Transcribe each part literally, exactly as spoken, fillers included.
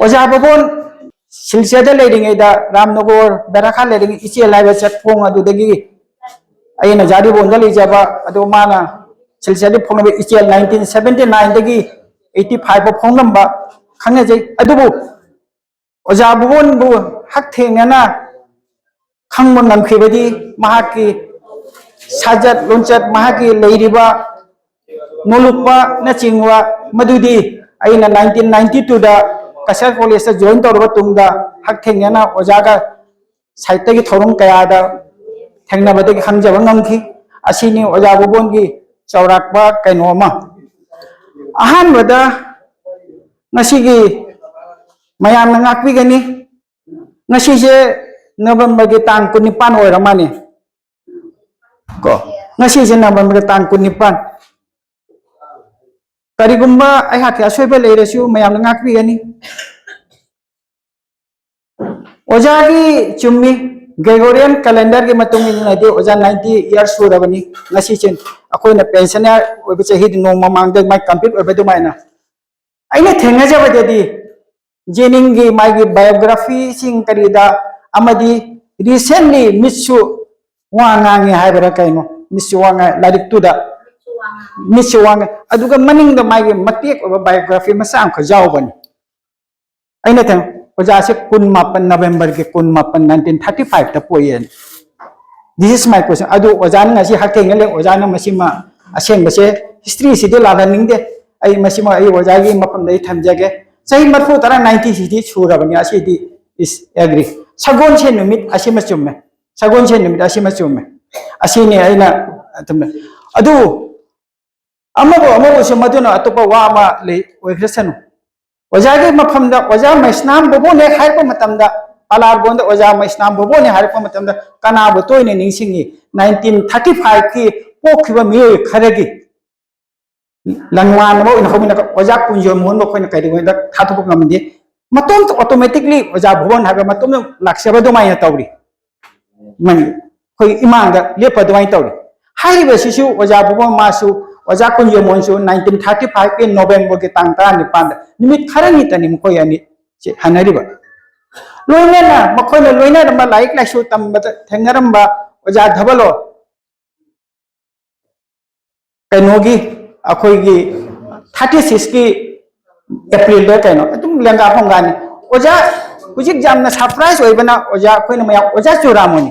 ꯑꯣꯖꯥ ꯕꯣꯕꯣꯟ ꯁꯤꯜꯆꯔꯗ ꯂꯩꯔꯤꯉꯩꯗ, ꯔꯥꯝꯅꯒꯣꯔ ꯕꯦꯔꯥꯈꯥ ꯂꯩꯔꯤꯉꯩ, ꯏꯆꯦꯜ ꯍꯥꯏꯕ ꯆꯠꯐꯣꯡ ꯑꯗꯨꯗꯒꯤ, ꯑꯩꯅ ꯖꯥꯔꯤꯕꯣꯟꯗ ꯂꯩꯖꯕ ꯑꯗꯣ, ꯃꯥꯅ ꯁꯤꯜꯆꯔꯗꯒꯤ ꯐꯣꯡꯂꯝꯕ ꯏꯆꯦꯜ, ꯅꯥꯏꯟꯇꯤꯟ ꯁꯕꯦꯟꯇꯤ ꯅꯥꯏꯟꯗꯒꯤ ꯑꯩꯠꯇꯤ ꯐꯥꯏꯚ ꯐꯥꯎ ꯐꯣꯡꯂꯝꯕ ꯈꯪꯅꯖꯩ꯫ ꯑꯗꯨꯕꯨ ꯑꯣꯖꯥ ꯕꯣꯕꯣꯟꯕꯨ ꯍꯛꯊꯦꯡꯅꯅ ꯈꯪꯕ ꯉꯝꯈꯤꯕꯗꯤ ꯃꯍꯥꯛꯀꯤ ꯁꯥꯖꯠ ꯂꯣꯟꯆꯠ, ꯃꯍꯥꯛꯀꯤ ꯂꯩꯔꯤꯕ ꯅꯣꯂꯨꯛꯄꯅꯆꯤꯡꯕ, ꯃꯗꯨꯗꯤ ꯑꯩꯅ ꯅꯥꯏꯟꯇꯤꯟ ꯅꯥꯏꯟꯇꯤ ꯇꯨꯗ ꯀꯁꯥꯔ ꯀꯣꯂꯦꯖꯇ ꯖꯣꯏꯟ ꯇꯧꯔꯕ ꯇꯨꯡꯗ ꯍꯛꯊꯦꯡꯅꯅ ꯑꯣꯖꯥꯒ ꯁꯥꯏꯠꯇꯒꯤ ꯊꯧꯔꯝ ꯀꯌꯥꯗ ꯊꯦꯡꯅꯕꯗꯒꯤ ꯈꯪꯖꯕ ꯉꯝꯈꯤ꯫ ꯑꯁꯤꯅꯤ ꯑꯣꯖꯥ ꯕꯣꯕꯣꯟꯒꯤ ꯆꯥꯎꯔꯥꯛꯄ ꯀꯩꯅꯣ ꯑꯃ꯫ ꯑꯍꯥꯟꯕꯗ ꯉꯁꯤꯒꯤ ꯃꯌꯥꯝꯅ ꯉꯥꯛꯄꯤꯒꯅꯤ, ꯉꯁꯤꯁꯦ ꯅꯕꯦꯝꯕꯔꯒꯤ ꯇꯥꯡ ꯀꯨꯟꯅꯤꯄꯥꯟ ꯑꯣꯏꯔ ꯃꯥꯅꯦ꯫ ꯀꯣ, ꯉꯁꯤꯁꯦ ꯅꯕꯦꯝꯕꯔꯒꯤ ꯇꯥꯡ ꯀꯨꯟꯅꯤꯄꯥꯟ꯫ ꯀꯔꯤꯒꯨꯝꯕ ꯑꯩꯍꯥꯛꯀꯤ ꯑꯁꯣꯏꯕ ꯂꯩꯔꯁꯨ ꯃꯌꯥꯝꯅ ꯉꯥꯛꯄꯤꯒꯅꯤ꯫ ꯑꯣꯖꯥꯒꯤ ꯆꯨꯝꯃꯤ, ꯒ꯭ꯔꯦꯒꯣꯔꯤꯌꯟ ꯀꯦꯂꯦꯟꯗꯔꯒꯤ ꯃꯇꯨꯡ ꯏꯟꯅꯗꯤ ꯑꯣꯖꯥ ꯅꯥꯏꯟꯇꯤ ꯏꯌꯥꯔꯁ ꯁꯨꯔꯕꯅꯤ꯫ ꯉꯁꯤꯁꯦ ꯑꯩꯈꯣꯏꯅ ꯄꯦꯟꯁꯅꯔ ꯑꯣꯏꯕ ꯆꯍꯤꯗꯤ ꯅꯣꯡꯃ ꯃꯃꯥꯡꯗ ꯃꯥꯏ ꯀꯝꯄ꯭ꯂꯤꯠ ꯑꯣꯏꯕ ꯑꯗꯨꯃꯥꯏꯅ꯫ ꯑꯩꯅ ꯊꯦꯡꯅꯖꯕꯗꯗꯤ ꯖꯦꯅꯤꯡꯒꯤ ꯃꯥꯒꯤ ꯕꯥꯏꯑꯣꯒ꯭ꯔꯥꯐꯤꯁꯤꯡ ꯀꯔꯤꯗ, ꯑꯃꯗꯤ ꯔꯤꯁꯦꯟꯂꯤ ꯃꯤꯠꯁꯨ ꯋꯥ ꯉꯥꯡꯉꯦ ꯍꯥꯏꯕ꯭ꯔꯥ ꯀꯩꯅꯣ, ꯃꯤꯠꯁꯨ ꯋꯥ ꯉꯥꯡꯉꯦ ꯂꯥꯏꯔꯤꯛꯇꯨꯗ, ꯃꯤꯠꯁꯨ ꯋꯥ ꯉꯥꯡꯉꯦ꯫ ꯑꯗꯨꯒ ꯃꯅꯤꯡꯗ ꯃꯥꯒꯤ ꯃꯇꯦꯛ ꯑꯣꯏꯕ ꯕꯥꯏꯑꯣꯒ꯭ꯔꯥꯐꯤ ꯃꯆꯥ ꯑꯃꯈꯛ ꯌꯥꯎꯕꯅꯤ꯫ ꯑꯩꯅ ꯊꯦꯡ ꯑꯣꯖꯥꯁꯦ ꯀꯨꯟꯃꯥꯄꯟ, ꯅꯕꯦꯝꯕꯔꯒꯤ ꯀꯨꯟꯃꯥꯄꯟ, ꯅꯥꯏꯟꯇꯤꯟ ꯊꯥꯔꯇꯤ ꯐꯥꯏꯚꯇ ꯄꯣꯛꯑꯦꯅ꯫ This is my question. ꯑꯗꯨ ꯑꯣꯖꯥꯅ ꯉꯁꯤ ꯍꯛꯊꯦꯡꯅ ꯂꯩ, ꯑꯣꯖꯥꯅ ꯃꯁꯤꯃ ꯑꯁꯦꯡꯕꯁꯦ, ꯍꯤꯁꯇ꯭ꯔꯤꯁꯤꯗꯤ ꯂꯥꯜꯍꯟꯅꯤꯡꯗꯦ꯫ ꯑꯩ ꯃꯁꯤꯃ ꯑꯩ ꯑꯣꯖꯥꯒꯤ ꯃꯐꯝꯗ ꯑꯩ ꯊꯝꯖꯒꯦ꯫ ꯆꯍꯤ ꯃꯔꯤꯐꯨ ꯇꯔꯥ, ꯅꯥꯏꯟꯇꯤ ꯁꯤꯗꯤ ꯁꯨꯔꯕꯅꯤ꯫ ꯑꯁꯤꯗꯤ is agree꯫ ꯁꯒꯣꯜꯁꯦꯟ ꯅꯨꯃꯤꯠ ꯑꯁꯤꯃ ꯆꯨꯝꯃꯦ꯫ ꯁꯒꯣꯜꯁꯦꯟ ꯅꯨꯃꯤꯠ ꯑꯁꯤꯃ ꯆꯨꯝꯃꯦ꯫ ꯑꯁꯤꯅꯤ ꯑꯩꯅ ꯑꯗꯨꯝ, ꯑꯗꯨ ꯑꯃꯕꯨ ꯑꯃꯕꯨꯁꯨ ꯃꯗꯨꯅ ꯑꯇꯣꯞꯄ ꯋꯥ ꯑꯃ ꯂꯩ ꯑꯣꯏꯈ꯭ꯔꯁꯅꯨ꯫ ꯑꯣꯖꯥꯒꯤ ꯃꯐꯝꯗ ꯑꯣꯖꯥ ꯃꯩꯁꯅꯥꯝ ꯕꯣꯕꯣꯅꯦ ꯍꯥꯏꯔꯛꯄ ꯃꯇꯝꯗ, ꯄꯂꯥꯔꯒꯣꯟꯗ ꯑꯣꯖꯥ ꯃꯩꯁꯅꯥꯝ ꯕꯣꯕꯣꯅꯦ ꯍꯥꯏꯔꯛꯄ ꯃꯇꯝꯗ ꯀꯅꯥꯕꯨ ꯇꯣꯏꯅ ꯅꯤꯡꯁꯤꯡꯉꯤ? ꯅꯥꯏꯟꯇꯤꯟ ꯊꯥꯔꯇꯤ ꯐꯥꯏꯚꯀꯤ ꯄꯣꯛꯈꯤꯕ ꯃꯤꯑꯣꯏ ꯈꯔꯒꯤ ꯂꯪꯃꯥꯟ ꯑꯃ ꯑꯣꯏꯅ ꯍꯧꯃꯤꯟꯅ ꯑꯣꯖꯥ ꯀꯨꯟꯖꯣꯏ ꯃꯣꯍꯟꯕꯨ ꯑꯩꯈꯣꯏꯅ ꯀꯩꯗꯧꯉꯩꯗ ꯊꯥꯗꯣꯛꯄ ꯉꯝꯗꯦ꯫ ꯃꯇꯣꯝꯇ automatically ꯑꯣꯖꯥ ꯕꯣꯕꯣꯟ ꯍꯥꯏꯕ ꯃꯇꯣꯝꯇ ꯂꯥꯛꯆꯕ ꯑꯗꯨꯃꯥꯏꯅ ꯇꯧꯔꯤ꯫ ꯃꯅꯤ-, ꯑꯩꯈꯣꯏ ꯏꯃꯥꯡꯗ ꯂꯦꯞꯄ ꯑꯗꯨꯃꯥꯏꯅ ꯇꯧꯔꯤ꯫ ꯍꯥꯏꯔꯤꯕꯁꯤꯁꯨ ꯑꯣꯖꯥ ꯕꯣꯕꯣꯟ ꯃꯥꯁꯨ, ꯑꯣꯖꯥ ꯀꯨꯟꯖꯣꯏ ꯃꯣꯍꯟꯁꯨ ꯅꯥꯏꯟꯇꯤꯟ ꯊꯥꯔꯇꯤ ꯐꯥꯏꯚꯀꯤ ꯅꯣꯕꯦꯝꯕꯔꯒꯤ ꯇꯥꯡ ꯇꯔꯥꯅꯤꯄꯥꯟꯗ, ꯅꯨꯃꯤꯠ ꯈꯔꯅꯤꯇꯅꯤ ꯃꯈꯣꯏ ꯑꯅꯤ ꯍꯥꯏꯅꯔꯤꯕ꯫ ꯂꯣꯏꯅꯅ ꯃꯈꯣꯏꯅ ꯂꯣꯏꯅꯔꯝꯕ, ꯂꯥꯏꯔꯤꯛ ꯂꯥꯏꯁꯨ ꯇꯝꯕꯗ ꯊꯦꯡꯅꯔꯝꯕ ꯑꯣꯖꯥ ꯙꯕꯂꯣ, ꯀꯩꯅꯣꯒꯤ, ꯑꯩꯈꯣꯏꯒꯤ ꯊꯥꯔꯇꯤ ꯁꯤꯛꯁꯀꯤ ꯑꯦꯄ꯭ꯔꯤꯜꯗ ꯀꯩꯅꯣ ꯑꯗꯨꯝ ꯂꯦꯡꯒꯥ ꯐꯣꯡꯒꯥꯅꯤ꯫ ꯑꯣꯖꯥ, ꯍꯧꯖꯤꯛ ꯌꯥꯝꯅ ꯁꯔꯄ꯭ꯔꯥꯏꯖ ꯑꯣꯏꯕꯅ ꯑꯣꯖꯥ, ꯑꯩꯈꯣꯏꯅ ꯃꯌꯥꯝ ꯑꯣꯖꯥ ꯆꯨꯔꯥꯃꯨꯅꯤ,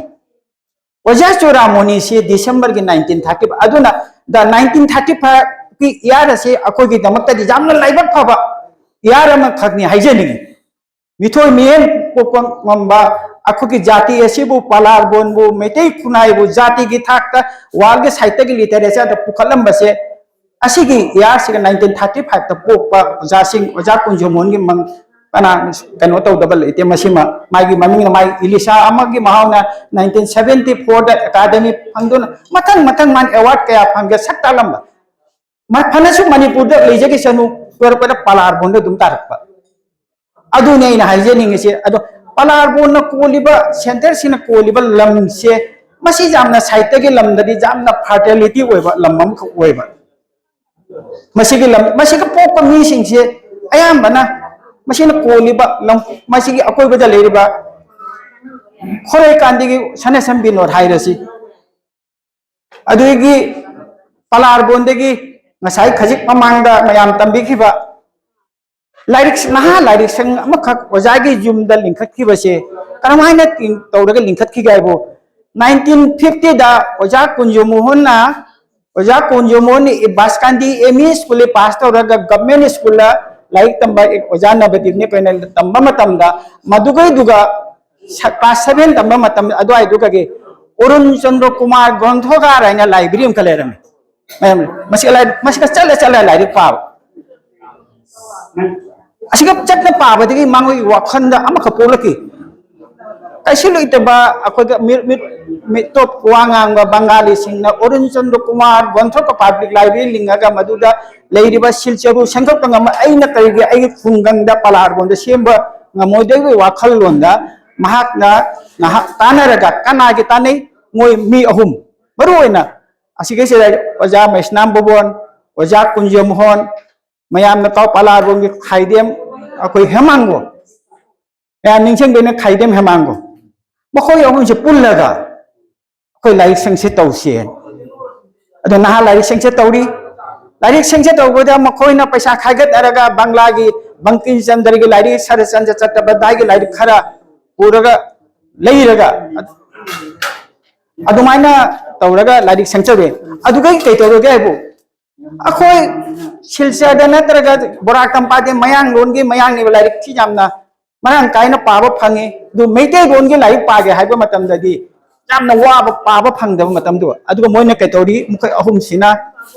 ꯑꯣꯖꯥ ꯆꯨꯔꯥꯃꯨꯅꯤꯁꯤ ꯗꯤꯁꯦꯝꯕꯔꯒꯤ ꯅꯥꯏꯟꯇꯤꯟ ꯊꯥꯔꯇꯤ, ꯑꯗꯨꯅ ꯗ ꯅꯥꯏꯟꯇꯤꯟ ꯊꯥꯔꯇꯤ ꯐꯥꯏꯚꯀꯤ ꯏꯌꯥꯔ ꯑꯁꯤ ꯑꯩꯈꯣꯏꯒꯤꯗꯃꯛꯇꯗꯤ ꯌꯥꯝꯅ ꯂꯥꯏꯕꯛ ꯐꯕ ꯏꯌꯥꯔ ꯑꯃꯈꯛꯅꯤ ꯍꯥꯏꯖꯅꯤꯡꯉꯤ꯫ ꯃꯤꯊꯣꯏ ꯃꯤꯍꯦꯟ ꯄꯣꯛꯄ ꯉꯝꯕ, ꯑꯩꯈꯣꯏꯒꯤ ꯖꯥꯇꯤ ꯑꯁꯤꯕꯨ, ꯄꯂꯥꯔꯕꯣꯟꯕꯨ, ꯃꯩꯇꯩ ꯈꯨꯟꯅꯥꯏꯕꯨ ꯖꯥꯇꯤꯒꯤ ꯊꯥꯛꯇ ꯋꯥꯔꯜꯒꯤ ꯁꯥꯍꯤꯇ꯭ꯌꯒꯤ ꯂꯤꯇꯔꯦꯆꯔꯗ ꯄꯨꯈꯠꯂꯝꯕꯁꯦ, ꯑꯁꯤꯒꯤ ꯏꯌꯥꯔꯁꯤꯒ ꯅꯥꯏꯟꯇꯤꯟ ꯊꯥꯔꯇꯤ ꯐꯥꯏꯚꯇ ꯄꯣꯛꯄ ꯑꯣꯖꯥꯁꯤꯡ, ꯑꯣꯖꯥ ꯀꯨꯟꯖꯣꯃꯣꯍꯟꯒꯤ ꯃꯪ ꯀꯅꯥ ꯀꯩꯅꯣ ꯇꯧꯗꯕ ꯂꯩꯇꯦ꯫ ꯃꯁꯤꯃ ꯃꯥꯒꯤ ꯃꯃꯤꯡꯅ, ꯃꯥꯒꯤ ꯏꯂꯤꯁꯥ ꯑꯃꯒꯤ ꯃꯍꯥꯎꯅ ꯅꯥꯏꯟꯇꯤꯟ ꯁꯚꯦꯟꯇꯤ ꯐꯣꯔꯗ ꯑꯦꯀꯥꯗꯃꯤ ꯐꯪꯗꯨꯅ ꯃꯊꯪ ꯃꯊꯪ ꯃꯥꯅ ꯑꯦꯋꯥꯔꯗ ꯀꯌꯥ ꯐꯪꯒꯦ ꯁꯛ ꯇꯥꯛꯂꯝꯕ꯫ ꯃ-, ꯐꯅꯁꯨ ꯃꯅꯤꯄꯨꯔꯗ ꯂꯩꯖꯈꯤꯁꯅꯨ, ꯂꯣꯏꯔꯛꯄꯗ ꯄꯂꯥꯔꯕꯣꯟꯗ ꯑꯗꯨꯝ ꯇꯥꯔꯛꯄ꯫ ꯑꯗꯨꯅꯤ ꯑꯩꯅ ꯍꯥꯏꯖꯅꯤꯡꯉꯤꯁꯦ꯫ ꯑꯗꯣ ꯄꯂꯥꯔꯕꯣꯟꯅ ꯀꯣꯜꯂꯤꯕ, ꯁꯦꯟꯇꯔꯁꯤꯅ ꯀꯣꯜꯂꯤꯕ ꯂꯝꯁꯦ, ꯃꯁꯤ ꯌꯥꯝꯅ ꯁꯥꯍꯤꯇ꯭ꯌꯒꯤ ꯂꯝꯗꯗꯤ ꯌꯥꯝꯅ ꯐꯔꯇꯤꯂꯤꯇꯤ ꯑꯣꯏꯕ ꯂꯝ ꯑꯃꯈꯛ ꯑꯣꯏꯕ꯫ ꯃꯁꯤꯒꯤ ꯂꯝ, ꯃꯁꯤꯒ ꯄꯣꯛꯄ ꯃꯤꯁꯤꯡꯁꯦ ꯑꯌꯥꯝꯕꯅ ꯃꯁꯤꯅ ꯀꯣꯜꯂꯤꯕ ꯂꯝ, ꯃꯁꯤꯒꯤ ꯑꯀꯣꯏꯕꯗ ꯂꯩꯔꯤꯕ ꯈꯣꯔꯩꯀꯥꯟꯗꯒꯤ ꯁꯅꯦꯁꯝ ꯕꯤꯅꯣꯗ ꯍꯥꯏꯔꯁꯤ, ꯑꯗꯨꯗꯒꯤ ꯄꯂꯥꯔꯕꯣꯟꯗꯒꯤ ꯉꯁꯥꯏ ꯈꯖꯤꯛ ꯃꯃꯥꯡꯗ ꯃꯌꯥꯝ ꯇꯝꯕꯤꯈꯤꯕ ꯂꯥꯏꯔꯤꯛ, ꯅꯍꯥ ꯂꯥꯏꯔꯤꯛ ꯁꯪ ꯑꯃꯈꯛ ꯑꯣꯖꯥꯒꯤ ꯌꯨꯝꯗ ꯂꯤꯡꯈꯠꯈꯤꯕꯁꯦ ꯀꯔꯝꯍꯥꯏꯅ ꯇꯧꯔꯒ ꯂꯤꯡꯈꯠꯈꯤꯒꯦ ꯍꯥꯏꯕꯨ, ꯅꯥꯏꯟꯇꯤꯟ ꯐꯤꯐꯇꯤꯗ ꯑꯣꯖꯥ ꯀꯨꯟꯖꯣ ꯃꯣꯍꯟꯅ, ꯑꯣꯖꯥ ꯀꯨꯟꯖꯣ ꯃꯣꯍꯟꯅ ꯕꯥꯁꯀꯥꯟꯗꯤ ꯑꯦꯝ ꯏ ꯁ꯭ꯀꯨꯜꯗ ꯄꯥꯁ ꯇꯧꯔꯒ ꯒꯚꯔꯟꯃꯦꯟꯠ ꯁ꯭ꯀꯨꯜꯗ ꯂꯥꯏꯔꯤꯛ ꯇꯝꯕ ꯑꯣꯖꯥ ꯅꯕꯗꯤꯞꯅ ꯑꯩꯈꯣꯏꯅ ꯇꯝꯕ ꯃꯇꯝꯗ, ꯃꯗꯨꯒꯩꯗꯨꯒ ꯁ-, ꯀ꯭ꯂꯥꯁ ꯁꯚꯦꯟ ꯇꯝꯕ ꯃꯇꯝ ꯑꯗꯨꯋꯥꯏꯗꯨꯒꯒꯤ ꯑꯔꯨꯟ ꯆꯟꯗ꯭ꯔ ꯀꯨꯃꯥꯔ ꯒ꯭ꯔꯟꯊꯣꯒꯥꯔ ꯍꯥꯏꯅ ꯂꯥꯏꯕ꯭ꯔꯦꯔꯤ ꯑꯃꯈꯛ ꯂꯩꯔꯝꯃꯤ꯫ ꯃꯌꯥꯝ, ꯃꯁꯤꯒ ꯂꯥꯏ-, ꯃꯁꯤꯒ ꯆꯠꯂ ꯆꯠꯂ ꯂꯥꯏꯔꯤꯛ ꯄꯥꯕ꯫ ꯑꯁꯤꯒ ꯆꯠꯅ ꯄꯥꯕꯗꯒꯤ ꯃꯉꯣꯏꯒꯤ ꯋꯥꯈꯜꯗ ꯑꯃꯈꯛ ꯄꯣꯛꯂꯛꯈꯤ꯫ ꯀꯩꯁꯨ ꯂꯩꯇꯕ ꯑꯩꯈꯣꯏꯒ ꯃꯤ-, ꯃꯤ-, ꯃꯤꯇꯣꯞ ꯋꯥ ꯉꯥꯡꯕ ꯕꯪꯒꯥꯂꯤꯁꯤꯡꯅ ꯑꯔꯨꯟ ꯆꯟꯗ꯭ꯔ ꯀꯨꯃꯥꯔ ꯒ꯭ꯔꯟꯊꯣꯒꯥꯔ ꯄꯕ꯭ꯂꯤꯛ ꯂꯥꯏꯕ꯭ꯔꯦꯔꯤ ꯂꯤꯡꯉꯒ ꯃꯗꯨꯗ ꯂꯩꯔꯤꯕ ꯁꯤꯜ ꯆꯔꯨ ꯁꯦꯝꯒꯠꯄ ꯉꯝꯕ, ꯑꯩꯅ ꯀꯔꯤꯒꯤ ꯑꯩꯒꯤ ꯈꯨꯡꯒꯪꯗ ꯄꯂꯥꯔꯕꯣꯟꯗ ꯁꯦꯝꯕ ꯉꯝꯃꯣꯏꯗꯕꯒꯤ ꯋꯥꯈꯜꯂꯣꯟꯗ ꯃꯍꯥꯛꯅ ꯉꯥꯏꯍꯥꯛ ꯇꯥꯟꯅꯔꯒ, ꯀꯅꯥꯒꯤ ꯇꯥꯟꯅꯩ? ꯃꯣꯏ ꯃꯤ ꯑꯍꯨꯝ, ꯃꯔꯨ ꯑꯣꯏꯅ ꯑꯁꯤꯒꯤꯁꯤꯗ ꯑꯣꯖꯥ ꯃꯩꯁꯅꯥꯝ ꯕꯕꯣꯟ, ꯑꯣꯖꯥ ꯀꯨꯟꯖ ꯃꯣꯍꯟ, ꯃꯌꯥꯝꯅ ꯀꯥꯎ ꯄꯂꯥꯔꯕꯣꯟꯒꯤ ꯈꯥꯏꯗꯦꯝ ꯑꯩꯈꯣꯏ ꯍꯦꯃꯥꯡꯒꯣꯟ, ꯃꯌꯥꯝ ꯅꯤꯡꯁꯤꯡꯗꯣꯏꯅ ꯈꯥꯏꯗꯦꯝ ꯍꯦꯃꯥꯡꯒꯣ, ꯃꯈꯣꯏ ꯑꯍꯨꯝꯁꯦ ꯄꯨꯜꯂꯒ ꯑꯩꯈꯣꯏ ꯂꯥꯏꯔꯤꯛꯁꯤꯡꯁꯦ ꯇꯧꯁꯦ꯫ ꯑꯗꯣ ꯅꯍꯥ ꯂꯥꯏꯔꯤꯛꯁꯤꯡꯁꯦ ꯇꯧꯔꯤ꯫ ꯂꯥꯏꯔꯤꯛꯁꯤꯡꯁꯦ ꯇꯧꯕꯗ ꯃꯈꯣꯏꯅ ꯄꯩꯁꯥ ꯈꯥꯏꯒꯠꯅꯔꯒ ꯕꯪꯒ꯭ꯂꯥꯒꯤ ꯕꯪꯀꯤꯝ ꯆꯟꯗ꯭ꯔꯒꯤ ꯂꯥꯏꯔꯤꯛ, ꯁꯔꯠꯆꯟꯗ꯭ꯔ ꯆꯠꯇꯣꯄꯥꯙ꯭ꯌꯥꯏꯒꯤ ꯂꯥꯏꯔꯤꯛ ꯈꯔ ꯄꯨꯔꯒ ꯂꯩꯔꯒ ꯑꯗꯨꯃꯥꯏꯅ ꯇꯧꯔꯒ ꯂꯥꯏꯔꯤꯛ ꯁꯦꯝꯖꯔꯦ꯫ ꯑꯗꯨꯗꯒꯤ ꯀꯩ ꯇꯧꯔꯒꯦ ꯍꯥꯏꯕꯨ, ꯑꯩꯈꯣꯏ ꯁꯤꯜꯆꯔꯗ ꯅꯠꯇ꯭ꯔꯒ ꯕꯣꯔꯥꯛ ꯀꯝꯄꯥꯗꯤ ꯃꯌꯥꯡꯂꯣꯟꯒꯤ, ꯃꯌꯥꯡꯅꯦꯕ ꯂꯥꯏꯔꯤꯛꯁꯤ ꯌꯥꯝꯅ ꯃꯔꯥꯡ ꯀꯥꯏꯅ ꯄꯥꯕ ꯐꯪꯉꯤ꯫ ꯑꯗꯨ ꯃꯩꯇꯩꯂꯣꯟꯒꯤ ꯂꯥꯏꯔꯤꯛ ꯄꯥꯒꯦ ꯍꯥꯏꯕ ꯃꯇꯝꯗꯗꯤ ꯌꯥꯝꯅ ꯋꯥꯕ, ꯄꯥꯕ ꯐꯪꯗꯕ ꯃꯇꯝꯗꯨ꯫ ꯑꯗꯨꯒ ꯃꯣꯏꯅ ꯀꯩꯇꯧꯔꯤ, ꯃꯈꯣꯏ ꯑꯍꯨꯝꯁꯤꯅ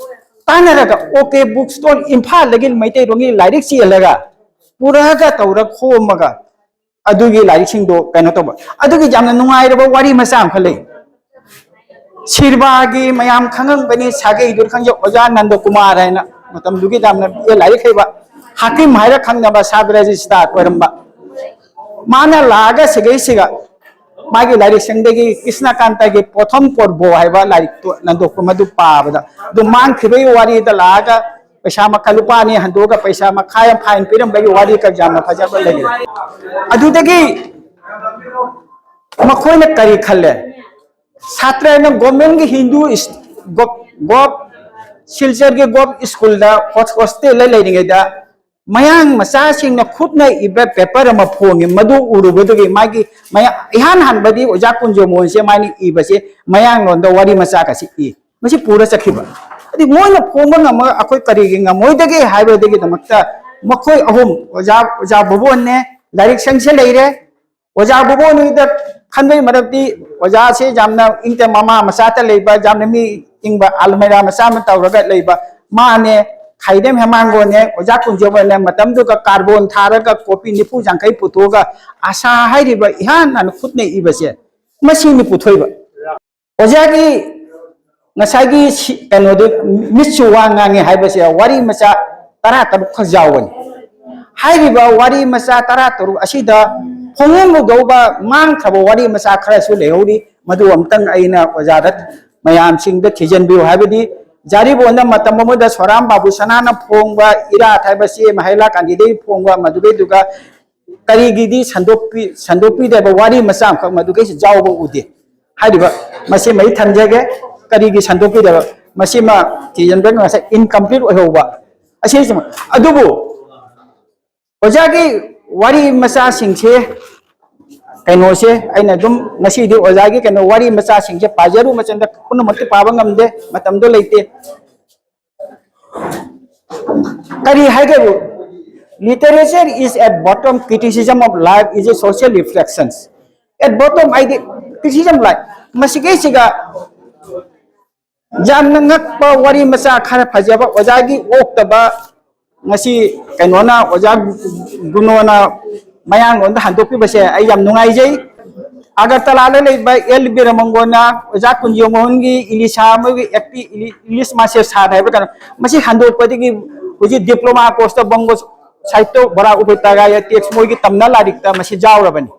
ꯇꯥꯟꯅꯔꯒ OK book stall ꯏꯝꯐꯥꯜꯗꯒꯤ ꯃꯩꯇꯩꯂꯣꯟꯒꯤ ꯂꯥꯏꯔꯤꯛ ꯆꯦꯜꯂꯒ ꯄꯨꯔꯛꯑꯒ ꯇꯧꯔ ꯈꯣꯝꯃꯒ ꯑꯗꯨꯒꯤ ꯂꯥꯏꯔꯤꯛꯁꯤꯡꯗꯣ ꯀꯩꯅꯣ ꯇꯧꯕ꯫ ꯑꯗꯨꯒꯤ ꯌꯥꯝꯅ ꯅꯨꯡꯉꯥꯏꯔꯕ ꯋꯥꯔꯤ ꯃꯆꯥ ꯑꯃꯈꯛ ꯂꯩ꯫ ꯁꯤꯔꯕꯥꯒꯤ ꯃꯌꯥꯝ ꯈꯪꯉꯝꯒꯅꯤ, ꯁꯥꯒꯩꯗꯨ ꯈꯪꯖ ꯑꯣꯖꯥ ꯅꯟꯗ ꯀꯨꯃꯥꯔ ꯍꯥꯏꯅ, ꯃꯇꯝꯗꯨꯒꯤ ꯌꯥꯝꯅ ꯂꯥꯏꯔꯤꯛ ꯍꯩꯕ ꯍꯥꯀꯤꯝ ꯍꯥꯏꯔ ꯈꯪꯅꯕ ꯁꯕ ꯔꯦꯖꯤꯁꯇ꯭ꯔꯥꯔ ꯑꯣꯏꯔꯝꯕ꯫ ꯃꯥꯅ ꯂꯥꯛꯑꯒ ꯁꯤꯒꯩꯁꯤꯒ ꯃꯥꯒꯤ ꯂꯥꯏꯔꯤꯛꯁꯤꯡꯗꯒꯤ ꯀ꯭ꯔꯤꯁꯅꯀꯥꯟꯇꯒꯤ ꯄ꯭ꯔꯣꯊꯝ ꯄꯔꯕ ꯍꯥꯏꯕ ꯂꯥꯏꯔꯤꯛꯇꯨ ꯅꯟꯗꯣꯛꯄ ꯃꯗꯨ ꯄꯥꯕꯗ, ꯑꯗꯨ ꯃꯥꯡꯈꯤꯕꯒꯤ ꯋꯥꯔꯤꯗ ꯂꯥꯛꯑꯒ ꯄꯩꯁꯥ ꯃꯈꯜ ꯂꯨꯄꯥ ꯑꯅꯤ ꯍꯟꯗꯣꯛꯑꯒ ꯄꯩꯁꯥ ꯃꯈꯥꯏ ꯑꯃ ꯐꯥꯏꯟ ꯄꯤꯔꯝꯕꯒꯤ ꯋꯥꯔꯤ ꯀꯌꯥꯝꯅ ꯐꯖꯕ ꯂꯩꯔꯤ꯫ ꯑꯗꯨꯗꯒꯤ ꯃꯈꯣꯏꯅ ꯀꯔꯤ ꯈꯜꯂꯦ? ꯁꯥꯇ꯭ꯔꯅ ꯒꯣꯔꯃꯦꯟꯒꯤ ꯍꯤꯟꯗꯨ ꯏꯁ-, ꯒꯣꯞ, ꯒꯣꯞ, ꯁꯤꯜꯆꯔꯒꯤ ꯒꯣꯞ ꯁ꯭ꯀꯨꯜꯗ ꯍꯣꯁ-, ꯍꯣꯁꯇꯦꯜꯗ ꯂꯩꯔꯤꯉꯩꯗ ꯃꯌꯥꯡ ꯃꯆꯥꯁꯤꯡꯅ ꯈꯨꯠꯅ ꯏꯕ ꯄꯦꯄꯔ ꯑꯃ ꯐꯣꯡꯉꯤ꯫ ꯃꯗꯨ ꯎꯔꯨꯕꯗꯒꯤ ꯃꯥꯒꯤ ꯃꯌꯥ-, ꯏꯍꯥꯟ ꯍꯥꯟꯕꯗꯤ ꯑꯣꯖꯥ ꯀꯨꯟꯖꯣꯃꯣꯍꯟꯁꯦ ꯃꯥꯅ ꯏꯕꯁꯦ ꯃꯌꯥꯡꯂꯣꯟꯗ ꯋꯥꯔꯤ ꯃꯆꯥꯒꯁꯤ ꯏ꯫ ꯃꯁꯤ ꯄꯨꯔ ꯆꯠꯈꯤꯕ꯫ ꯑꯗꯨ ꯃꯣꯏꯅ ꯐꯣꯡꯕ ꯉꯝꯃꯒ ꯑꯩꯈꯣꯏ ꯀꯔꯤꯒꯤ ꯉꯝꯃꯣꯏꯗꯒꯦ ꯍꯥꯏꯕꯗꯒꯤꯗꯃꯛꯇ ꯃꯈꯣꯏ ꯑꯍꯨꯝ, ꯑꯣꯖꯥ, ꯑꯣꯖꯥ ꯚꯨꯕꯣꯟꯅꯦ, ꯂꯥꯏꯔꯤꯛ ꯁꯪꯁꯦ ꯂꯩꯔꯦ, ꯑꯣꯖꯥ ꯚꯨꯕꯣꯟ ꯍꯣꯏꯗ ꯈꯟꯕꯒꯤ ꯃꯔꯝꯗꯤ ꯑꯣꯖꯥꯁꯦ ꯌꯥꯝꯅ ꯏꯪ ꯇꯞ, ꯃꯃꯥ ꯃꯆꯥꯇ ꯂꯩꯕ, ꯌꯥꯝꯅ ꯃꯤ ꯏꯪꯕ, ꯑꯜꯃꯩꯔꯥ ꯃꯆꯥ ꯑꯃ ꯇꯧꯔꯒ ꯂꯩꯕ꯫ ꯃꯥꯅꯦ, ꯈꯥꯏꯗꯦꯝ ꯍꯦꯃꯥꯡꯒꯣꯟꯅꯦ, ꯑꯣꯖꯥ ꯀꯨꯟꯖꯣꯕꯅꯦ, ꯃꯇꯝꯗꯨꯒ ꯀꯥꯔꯕꯣꯟ ꯊꯥꯔꯒ ꯀꯣꯄꯤ ꯅꯤꯐꯨ ꯌꯥꯡꯈꯩ ꯄꯨꯊꯣꯛꯑꯒ ꯑꯁꯥ ꯍꯥꯏꯔꯤꯕ ꯏꯍꯥꯟ ꯍꯥꯟꯅ ꯈꯨꯠꯅ ꯏꯕꯁꯦ ꯃꯁꯤꯅꯤ ꯄꯨꯊꯣꯛꯏꯕ꯫ ꯑꯣꯖꯥꯒꯤ ꯉꯁꯥꯏꯒꯤ ꯁꯤ-, ꯀꯩꯅꯣꯗꯨ, ꯃꯤꯠꯁꯨ ꯋꯥ ꯉꯥꯡꯉꯦ ꯍꯥꯏꯕꯁꯦ ꯋꯥꯔꯤ ꯃꯆꯥ ꯇꯔꯥ ꯇꯔꯨꯛ ꯈꯛ ꯌꯥꯎꯕꯅꯤ꯫ ꯍꯥꯏꯔꯤꯕ ꯋꯥꯔꯤ ꯃꯆꯥ ꯇꯔꯥ ꯇꯔꯨꯛ ꯑꯁꯤꯗ ꯈꯣꯡꯍꯣꯡꯒꯗꯧꯕ ꯃꯥꯡꯈ꯭ꯔꯕ ꯋꯥꯔꯤ ꯃꯆꯥ ꯈꯔꯁꯨ ꯂꯩꯍꯧꯔꯤ꯫ ꯃꯗꯨ ꯑꯃꯨꯛꯇꯪ ꯑꯩꯅ ꯑꯣꯖꯥꯗ, ꯃꯌꯥꯝꯁꯤꯡꯗ ꯊꯤꯖꯤꯟꯕꯤꯌꯨ꯫ ꯍꯥꯏꯕꯗꯤ ꯖꯥꯔꯤꯕꯣꯟꯗ ꯃꯇꯝ ꯑꯃꯗ ꯁꯣꯔꯥꯝ ꯕꯥꯕꯨ ꯁꯅꯥꯅ ꯐꯣꯡꯕ ꯏꯔꯥꯠ ꯍꯥꯏꯕꯁꯤ ꯃꯍꯦꯂꯥ ꯀꯥꯟꯗꯤꯗꯒꯤ ꯐꯣꯡꯕ, ꯃꯗꯨꯗꯩꯗꯨꯒ ꯀꯔꯤꯒꯤꯗꯤ ꯁꯟꯗꯣꯛꯄꯤ ꯁꯟꯗꯣꯛꯄꯤꯗꯕ ꯋꯥꯔꯤ ꯃꯆꯥ ꯑꯃꯈꯛ ꯃꯗꯨꯒꯩꯁꯤ ꯌꯥꯎꯕ ꯎꯗꯦ ꯍꯥꯏꯔꯤꯕ꯫ ꯃꯁꯤꯃ ꯑꯩ ꯊꯝꯖꯒꯦ꯫ ꯀꯔꯤꯒꯤ ꯁꯟꯗꯣꯛꯄꯤꯗꯕ? ꯃꯁꯤꯃ ꯊꯤꯖꯤꯟꯕ ꯉꯁꯥꯏ ꯏꯟꯀꯝꯄ꯭ꯂꯤꯠ ꯑꯣꯏꯍꯧꯕ ꯑꯁꯤꯁꯤꯃ꯫ ꯑꯗꯨꯕꯨ ꯑꯣꯖꯥꯒꯤ ꯋꯥꯔꯤ ꯃꯆꯥꯁꯤꯡꯁꯦ, ꯀꯩꯅꯣꯁꯦ ꯑꯩꯅ ꯑꯗꯨꯝ ꯉꯁꯤꯗꯤ ꯑꯣꯖꯥꯒꯤ ꯀꯩꯅꯣ ꯋꯥꯔꯤ ꯃꯆꯥꯁꯤꯡꯁꯦ ꯄꯥꯖꯔꯨ ꯃꯆꯟꯗ ꯄꯨꯝꯅꯃꯛꯇꯤ ꯄꯥꯕ ꯉꯝꯗꯦ, ꯃꯇꯝꯗꯣ ꯂꯩꯇꯦ꯫ ꯀꯔꯤ ꯍꯥꯏꯒꯦꯕꯨ? Literature is at bottom, criticism of life is a social reflections. At bottom ꯍꯥꯏꯗꯤ criticism life꯫ ꯃꯁꯤꯒꯩꯁꯤꯒ ꯌꯥꯝꯅ ꯉꯛꯄ ꯋꯥꯔꯤ ꯃꯆꯥ ꯈꯔ ꯐꯖꯕ ꯑꯣꯖꯥꯒꯤ ꯑꯣꯛꯇꯕ ꯉꯁꯤ ꯀꯩꯅꯣꯅ, ꯑꯣꯖꯥ ꯒꯨꯅꯣꯅ ꯃꯌꯥꯡꯂꯣꯟꯗ ꯍꯟꯗꯣꯛꯄꯤꯕꯁꯦ ꯑꯩ ꯌꯥꯝ ꯅꯨꯡꯉꯥꯏꯖꯩ꯫ ꯑꯒꯔꯇꯂꯥꯗ ꯂꯩꯕ ꯑꯦꯜ ꯕꯤꯔꯃꯪꯒꯣꯅ ꯑꯣꯖꯥ ꯀꯨꯟꯖꯣ ꯃꯣꯍꯟꯒꯤ ꯏꯂꯤꯁꯥ ꯑꯃꯒꯤ ꯑꯦꯛꯇꯤ-, ꯏꯂꯤ-, ꯏꯪꯂꯤꯁ ꯃꯥꯁꯇꯔ ꯁꯥꯠ ꯍꯥꯏꯕ ꯀꯩꯅꯣ, ꯃꯁꯤ ꯍꯟꯗꯣꯛꯄꯗꯒꯤ ꯍꯧꯖꯤꯛ ꯗꯤꯄ꯭ꯂꯣꯃꯥ ꯀꯣꯔꯁꯇ ꯕꯪꯒꯣ ꯁꯥꯍꯤꯇ꯭ꯌ ꯕꯔꯥ ꯎꯕꯩ ꯇꯒꯥꯏ ꯇꯦꯛꯁ ꯃꯣꯏꯒꯤ ꯇꯝꯅ ꯂꯥꯏꯔꯤꯛꯇ ꯃꯁꯤ ꯌꯥꯎꯔꯕꯅꯤ꯫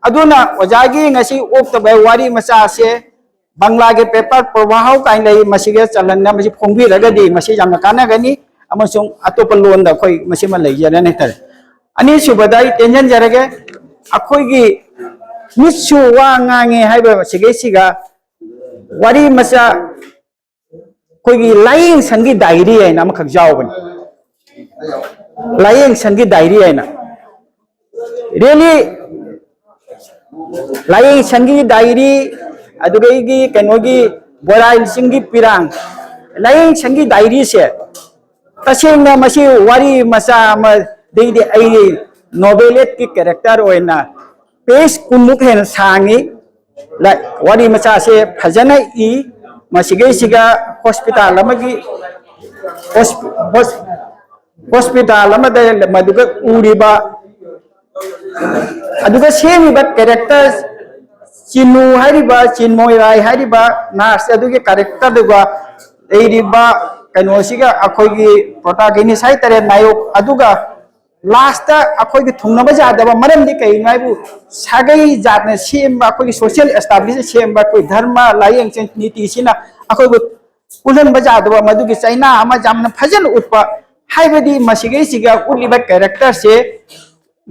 ꯑꯗꯨꯅ ꯑꯣꯖꯥꯒꯤ ꯉꯁꯤ ꯑꯣꯛꯇꯕ ꯋꯥꯔꯤ ꯃꯆꯥꯁꯦ ꯕꯪꯒ꯭ꯂꯥꯒꯤ ꯄꯦꯄꯔ ꯄ꯭ꯔꯋꯥꯍꯧ ꯀꯥꯏꯅ ꯂꯩ, ꯃꯁꯤꯒ ꯆꯜꯍꯟꯅ ꯃꯁꯤ ꯐꯣꯡꯕꯤꯔꯒꯗꯤ ꯃꯁꯤ ꯌꯥꯝꯅ ꯀꯥꯟꯅꯒꯅꯤ꯫ ꯑꯃꯁꯨꯡ ꯑꯇꯣꯞꯄ ꯂꯣꯟꯗ ꯑꯩꯈꯣꯏ ꯃꯁꯤꯃ ꯂꯩꯖꯔꯅꯤ ꯍꯥꯏꯇꯥꯔꯦ꯫ ꯑꯅꯤꯁꯨꯕꯗ ꯑꯩ ꯇꯦꯟꯖꯟꯖꯔꯒꯦ, ꯑꯩꯈꯣꯏꯒꯤ ꯃꯤꯠꯁꯨ ꯋꯥ ꯉꯥꯡꯉꯦ ꯍꯥꯏꯕ ꯁꯤꯒꯩꯁꯤꯒ ꯋꯥꯔꯤ ꯃꯆꯥ ꯑꯩꯈꯣꯏꯒꯤ ꯂꯥꯏꯌꯦꯡ ꯁꯪꯒꯤ ꯗꯥꯏꯔꯤ ꯍꯥꯏꯅ ꯑꯃꯈꯛ ꯌꯥꯎꯕꯅꯤ꯫ ꯂꯥꯏꯌꯦꯡ ꯁꯪꯒꯤ ꯗꯥꯏꯔꯤ ꯍꯥꯏꯅ ꯔꯦꯂꯤ ꯂꯥꯏꯌꯦꯡ ꯁꯪꯒꯤ ꯗꯥꯏꯔꯤ, ꯑꯗꯨꯗꯒꯤ ꯀꯩꯅꯣꯒꯤ ꯕꯣꯔꯥꯏꯜ ꯆꯤꯡꯒꯤ ꯄꯤꯔꯥꯡ, ꯂꯥꯏꯌꯦꯡ ꯁꯪꯒꯤ ꯗꯥꯏꯔꯤꯁꯦ ꯇꯁꯦꯡꯅ ꯃꯁꯤ ꯋꯥꯔꯤ ꯃꯆꯥ ꯑꯃꯗꯒꯤꯗꯤ ꯑꯩꯒꯤ ꯅꯣꯕꯦꯂꯦꯠꯀꯤ ꯀꯦꯔꯦꯛꯇꯔ ꯑꯣꯏꯅ ꯄꯦꯖ ꯀꯨꯟꯃꯨꯛ ꯍꯦꯟꯅ ꯁꯥꯡꯉꯤ꯫ ꯂꯥꯏ-, ꯋꯥꯔꯤ ꯃꯆꯥꯁꯦ ꯐꯖꯅ ꯏ꯫ ꯃꯁꯤꯒꯩꯁꯤꯒ ꯍꯣꯁꯄꯤꯇꯥꯜ ꯑꯃꯒꯤ ꯍꯣꯁ-, ꯍꯣꯁ-, ꯍꯣꯁꯄꯤꯇꯥꯜ ꯑꯃꯗ ꯃꯗꯨꯒ ꯎꯔꯤꯕ, ꯑꯗꯨꯒ ꯁꯦꯝꯃꯤꯕ ꯀꯦꯔꯦꯛꯇꯔ ꯆꯤꯅꯨ ꯍꯥꯏꯔꯤꯕ, ꯆꯤꯟꯃꯣꯏ ꯔꯥꯏ ꯍꯥꯏꯔꯤꯕ ꯅꯔꯁ ꯑꯗꯨꯒꯤ ꯀꯦꯔꯦꯛꯇꯔꯗꯨꯒ ꯂꯩꯔꯤꯕ ꯀꯩꯅꯣꯁꯤꯒ, ꯑꯩꯈꯣꯏꯒꯤ ꯄ꯭ꯔꯣꯇꯥꯒꯤꯅꯤꯁ ꯍꯥꯏꯇꯥꯔꯦ, ꯅꯥꯌꯣꯛ ꯑꯗꯨꯒ ꯂꯥꯁꯇ ꯑꯩꯈꯣꯏꯒꯤ ꯊꯨꯡꯅꯕ ꯌꯥꯗꯕ ꯃꯔꯝꯗꯤ ꯀꯩꯒꯤꯅꯣ ꯍꯥꯏꯕꯨ ꯁꯥꯒꯩ ꯖꯥꯠꯅ ꯁꯦꯝꯕ, ꯑꯩꯈꯣꯏꯒꯤ ꯁꯣꯁꯤꯌꯦꯜ ꯑꯦꯁꯇꯥꯕ꯭ꯂꯤꯁꯅ ꯁꯦꯝꯕ ꯑꯩꯈꯣꯏ ꯙꯔꯃ ꯂꯥꯏꯌꯦꯡ ꯅꯤꯇꯤꯁꯤꯅ ꯑꯩꯈꯣꯏꯕꯨ ꯄꯨꯜꯍꯟꯕ ꯌꯥꯗꯕ ꯃꯗꯨꯒꯤ ꯆꯩꯅꯥ ꯑꯃ ꯌꯥꯝꯅ ꯐꯖꯅ ꯎꯠꯄ꯫ ꯍꯥꯏꯕꯗꯤ ꯃꯁꯤꯒꯩꯁꯤꯒ ꯎꯠꯂꯤꯕ ꯀꯦꯔꯦꯛꯇꯔꯁꯦ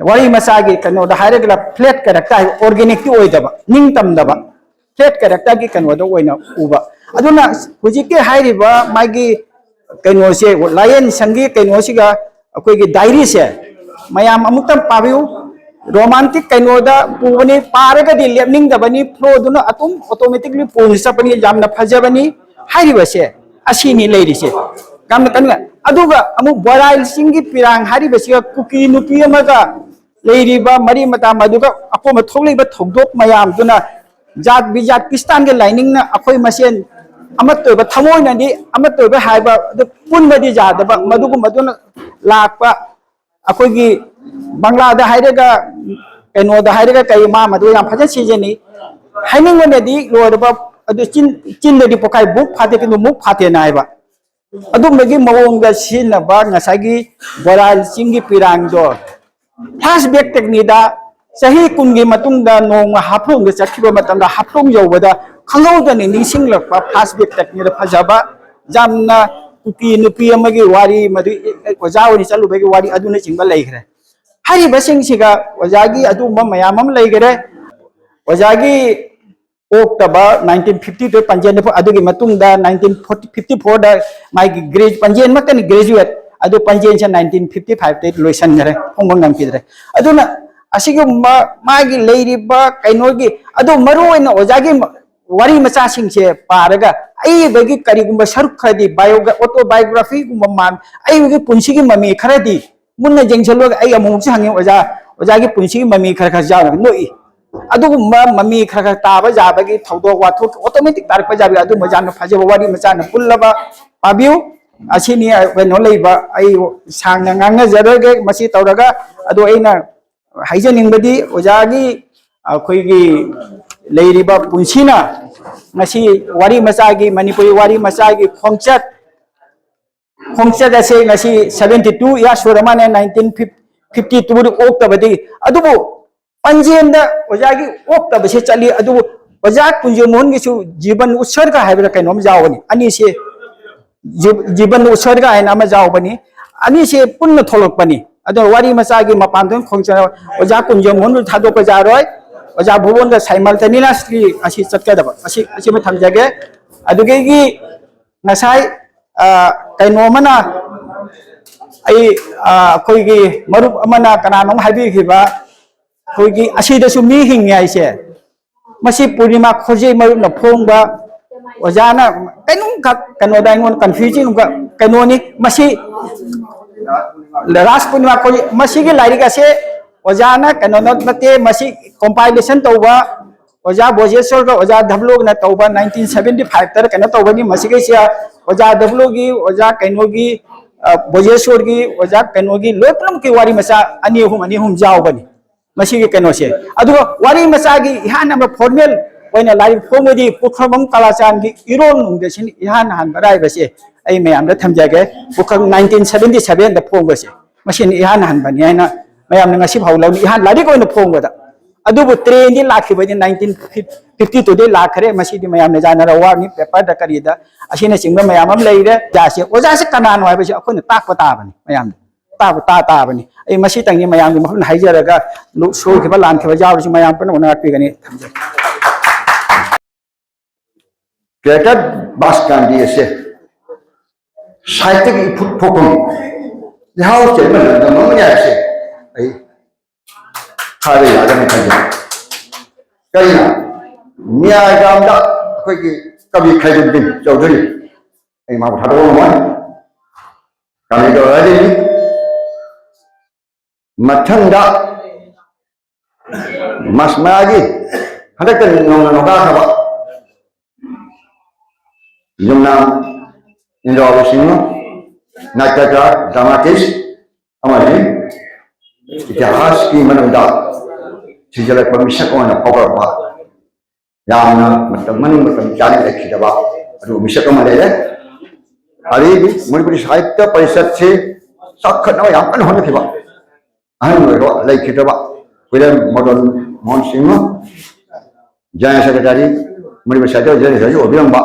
ꯋꯥꯔꯤ ꯃꯆꯥꯒꯤ ꯀꯩꯅꯣꯗ ꯍꯥꯏꯔꯒꯅ ꯐ꯭ꯂꯦꯠ ꯀꯦꯔꯦꯛꯇꯔ ꯍꯥꯏꯕ, ꯑꯣꯔꯒꯦꯅꯤꯛꯇꯤ ꯑꯣꯏꯗꯕ, ꯅꯤꯡꯇꯝꯗꯕ, ꯐ꯭ꯂꯦꯠ ꯀꯦꯔꯦꯛꯇꯔꯒꯤ ꯀꯩꯅꯣꯗ ꯑꯣꯏꯅ ꯎꯕ꯫ ꯑꯗꯨꯅ ꯍꯧꯖꯤꯛꯀꯤ ꯍꯥꯏꯔꯤꯕ ꯃꯥꯒꯤ ꯀꯩꯅꯣꯁꯦ, ꯂꯥꯏꯌꯦꯟ ꯁꯪꯒꯤ ꯀꯩꯅꯣꯁꯤꯒ ꯑꯩꯈꯣꯏꯒꯤ ꯗꯥꯏꯔꯤꯁꯦ ꯃꯌꯥꯝ ꯑꯃꯨꯛꯇꯪ ꯄꯥꯕꯤꯌꯨ꯫ ꯔꯣꯃꯥꯟꯇꯤꯛ ꯀꯩꯅꯣꯗ ꯄꯨꯕꯅꯤ, ꯄꯥꯔꯒꯗꯤ ꯂꯦꯞꯅꯤꯡꯗꯕꯅꯤ, ꯐ꯭ꯂꯣꯗꯨꯅ ꯑꯗꯨꯝ ꯑꯣꯇꯣꯃꯦꯇꯤꯛꯂꯤ ꯄꯨꯅ ꯆꯠꯄꯅꯤ, ꯌꯥꯝꯅ ꯐꯖꯕꯅꯤ꯫ ꯍꯥꯏꯔꯤꯕꯁꯦ ꯑꯁꯤꯅꯤ ꯂꯩꯔꯤꯁꯦ꯫ ꯌꯥꯝꯅ ꯀꯟꯅ, ꯑꯗꯨꯒ ꯑꯃꯨꯛ ꯕꯣꯔꯥꯏꯜ ꯆꯤꯡꯒꯤ ꯄꯤꯔꯥꯡ ꯍꯥꯏꯔꯤꯕꯁꯤꯒ ꯀꯨꯀꯤ ꯅꯨꯄꯤ ꯑꯃꯒ ꯂꯩꯔꯤꯕ ꯃꯔꯤ ꯃꯇꯥ, ꯃꯗꯨꯒ ꯑꯀꯣꯟꯕ ꯊꯣꯛꯂꯤꯕ ꯊꯧꯗꯣꯛ ꯃꯌꯥꯝꯗꯨꯅ ꯖꯥꯠ ꯕꯤꯖꯥꯠ ꯈ꯭ꯔꯤꯁꯇꯥꯟꯒꯤ ꯂꯥꯏꯅꯤꯡꯅ ꯑꯩꯈꯣꯏ ꯃꯁꯦꯟ ꯑꯃꯠꯇ ꯑꯣꯏꯕ, ꯊꯃꯣꯏꯅꯗꯤ ꯑꯃꯠꯇ ꯑꯣꯏꯕ ꯍꯥꯏꯕ ꯑꯗꯨ ꯄꯨꯟꯕꯗꯤ ꯌꯥꯗꯕ, ꯃꯗꯨꯒꯨꯝꯕꯗꯨꯅ ꯂꯥꯛꯄ꯫ ꯑꯩꯈꯣꯏꯒꯤ ꯕꯪꯒ꯭ꯂꯥꯗ ꯍꯥꯏꯔꯒ, ꯀꯩꯅꯣꯗ ꯍꯥꯏꯔꯒ ꯀꯩ, ꯃꯥ ꯃꯗꯨ ꯌꯥꯝ ꯐꯖꯅ ꯁꯤꯖꯤꯟꯅꯩ꯫ ꯍꯥꯏꯅꯤꯡꯕꯅꯗꯤ ꯂꯣꯏꯔꯕ, ꯑꯗꯨ ꯆꯤꯟ, ꯆꯤꯟꯗꯗꯤ ꯄꯣꯛꯈꯥꯏ ꯕꯨꯛ ꯐꯥꯇꯦ, ꯀꯩꯅꯣ ꯃꯨꯛ ꯐꯥꯇꯦꯅ ꯍꯥꯏꯕ꯫ ꯑꯗꯨꯝꯕꯒꯤ ꯃꯑꯣꯡꯗ ꯁꯤꯖꯤꯟꯅꯕ ꯉꯁꯥꯏꯒꯤ ꯕꯣꯔꯥꯏꯜ ꯆꯤꯡꯒꯤ ꯄꯤꯔꯥꯡꯗꯣ ꯐ꯭ꯂꯥꯁꯕꯦꯛ ꯇꯦꯛꯅꯤꯛꯇ ꯆꯍꯤ ꯀꯨꯟꯒꯤ ꯃꯇꯨꯡꯗ ꯅꯣꯡꯃ ꯍꯥꯐꯂꯣꯡꯗ ꯆꯠꯈꯤꯕ ꯃꯇꯝꯗ ꯍꯥꯐꯂꯣꯡ ꯌꯧꯕꯗ ꯈꯪꯍꯧꯗꯅ ꯅꯤꯡꯁꯤꯡꯂꯛꯄ ꯐ꯭ꯂꯥꯁꯕꯦꯛ ꯇꯦꯛꯅꯤꯛꯇ ꯐꯖꯕ, ꯌꯥꯝꯅ ꯀꯨꯀꯤ ꯅꯨꯄꯤ ꯑꯃꯒꯤ ꯋꯥꯔꯤ, ꯃꯗꯨ ꯑꯣꯖꯥ ꯑꯣꯏꯅ ꯆꯠꯂꯨꯕꯒꯤ ꯋꯥꯔꯤ ꯑꯗꯨꯅꯆꯤꯡꯕ ꯂꯩꯈ꯭ꯔꯦ꯫ ꯍꯥꯏꯔꯤꯕꯁꯤꯡꯁꯤꯒ ꯑꯣꯖꯥꯒꯤ ꯑꯗꯨꯒꯨꯝꯕ ꯃꯌꯥꯝ ꯑꯃ ꯂꯩꯈꯔꯦ꯫ ꯑꯣꯖꯥꯒꯤ ꯑꯣꯛꯇꯕ ꯅꯥꯏꯟꯇꯤꯟ ꯐꯤꯐꯇꯤ ꯇꯨ ꯄꯥꯟꯖꯦꯟꯗ ꯐ-, ꯑꯗꯨꯒꯤ ꯃꯇꯨꯡꯗ ꯅꯥꯏꯟꯇꯤꯟ ꯐꯤꯐꯇꯤ ꯐꯣꯔꯗ ꯃꯥꯒꯤ ꯒ꯭ꯔꯦꯖꯨ-, ꯄꯥꯟꯖꯦꯟꯃꯛꯇꯅꯤ ꯒ꯭ꯔꯦꯖꯨꯋꯦꯠ, ꯑꯗꯨ ꯄꯥꯟꯖꯦꯟꯁꯦ ꯅꯥꯏꯟꯇꯤꯟ ꯐꯤꯐꯇꯤ ꯐꯥꯏꯚꯇ ꯂꯣꯏꯁꯤꯟꯈꯔꯦ, ꯐꯣꯡꯕ ꯉꯝꯈꯤꯗ꯭ꯔꯦ꯫ ꯑꯗꯨꯅ ꯑꯁꯤꯒꯨꯝꯕ ꯃꯥꯒꯤ ꯂꯩꯔꯤꯕ ꯀꯩꯅꯣꯒꯤ, ꯑꯗꯨ ꯃꯔꯨ ꯑꯣꯏꯅ ꯑꯣꯖꯥꯒꯤ ꯃ-, ꯋꯥꯔꯤ ꯃꯆꯥꯁꯤꯡꯁꯦ ꯄꯥꯔꯒ ꯑꯏꯕꯒꯤ ꯀꯔꯤꯒꯨꯝꯕ ꯁꯔꯨꯛ ꯈꯔꯗꯤ ꯕꯥꯏꯑꯣꯒ-, ꯑꯣꯇꯣꯕꯥꯏꯑꯣꯒ꯭ꯔꯥꯐꯤꯒꯨꯝꯕ ꯃꯥꯟ-, ꯑꯏꯕꯒꯤ ꯄꯨꯟꯁꯤꯒꯤ ꯃꯃꯤ ꯈꯔꯗꯤ ꯃꯨꯟꯅ ꯌꯦꯡꯁꯤꯜꯂꯨꯔꯒ ꯑꯩ ꯑꯃꯨꯛꯁꯨ ꯍꯪꯉꯤ, "ꯑꯣꯖꯥ, ꯑꯣꯖꯥꯒꯤ ꯄꯨꯟꯁꯤꯒꯤ ꯃꯃꯤ ꯈꯔ ꯈꯔ ꯌꯥꯎꯔꯒ ꯅꯣꯛꯏ"꯫ ꯑꯗꯨꯒꯨꯝꯕ ꯃꯃꯤ ꯈꯔ ꯈꯔ ꯇꯥꯕ ꯌꯥꯕꯒꯤ ꯊꯧꯗꯣꯛ ꯋꯥꯊꯣꯛ ꯑꯣꯇꯣꯃꯦꯇꯤꯛ ꯇꯥꯔꯛꯄ ꯌꯥꯕꯒꯤ ꯑꯗꯨꯝꯕ ꯌꯥꯝꯅ ꯐꯖꯕ ꯋꯥꯔꯤ ꯃꯆꯥꯅ ꯄꯨꯜꯂꯕ ꯄꯥꯕꯤꯌꯨ꯫ ꯑꯁꯤꯅꯤ ꯀꯩꯅꯣ ꯂꯩꯕ, ꯑꯩ ꯁꯥꯡꯅ ꯉꯥꯡꯅꯖꯔꯣꯏꯒꯦ ꯃꯁꯤ ꯇꯧꯔꯒ꯫ ꯑꯗꯣ ꯑꯩꯅ ꯍꯥꯏꯖꯅꯤꯡꯕꯗꯤ ꯑꯣꯖꯥꯒꯤ ꯑꯩꯈꯣꯏꯒꯤ ꯂꯩꯔꯤꯕ ꯄꯨꯟꯁꯤꯅ ꯉꯁꯤ ꯋꯥꯔꯤ ꯃꯆꯥꯒꯤ, ꯃꯅꯤꯄꯨꯔꯤ ꯋꯥꯔꯤ ꯃꯆꯥꯒꯤ ꯈꯣꯡꯆꯠ, ꯈꯣꯡꯆꯠ ꯑꯁꯦ ꯉꯁꯤ ꯁꯕꯦꯟꯇꯤ ꯇꯨ ꯏꯌꯥꯔ ꯁꯨꯔ ꯃꯥꯅꯦ, ꯅꯥꯏꯟꯇꯤꯟ ꯐꯤꯐꯇꯤ ꯇꯨꯗ ꯑꯣꯛꯇꯕꯗꯤ꯫ ꯑꯗꯨꯕꯨ ꯄꯥꯟꯖꯦꯟꯗ ꯑꯣꯖꯥꯒꯤ ꯑꯣꯛꯇꯕꯁꯦ ꯆꯠꯂꯤ, ꯑꯗꯨꯕꯨ ꯑꯣꯖꯥ ꯀꯨꯟꯖ ꯃꯣꯍꯟꯒꯤꯁꯨ ꯖꯤꯕꯟ ꯎꯠꯁꯔꯒ ꯍꯥꯏꯕ꯭ꯔꯥ ꯀꯩꯅꯣꯝ ꯌꯥꯎꯕꯅꯤ꯫ ꯑꯅꯤꯁꯦ ꯖꯤ-, ꯖꯤꯕꯟ ꯎꯠꯁꯔꯒ ꯍꯥꯏꯅ ꯑꯃ ꯌꯥꯎꯕꯅꯤ꯫ ꯑꯅꯤꯁꯦ ꯄꯨꯟꯅ ꯊꯣꯛꯂꯛꯄꯅꯤ꯫ ꯑꯗꯣ ꯋꯥꯔꯤ ꯃꯆꯥꯒꯤ ꯃꯄꯥꯟꯗ ꯑꯣꯏꯅ ꯈꯣꯡꯆꯠ, ꯑꯣꯖꯥ ꯀꯨꯟꯖꯣꯝ ꯍꯣꯟꯕ ꯊꯥꯗꯣꯛꯄ ꯌꯥꯔꯣꯏ꯫ ꯑꯣꯖꯥ ꯚꯨꯕꯣꯟꯒ simultaneously ꯑꯁꯤ ꯆꯠꯀꯗꯕ, ꯑꯁꯤ, ꯑꯁꯤꯃ ꯊꯝꯖꯒꯦ꯫ ꯑꯗꯨꯗꯒꯤ ꯉꯁꯥꯏ, ꯑ, ꯀꯩꯅꯣ ꯑꯃꯅ, ꯑꯩ, ꯑ, ꯑꯩꯈꯣꯏꯒꯤ ꯃꯔꯨꯞ ꯑꯃꯅ ꯀꯅꯥꯅꯣꯝ ꯍꯥꯏꯕꯤꯈꯤꯕ, ꯑꯩꯈꯣꯏꯒꯤ ꯑꯁꯤꯗꯁꯨ ꯃꯤ ꯍꯤꯡꯉꯦ ꯍꯥꯏꯁꯦ꯫ ꯃꯁꯤ ꯄꯨꯔꯅꯤꯃꯥ ꯈꯣꯔꯖꯦ ꯃꯔꯨꯞꯅ ꯐꯣꯡꯕ, ꯑꯣꯖꯥꯅ ꯀꯩꯅꯣꯝꯈꯛ ꯀꯩꯅꯣꯗ ꯑꯩꯉꯣꯟꯗ confusing ꯑꯃꯈꯛ ꯀꯩꯅꯣꯅꯤ꯫ ꯃꯁꯤ ꯔꯥꯁ ꯄꯨꯔꯅꯤꯃꯥ ꯈꯣꯔꯖꯦ, ꯃꯁꯤꯒꯤ ꯂꯥꯏꯔꯤꯛ ꯑꯁꯦ ꯑꯣꯖꯥꯅ ꯀꯩꯅꯣ ꯅꯠꯇꯦ, ꯃꯁꯤ compilation ꯇꯧꯕ ꯑꯣꯖꯥ ꯕꯣꯖꯦꯁꯣꯔꯒ ꯑꯣꯖꯥ ꯙꯕꯂꯣꯒꯅ ꯇꯧꯕ nineteen seventy fiveꯇ ꯀꯩꯅꯣ ꯇꯧꯕꯅꯤ꯫ ꯃꯁꯤꯒꯤꯁꯤ ꯑꯣꯖꯥ ꯙꯕꯂꯣꯒꯤ, ꯑꯣꯖꯥ ꯀꯩꯅꯣꯒꯤ, ꯑ, ꯕꯣꯖꯦꯁꯣꯔꯒꯤ, ꯑꯣꯖꯥ ꯀꯩꯅꯣꯒꯤ ꯂꯣꯏ ꯄꯨꯝꯅꯃꯛꯀꯤ ꯋꯥꯔꯤ ꯃꯆꯥ ꯑꯅꯤ ꯑꯍꯨꯝ, ꯑꯅꯤ ꯑꯍꯨꯝ ꯌꯥꯎꯕꯅꯤ꯫ ꯃꯁꯤꯒꯤ ꯀꯩꯅꯣꯁꯦ꯫ ꯑꯗꯨꯒ ꯋꯥꯔꯤ ꯃꯆꯥꯒꯤ ꯏꯍꯥꯟ ꯍꯥꯟꯕ formal ꯑꯣꯏꯅ ꯂꯥꯏꯔꯤꯛ ꯐꯣꯡꯕꯗꯤ ꯄꯨꯈ꯭ꯔꯝꯕꯝ ꯀꯂꯥꯆꯥꯟꯒꯤ ꯏꯔꯣꯜ ꯅꯨꯡꯗꯁꯤꯅꯤ ꯏꯍꯥꯟ ꯍꯥꯟꯕ ꯑꯔꯥꯏꯕꯁꯦ ꯑꯩ ꯃꯌꯥꯝꯗ ꯊꯝꯖꯒꯦ꯫ ꯄꯨꯈ꯭ꯔꯝ nineteen seventy sevenꯗ ꯐꯣꯡꯕꯁꯦ, ꯃꯁꯤꯅꯤ ꯏꯍꯥꯟ ꯍꯥꯟꯕꯅꯤ ꯍꯥꯏꯅ ꯃꯌꯥꯝꯅ ꯉꯁꯤ ꯐꯥꯎ ꯂꯧꯅꯩ, ꯏꯍꯥꯟ ꯂꯥꯏꯔꯤꯛ ꯑꯣꯏꯅ ꯐꯣꯡꯕꯗ꯫ ꯑꯗꯨꯕꯨ trainꯗꯤ ꯂꯥꯛꯈꯤꯕꯗꯤ nineteen fifty twoꯗꯒꯤ ꯂꯥꯛꯈ꯭ꯔꯦ꯫ ꯃꯁꯤꯗꯤ ꯃꯌꯥꯝꯅ ꯌꯥꯅꯔ ꯋꯥꯔꯅꯤ, paperꯗ ꯀꯔꯤꯗ ꯑꯁꯤꯅꯆꯤꯡꯕ ꯃꯌꯥꯝ ꯑꯃ ꯂꯩꯔꯦ꯫ ꯑꯣꯖꯥꯁꯦ, ꯑꯣꯖꯥꯁꯦ ꯀꯅꯥꯅꯣ ꯍꯥꯏꯕꯁꯤ ꯑꯩꯈꯣꯏꯅ ꯇꯥꯛꯄ ꯇꯥꯕꯅꯤ ꯃꯌꯥꯝꯅ꯫ ꯇꯥꯕ ꯇꯥ ꯇꯥꯕꯅꯤ꯫ ꯑꯩ ꯃꯁꯤꯇꯪꯒꯤ ꯃꯌꯥꯝꯒꯤ ꯃꯐꯝꯗ ꯍꯥꯏꯖꯔꯒ, ꯂꯨ-, ꯁꯣꯏꯈꯤꯕ ꯂꯥꯟꯈꯤꯕ ꯌꯥꯎꯔꯁꯨ ꯃꯌꯥꯝ ꯄꯨꯝꯅꯃꯛꯅ ꯉꯥꯛꯄꯤꯒꯅꯤ꯫ ꯊꯝꯖꯔꯦ꯫ ꯒ꯭ꯔꯦꯇꯔ ꯕꯥꯁꯀꯥꯟꯗꯤ ꯑꯁꯦ ꯁꯥꯍꯤꯇ꯭ꯌꯒꯤ ꯏꯐꯨꯠ ꯐꯨꯐꯝ, ꯂꯩꯍꯥꯎ ꯆꯦꯟꯕ ꯂꯝꯗꯝ ꯑꯃꯅꯤ ꯍꯥꯏꯕꯁꯦ ꯑꯩ ꯍꯥꯏꯕ ꯌꯥꯒꯅꯤ ꯈꯟꯖꯩ꯫ ꯀꯔꯤꯅ? ꯃꯤꯌꯥꯏꯒꯥꯝꯗ ꯑꯩꯈꯣꯏꯒꯤ ꯀꯕꯤ ꯈꯩꯔꯨꯗꯤꯟ ꯆꯧꯙꯨꯔꯤ, ꯑꯩ ꯃꯥꯕꯨ ꯊꯥꯗꯣꯛꯄ ꯉꯝꯃꯣꯏ꯫ ꯀꯃꯥꯏꯅ ꯇꯧꯔꯒꯗꯤ ꯃꯊꯪꯗ ꯃꯁ-, ꯃꯥꯒꯤ ꯍꯟꯗꯛꯇ ꯅꯧꯅ ꯅꯣꯡꯗꯥꯈ꯭ꯔꯕ ꯌꯨꯝꯅꯥꯝ ꯏꯟꯗ꯭ꯔꯥꯕꯨ ꯁꯤꯡꯍ, ꯅꯥꯇꯀꯀꯥꯔ, dramatist ꯑꯃꯗꯤ ꯏꯇꯤꯍꯥꯁꯀꯤ ꯃꯅꯨꯡꯗ ꯊꯤꯖꯤꯜꯂꯛꯄ ꯃꯤꯁꯛ ꯑꯃ ꯑꯣꯏꯅ ꯐꯥꯎꯒꯠꯂꯛꯄ, ꯌꯥꯝꯅ ꯃꯇꯝ ꯃꯅꯨꯡ ꯃꯇꯝ ꯆꯥꯅ ꯂꯩꯈꯤꯗꯕ ꯑꯗꯨꯒꯨꯝꯕ ꯃꯤꯁꯛ ꯑꯃ ꯂꯩꯔꯦ꯫ ꯑꯗꯩꯗꯤ ꯃꯅꯤꯄꯨꯔꯤ ꯁꯥꯍꯤꯇ꯭ꯌ ꯄꯔꯤꯁꯠꯁꯤ ꯆꯥꯎꯈꯠꯅꯕ ꯌꯥꯝ ꯀꯟꯅ ꯍꯣꯠꯅꯈꯤꯕ ꯑꯍꯜ ꯑꯣꯏꯔꯕ ꯂꯩꯈꯤꯗ꯭ꯔꯕ ꯍꯨꯏꯔꯦꯝ ꯃꯗꯟ ꯃꯣꯍꯟ ꯁꯤꯡꯍ, General Secretary, ꯃꯅꯤꯄꯨꯔ ꯁꯥꯍꯤꯇ꯭ꯌ General Secretary ꯑꯣꯏꯕꯤꯔꯝꯕ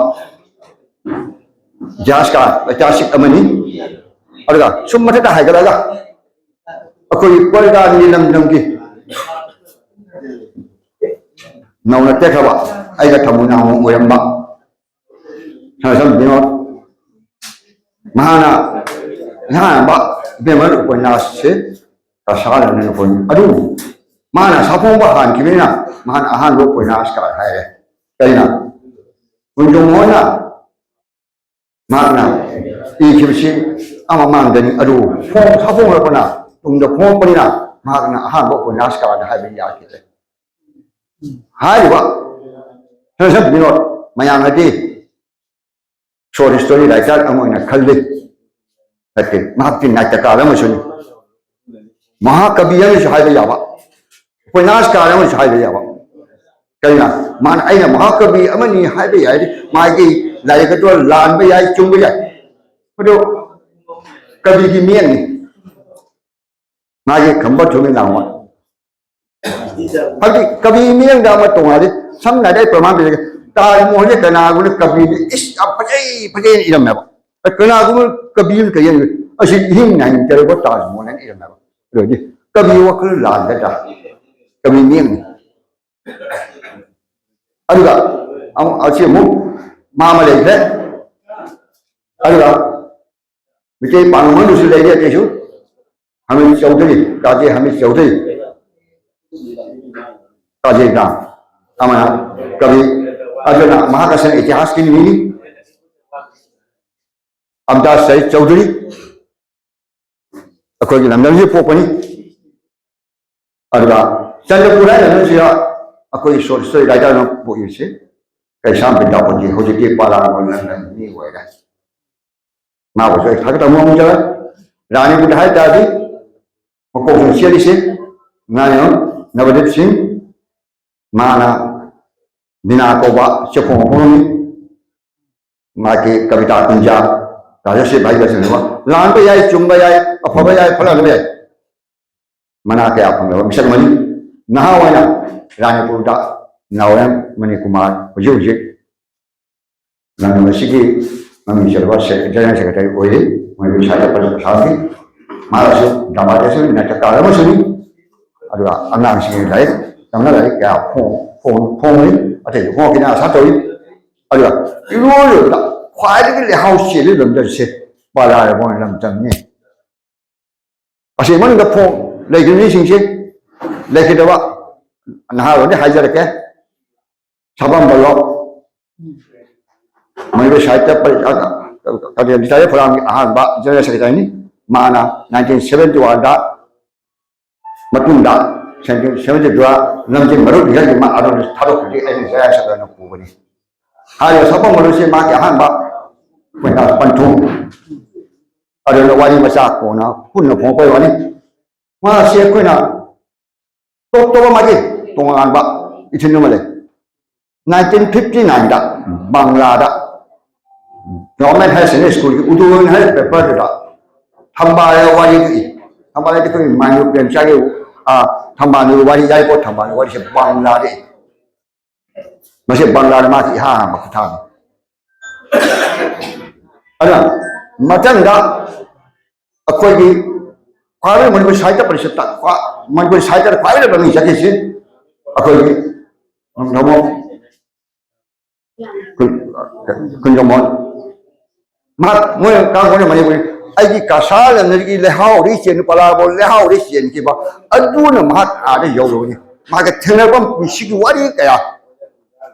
ꯏꯇꯤꯍꯥꯁꯀꯥꯔ, ꯏꯇꯤꯍꯥꯁꯤꯛ ꯑꯃꯅꯤ꯫ ꯑꯗꯨꯒ ꯁꯨꯝ ꯃꯊꯛꯇ ꯍꯥꯏꯒꯠꯂꯒ ꯑꯩꯈꯣꯏꯒꯤ ꯀꯣꯏꯔꯒꯥꯟꯒꯤ ꯂꯝꯗꯝꯒꯤ ꯅꯧꯅ ꯇꯦꯛꯈ꯭ꯔꯕ ꯑꯩꯒ ꯊꯃꯣꯏ ꯅꯥꯎ ꯑꯣꯏꯔꯝꯕ ꯁꯅꯥꯁꯝ ꯕꯤꯅꯣꯗ, ꯃꯍꯥꯛꯅ ꯏꯍꯥꯟ ꯍꯥꯟꯕ ꯏꯕꯦꯝꯃ ꯎꯄꯟꯌꯥꯁꯁꯦ ꯀꯁꯥꯗꯅ ꯂꯨꯍꯣꯡꯉꯤ꯫ ꯑꯗꯨꯕꯨ ꯃꯥꯅ ꯁꯥꯐꯣꯡꯕ ꯍꯥꯟꯈꯤꯕꯅꯤꯅ ꯃꯍꯥꯛꯅ ꯑꯍꯥꯟꯕ ꯎꯄꯟꯌꯥꯁꯀꯥꯔ ꯍꯥꯏꯔꯦ꯫ ꯀꯩꯅ ꯀꯨꯟꯖꯣꯝ ꯍꯣꯏꯅ ꯃꯍꯥꯛꯅ ꯏꯈꯤꯕꯁꯤ ꯑꯃ ꯃꯥꯡꯗꯅꯤ꯫ ꯑꯗꯨ ꯐꯣꯡ-, ꯁꯥꯐꯣꯡꯂꯛꯄꯅ ꯇꯨꯡꯗ ꯐꯣꯡꯂꯛꯄꯅꯤꯅ ꯃꯍꯥꯛꯅ ꯑꯍꯥꯟꯕ ꯎꯄꯟꯌꯥꯁꯀꯥꯔ ꯍꯥꯏꯕ ꯌꯥꯈꯤꯗꯦ꯫ ꯍꯥꯏꯔꯤꯕ ꯁꯅꯥꯁꯝ ꯕꯤꯅꯣꯗ ꯃꯌꯥꯝꯅꯗꯤ ꯁꯣꯔꯠ ꯁ꯭ꯇꯣꯔꯤ ꯔꯥꯏꯇꯔ ꯑꯃ ꯑꯣꯏꯅ ꯈꯜꯂꯤ꯫ ꯅꯠꯇꯦ, ꯃꯍꯥꯛꯇꯤ ꯅꯥꯇꯀꯥꯔ ꯑꯃꯁꯨꯅꯤ, ꯃꯍꯥꯀꯕꯤ ꯑꯃꯁꯨ ꯍꯥꯏꯕ ꯌꯥꯕ, ꯎꯄꯟꯌꯥꯁꯀꯥꯔ ꯑꯃꯁꯨ ꯍꯥꯏꯕ ꯌꯥꯕ꯫ ꯀꯩꯅ ꯃꯥꯅ ꯑꯩꯅ ꯃꯍꯥꯀꯕꯤ ꯑꯃꯅꯤ ꯍꯥꯏꯕ ꯌꯥꯏ, ꯃꯥꯒꯤ ꯂꯥꯏꯔꯤꯛ ꯑꯗꯨ ꯂꯥꯟꯕ ꯌꯥꯏ, ꯆꯨꯝꯕ ꯌꯥꯏ, ꯑꯗꯨ ꯀꯕꯤꯒꯤ ꯃꯤꯠꯌꯦꯡꯅꯤ꯫ ꯃꯥꯒꯤ ꯈꯝꯕ ꯊꯣꯏꯕꯤ ꯂꯥꯡꯕ ꯍꯥꯏꯕꯗꯤ ꯀꯕꯤ ꯃꯤꯠꯌꯦꯡꯗ ꯑꯃ ꯇꯣꯉꯥꯜꯂꯤ꯫ ꯁꯝꯅ ꯍꯥꯏꯔꯕꯗ ꯑꯩ ꯄ꯭ꯔꯃꯥꯟ ꯄꯤꯔꯒꯦ, ꯇꯥꯖ ꯃꯍꯜꯁꯦ ꯀꯅꯥꯒꯨꯝꯕꯅ ꯀꯕꯤꯅ ꯏꯁ ꯌꯥꯝ ꯐꯖꯩ ꯐꯖꯩꯅ ꯏꯔꯝꯃꯦꯕ꯫ ꯀꯅꯥꯒꯨꯝꯕ ꯀꯕꯤ ꯑꯃꯅ ꯀꯔꯤ ꯍꯥꯏꯅꯤ? ꯑꯁꯤ ꯏꯍꯤꯡ ꯅꯥꯏꯅ ꯇꯧꯔꯕ ꯇꯥꯖ ꯃꯍꯜ ꯍꯥꯏꯅ ꯏꯔꯝꯃꯦꯕ꯫ ꯑꯗꯨꯗꯤ ꯀꯕꯤ ꯋꯥꯈꯜ ꯂꯥꯟꯒꯗ꯭ꯔꯥ? ꯀꯕꯤ ꯃꯤꯠꯌꯦꯡꯅꯤ꯫ ꯑꯗꯨꯒ ꯑꯃꯨꯛ ꯑꯁꯤ ꯑꯃꯨꯛ ꯃꯥ ꯑꯃ ꯂꯩꯈ꯭ꯔꯦ꯫ ꯑꯗꯨꯒ ꯃꯤꯇꯩ ꯄꯥꯡꯒꯜ ꯑꯃꯁꯨ ꯂꯩꯔꯤ ꯑꯇꯩꯁꯨ, ꯍꯃꯤꯗ ꯆꯧꯙꯔꯤ, ꯀꯥꯖꯤ ꯍꯃꯤꯗ ꯆꯧꯙꯔꯤ, ꯀꯥꯖꯤ ꯔꯥꯝ, ꯑꯃꯅ ꯀꯕꯤ, ꯑꯗꯨꯅ ꯃꯍꯥꯛ ꯑꯁꯤꯅ ꯏꯇꯤꯍꯥꯁꯀꯤ ꯃꯤꯅꯤ꯫ ꯑꯕꯗꯥꯁ ꯁꯌꯤꯗ ꯆꯧꯙꯔꯤ ꯑꯩꯈꯣꯏꯒꯤ ꯂꯝꯗꯝꯁꯤꯗ ꯄꯣꯛꯄꯅꯤ꯫ ꯑꯗꯨꯒ ꯆꯟꯗ꯭ꯔꯄꯨꯔ ꯍꯥꯏꯅ ꯂꯝꯗꯝꯁꯤꯗ ꯑꯩꯈꯣꯏꯒꯤ ꯁꯣꯔꯠ ꯁ꯭ꯇꯣꯔꯤ ꯔꯥꯏꯇꯔ ꯑꯃ ꯄꯣꯛꯏꯕꯁꯤ ꯀꯩꯁꯥꯝ ꯕꯤꯗ꯭ꯌꯥꯄꯇꯤ, ꯍꯧꯖꯤꯛꯇꯤ ꯄꯥꯂꯥ ꯃꯣꯏꯔꯥꯡ ꯃꯤ ꯑꯣꯏꯔꯦ꯫ ꯃꯥꯕꯨꯁꯨ ꯑꯩ ꯊꯥꯒꯠꯇꯕ ꯃꯑꯣꯡ ꯆꯠꯂꯦ꯫ ꯔꯥꯅꯤꯄꯨꯔꯗ ꯍꯥꯏ ꯇꯥꯔꯗꯤ ꯃꯀꯣꯛꯇ ꯆꯦꯜꯂꯤꯁꯦ ꯉꯥꯏꯌꯣ ꯅꯕꯗꯤꯞ ꯁꯤꯡ, ꯃꯥꯅ ꯕꯤꯅꯥ ꯀꯧꯕ ꯆꯦꯐꯣꯡ ꯑꯃ ꯐꯣꯡꯉꯝꯃꯤ꯫ ꯃꯥꯒꯤ ꯀꯕꯤꯇꯥ ꯀꯨꯟꯖꯥ, ꯔꯥꯖꯥ ꯁꯤꯕꯥꯏ ꯂꯣꯏꯁꯤꯟꯅꯕ꯫ ꯂꯥꯟꯕ ꯌꯥꯏ, ꯆꯨꯝꯕ ꯌꯥꯏ, ꯑꯐꯕ ꯌꯥꯏ, ꯐꯠꯇꯕ ꯌꯥꯏ꯫ ꯃꯅꯥ ꯀꯌꯥ ꯐꯪꯂꯕ ꯃꯤꯁꯛ ꯑꯃꯅꯤ꯫ ꯅꯍꯥ ꯑꯣꯏꯅ ꯔꯥꯅꯤꯄꯨꯔꯗ ꯅꯥꯎꯔꯦꯝ ꯃꯅꯤꯀꯨꯃꯥꯔ ꯍꯧꯖꯤꯛ ꯍꯧꯖꯤꯛ ꯂꯝꯗꯝ ꯑꯁꯤꯒꯤ ꯃꯃꯤꯡ ꯆꯠꯂꯕ ꯁꯦ-, ꯖꯦꯅꯔꯦꯜ ꯁꯦꯀ꯭ꯔꯦꯇꯔꯤ ꯑꯣꯏꯔꯤ꯫ ꯃꯣꯏꯒꯤ ꯁꯥꯏꯠꯇ ꯄ꯭ꯔꯖꯥ ꯁꯥꯈꯤ꯫ ꯃꯥꯅꯁꯨ ꯗ꯭ꯔꯃꯥ ꯇꯦꯁꯟ ꯅꯥꯏꯇꯀꯥꯔ ꯑꯃꯁꯨꯅꯤ꯫ ꯑꯗꯨꯒ ꯑꯉꯥꯡꯁꯤꯡꯒꯤ ꯂꯥꯏꯔꯤꯛ ꯇꯝꯅ ꯂꯥꯏꯔꯤꯛ ꯀꯌꯥ ꯐꯣꯡ- ꯐꯣꯡ- ꯐꯣꯡꯂꯤ꯫ ꯑꯇꯩꯁꯨ ꯐꯣꯡꯉꯛꯈꯤꯅ ꯑꯁꯥ ꯇꯧꯏ꯫ ꯑꯗꯨꯒ ꯏꯔꯣꯏ ꯂꯣꯏꯕꯗ ꯈ꯭ꯋꯥꯏꯗꯒꯤ ꯂꯩꯍꯥꯎ ꯆꯦꯜꯂꯤꯕ ꯂꯝꯗꯝꯁꯦ ꯕꯥꯂꯥꯔꯤꯕꯣꯟ ꯂꯝꯗꯝꯅꯤ꯫ ꯑꯁꯤ ꯃꯅꯨꯡꯗ ꯐꯣꯡ ꯂꯩꯈꯤꯕ ꯃꯤꯁꯤꯡꯁꯤ ꯂꯩꯈꯤꯗꯕ ꯅꯍꯥꯔꯣꯜꯗꯤ ꯍꯥꯏꯖꯔꯛꯀꯦ꯫ ꯁꯥꯄꯝ ꯕꯂꯣ, ꯃꯅꯤꯄꯨꯔ ꯁꯥꯍꯤꯇ꯭ꯌ ꯄꯔꯤ-, ꯑ, ꯑ, ꯂꯤꯇꯔꯦꯆꯔ ꯐꯣꯔꯝꯒꯤ ꯑꯍꯥꯟꯕ ꯖꯦꯅꯔꯦꯜ ꯁꯦꯀ꯭ꯔꯦꯇꯔꯤꯅꯤ꯫ ꯃꯥꯅ ꯅꯥꯏꯟꯇꯤꯟ ꯁꯚꯦꯟꯇꯤ ꯋꯥꯟꯗ ꯃꯇꯨꯡꯗ ꯁꯚꯦꯟꯇꯤꯟ ꯁꯚꯦꯟꯇꯤ ꯇꯨꯗ ꯂꯝꯖꯤꯡ ꯃꯔꯨꯞ ꯂꯤꯡꯈꯠꯈꯤ꯫ ꯃꯥ ꯑꯗꯨꯅ ꯊꯥꯗꯣꯛꯈꯤꯕꯗꯒꯤ ꯑꯩꯅ ꯖꯦꯅꯔꯦꯜ ꯁꯦꯀ꯭ꯔꯦꯇꯔꯤꯅ ꯄꯨꯕꯅꯤ꯫ ꯍꯥꯏꯔꯤꯕ ꯁꯥꯄꯝ ꯕꯂꯣꯁꯤ ꯃꯥꯒꯤ ꯑꯍꯥꯟꯕ ꯑꯩꯈꯣꯏꯅ ꯄꯟꯊꯨꯡ ꯑꯗꯨꯅ ꯋꯥꯔꯤ ꯃꯆꯥ ꯀꯣꯟꯅ ꯄꯨꯟꯅ ꯐꯣꯡꯉꯛꯄꯩ ꯋꯥꯅꯤ꯫ ꯃꯥꯁꯤ ꯑꯩꯈꯣꯏꯅ ꯇꯣꯞ ꯇꯣꯞꯄ ꯃꯥꯒꯤ ꯇꯣꯉꯥꯟꯕ ꯏꯊꯤꯟ ꯑꯃ ꯂꯩ꯫ ꯅꯥꯏꯟꯇꯤꯟ ꯐꯤꯐꯇꯤ ꯅꯥꯏꯟꯗ ꯕꯪꯂꯥꯗ ꯒꯚꯔꯟꯃꯦꯟ ꯍꯥꯌꯔ ꯁꯦꯀꯦꯟꯗꯔꯤ ꯁ꯭ꯀꯨꯜꯒꯤ ꯎꯗꯣꯟ ꯍꯥꯏꯔꯤꯕ ꯄꯦꯄꯔꯗꯨꯗ ꯊꯝꯕꯥꯜ ꯋꯥꯔꯤꯗꯨ ꯏ꯫ ꯊꯝꯕꯥꯜ ꯍꯥꯏꯗꯤ ꯑꯩꯈꯣꯏ ꯃꯥꯏꯅꯨ ꯄ꯭ꯔꯦꯝꯆꯥꯒꯤ, ꯑ, ꯊꯝꯕꯥꯜ ꯋꯥꯔꯤ, ꯌꯥꯏꯔꯤꯄꯣꯛ ꯊꯝꯕꯥꯜ ꯋꯥꯔꯤꯁꯦ ꯕꯪꯂꯥꯗ ꯏ꯫ ꯃꯁꯤ ꯕꯪꯂꯥꯗ ꯃꯥꯒꯤ ꯏꯍꯥꯟ ꯍꯥꯟꯕ ꯈꯨꯠꯊꯥꯡꯅꯤ꯫ ꯑꯗꯨꯅ ꯃꯊꯪꯗ ꯑꯩꯈꯣꯏꯒꯤ ꯈ꯭ꯋꯥꯏꯗꯒꯤ ꯃꯅꯤꯄꯨꯔꯤ ꯁꯥꯍꯤꯇ꯭ꯌ ꯄꯔꯤꯁꯠꯇ ꯈ꯭ꯋꯥ-, ꯃꯅꯤꯄꯨꯔꯤ ꯁꯥꯍꯤꯇ꯭ꯌꯗ ꯈ꯭ꯋꯥꯏꯗꯒꯤ ꯃꯃꯤꯡ ꯆꯠꯈꯤꯁꯤ ꯑꯩꯈꯣꯏꯒꯤ ꯅꯣꯡꯃ ꯀꯨꯟ-, ꯀꯨꯟꯖꯃꯣꯍꯟ꯫ ꯃꯍꯥꯛ ꯃꯣꯏꯅ ꯀꯥꯡꯕꯨꯅ ꯃꯅꯤꯄꯨꯔꯤ ꯑꯩꯒꯤ ꯀꯁꯥꯔ ꯂꯝꯗꯒꯤ ꯂꯩꯍꯥꯎꯗꯒꯤ ꯆꯦꯟ ꯄꯂꯥꯕꯣ ꯂꯩꯍꯥꯎꯗꯒꯤ ꯆꯦꯟꯈꯤꯕ ꯑꯗꯨꯅ ꯃꯍꯥꯛ ꯑꯥꯗ ꯌꯧꯔꯨꯕꯅꯤ꯫ ꯃꯥꯒ ꯊꯦꯡꯅꯔꯛꯄ ꯄꯨꯟꯁꯤꯒꯤ ꯋꯥꯔꯤ ꯀꯌꯥ,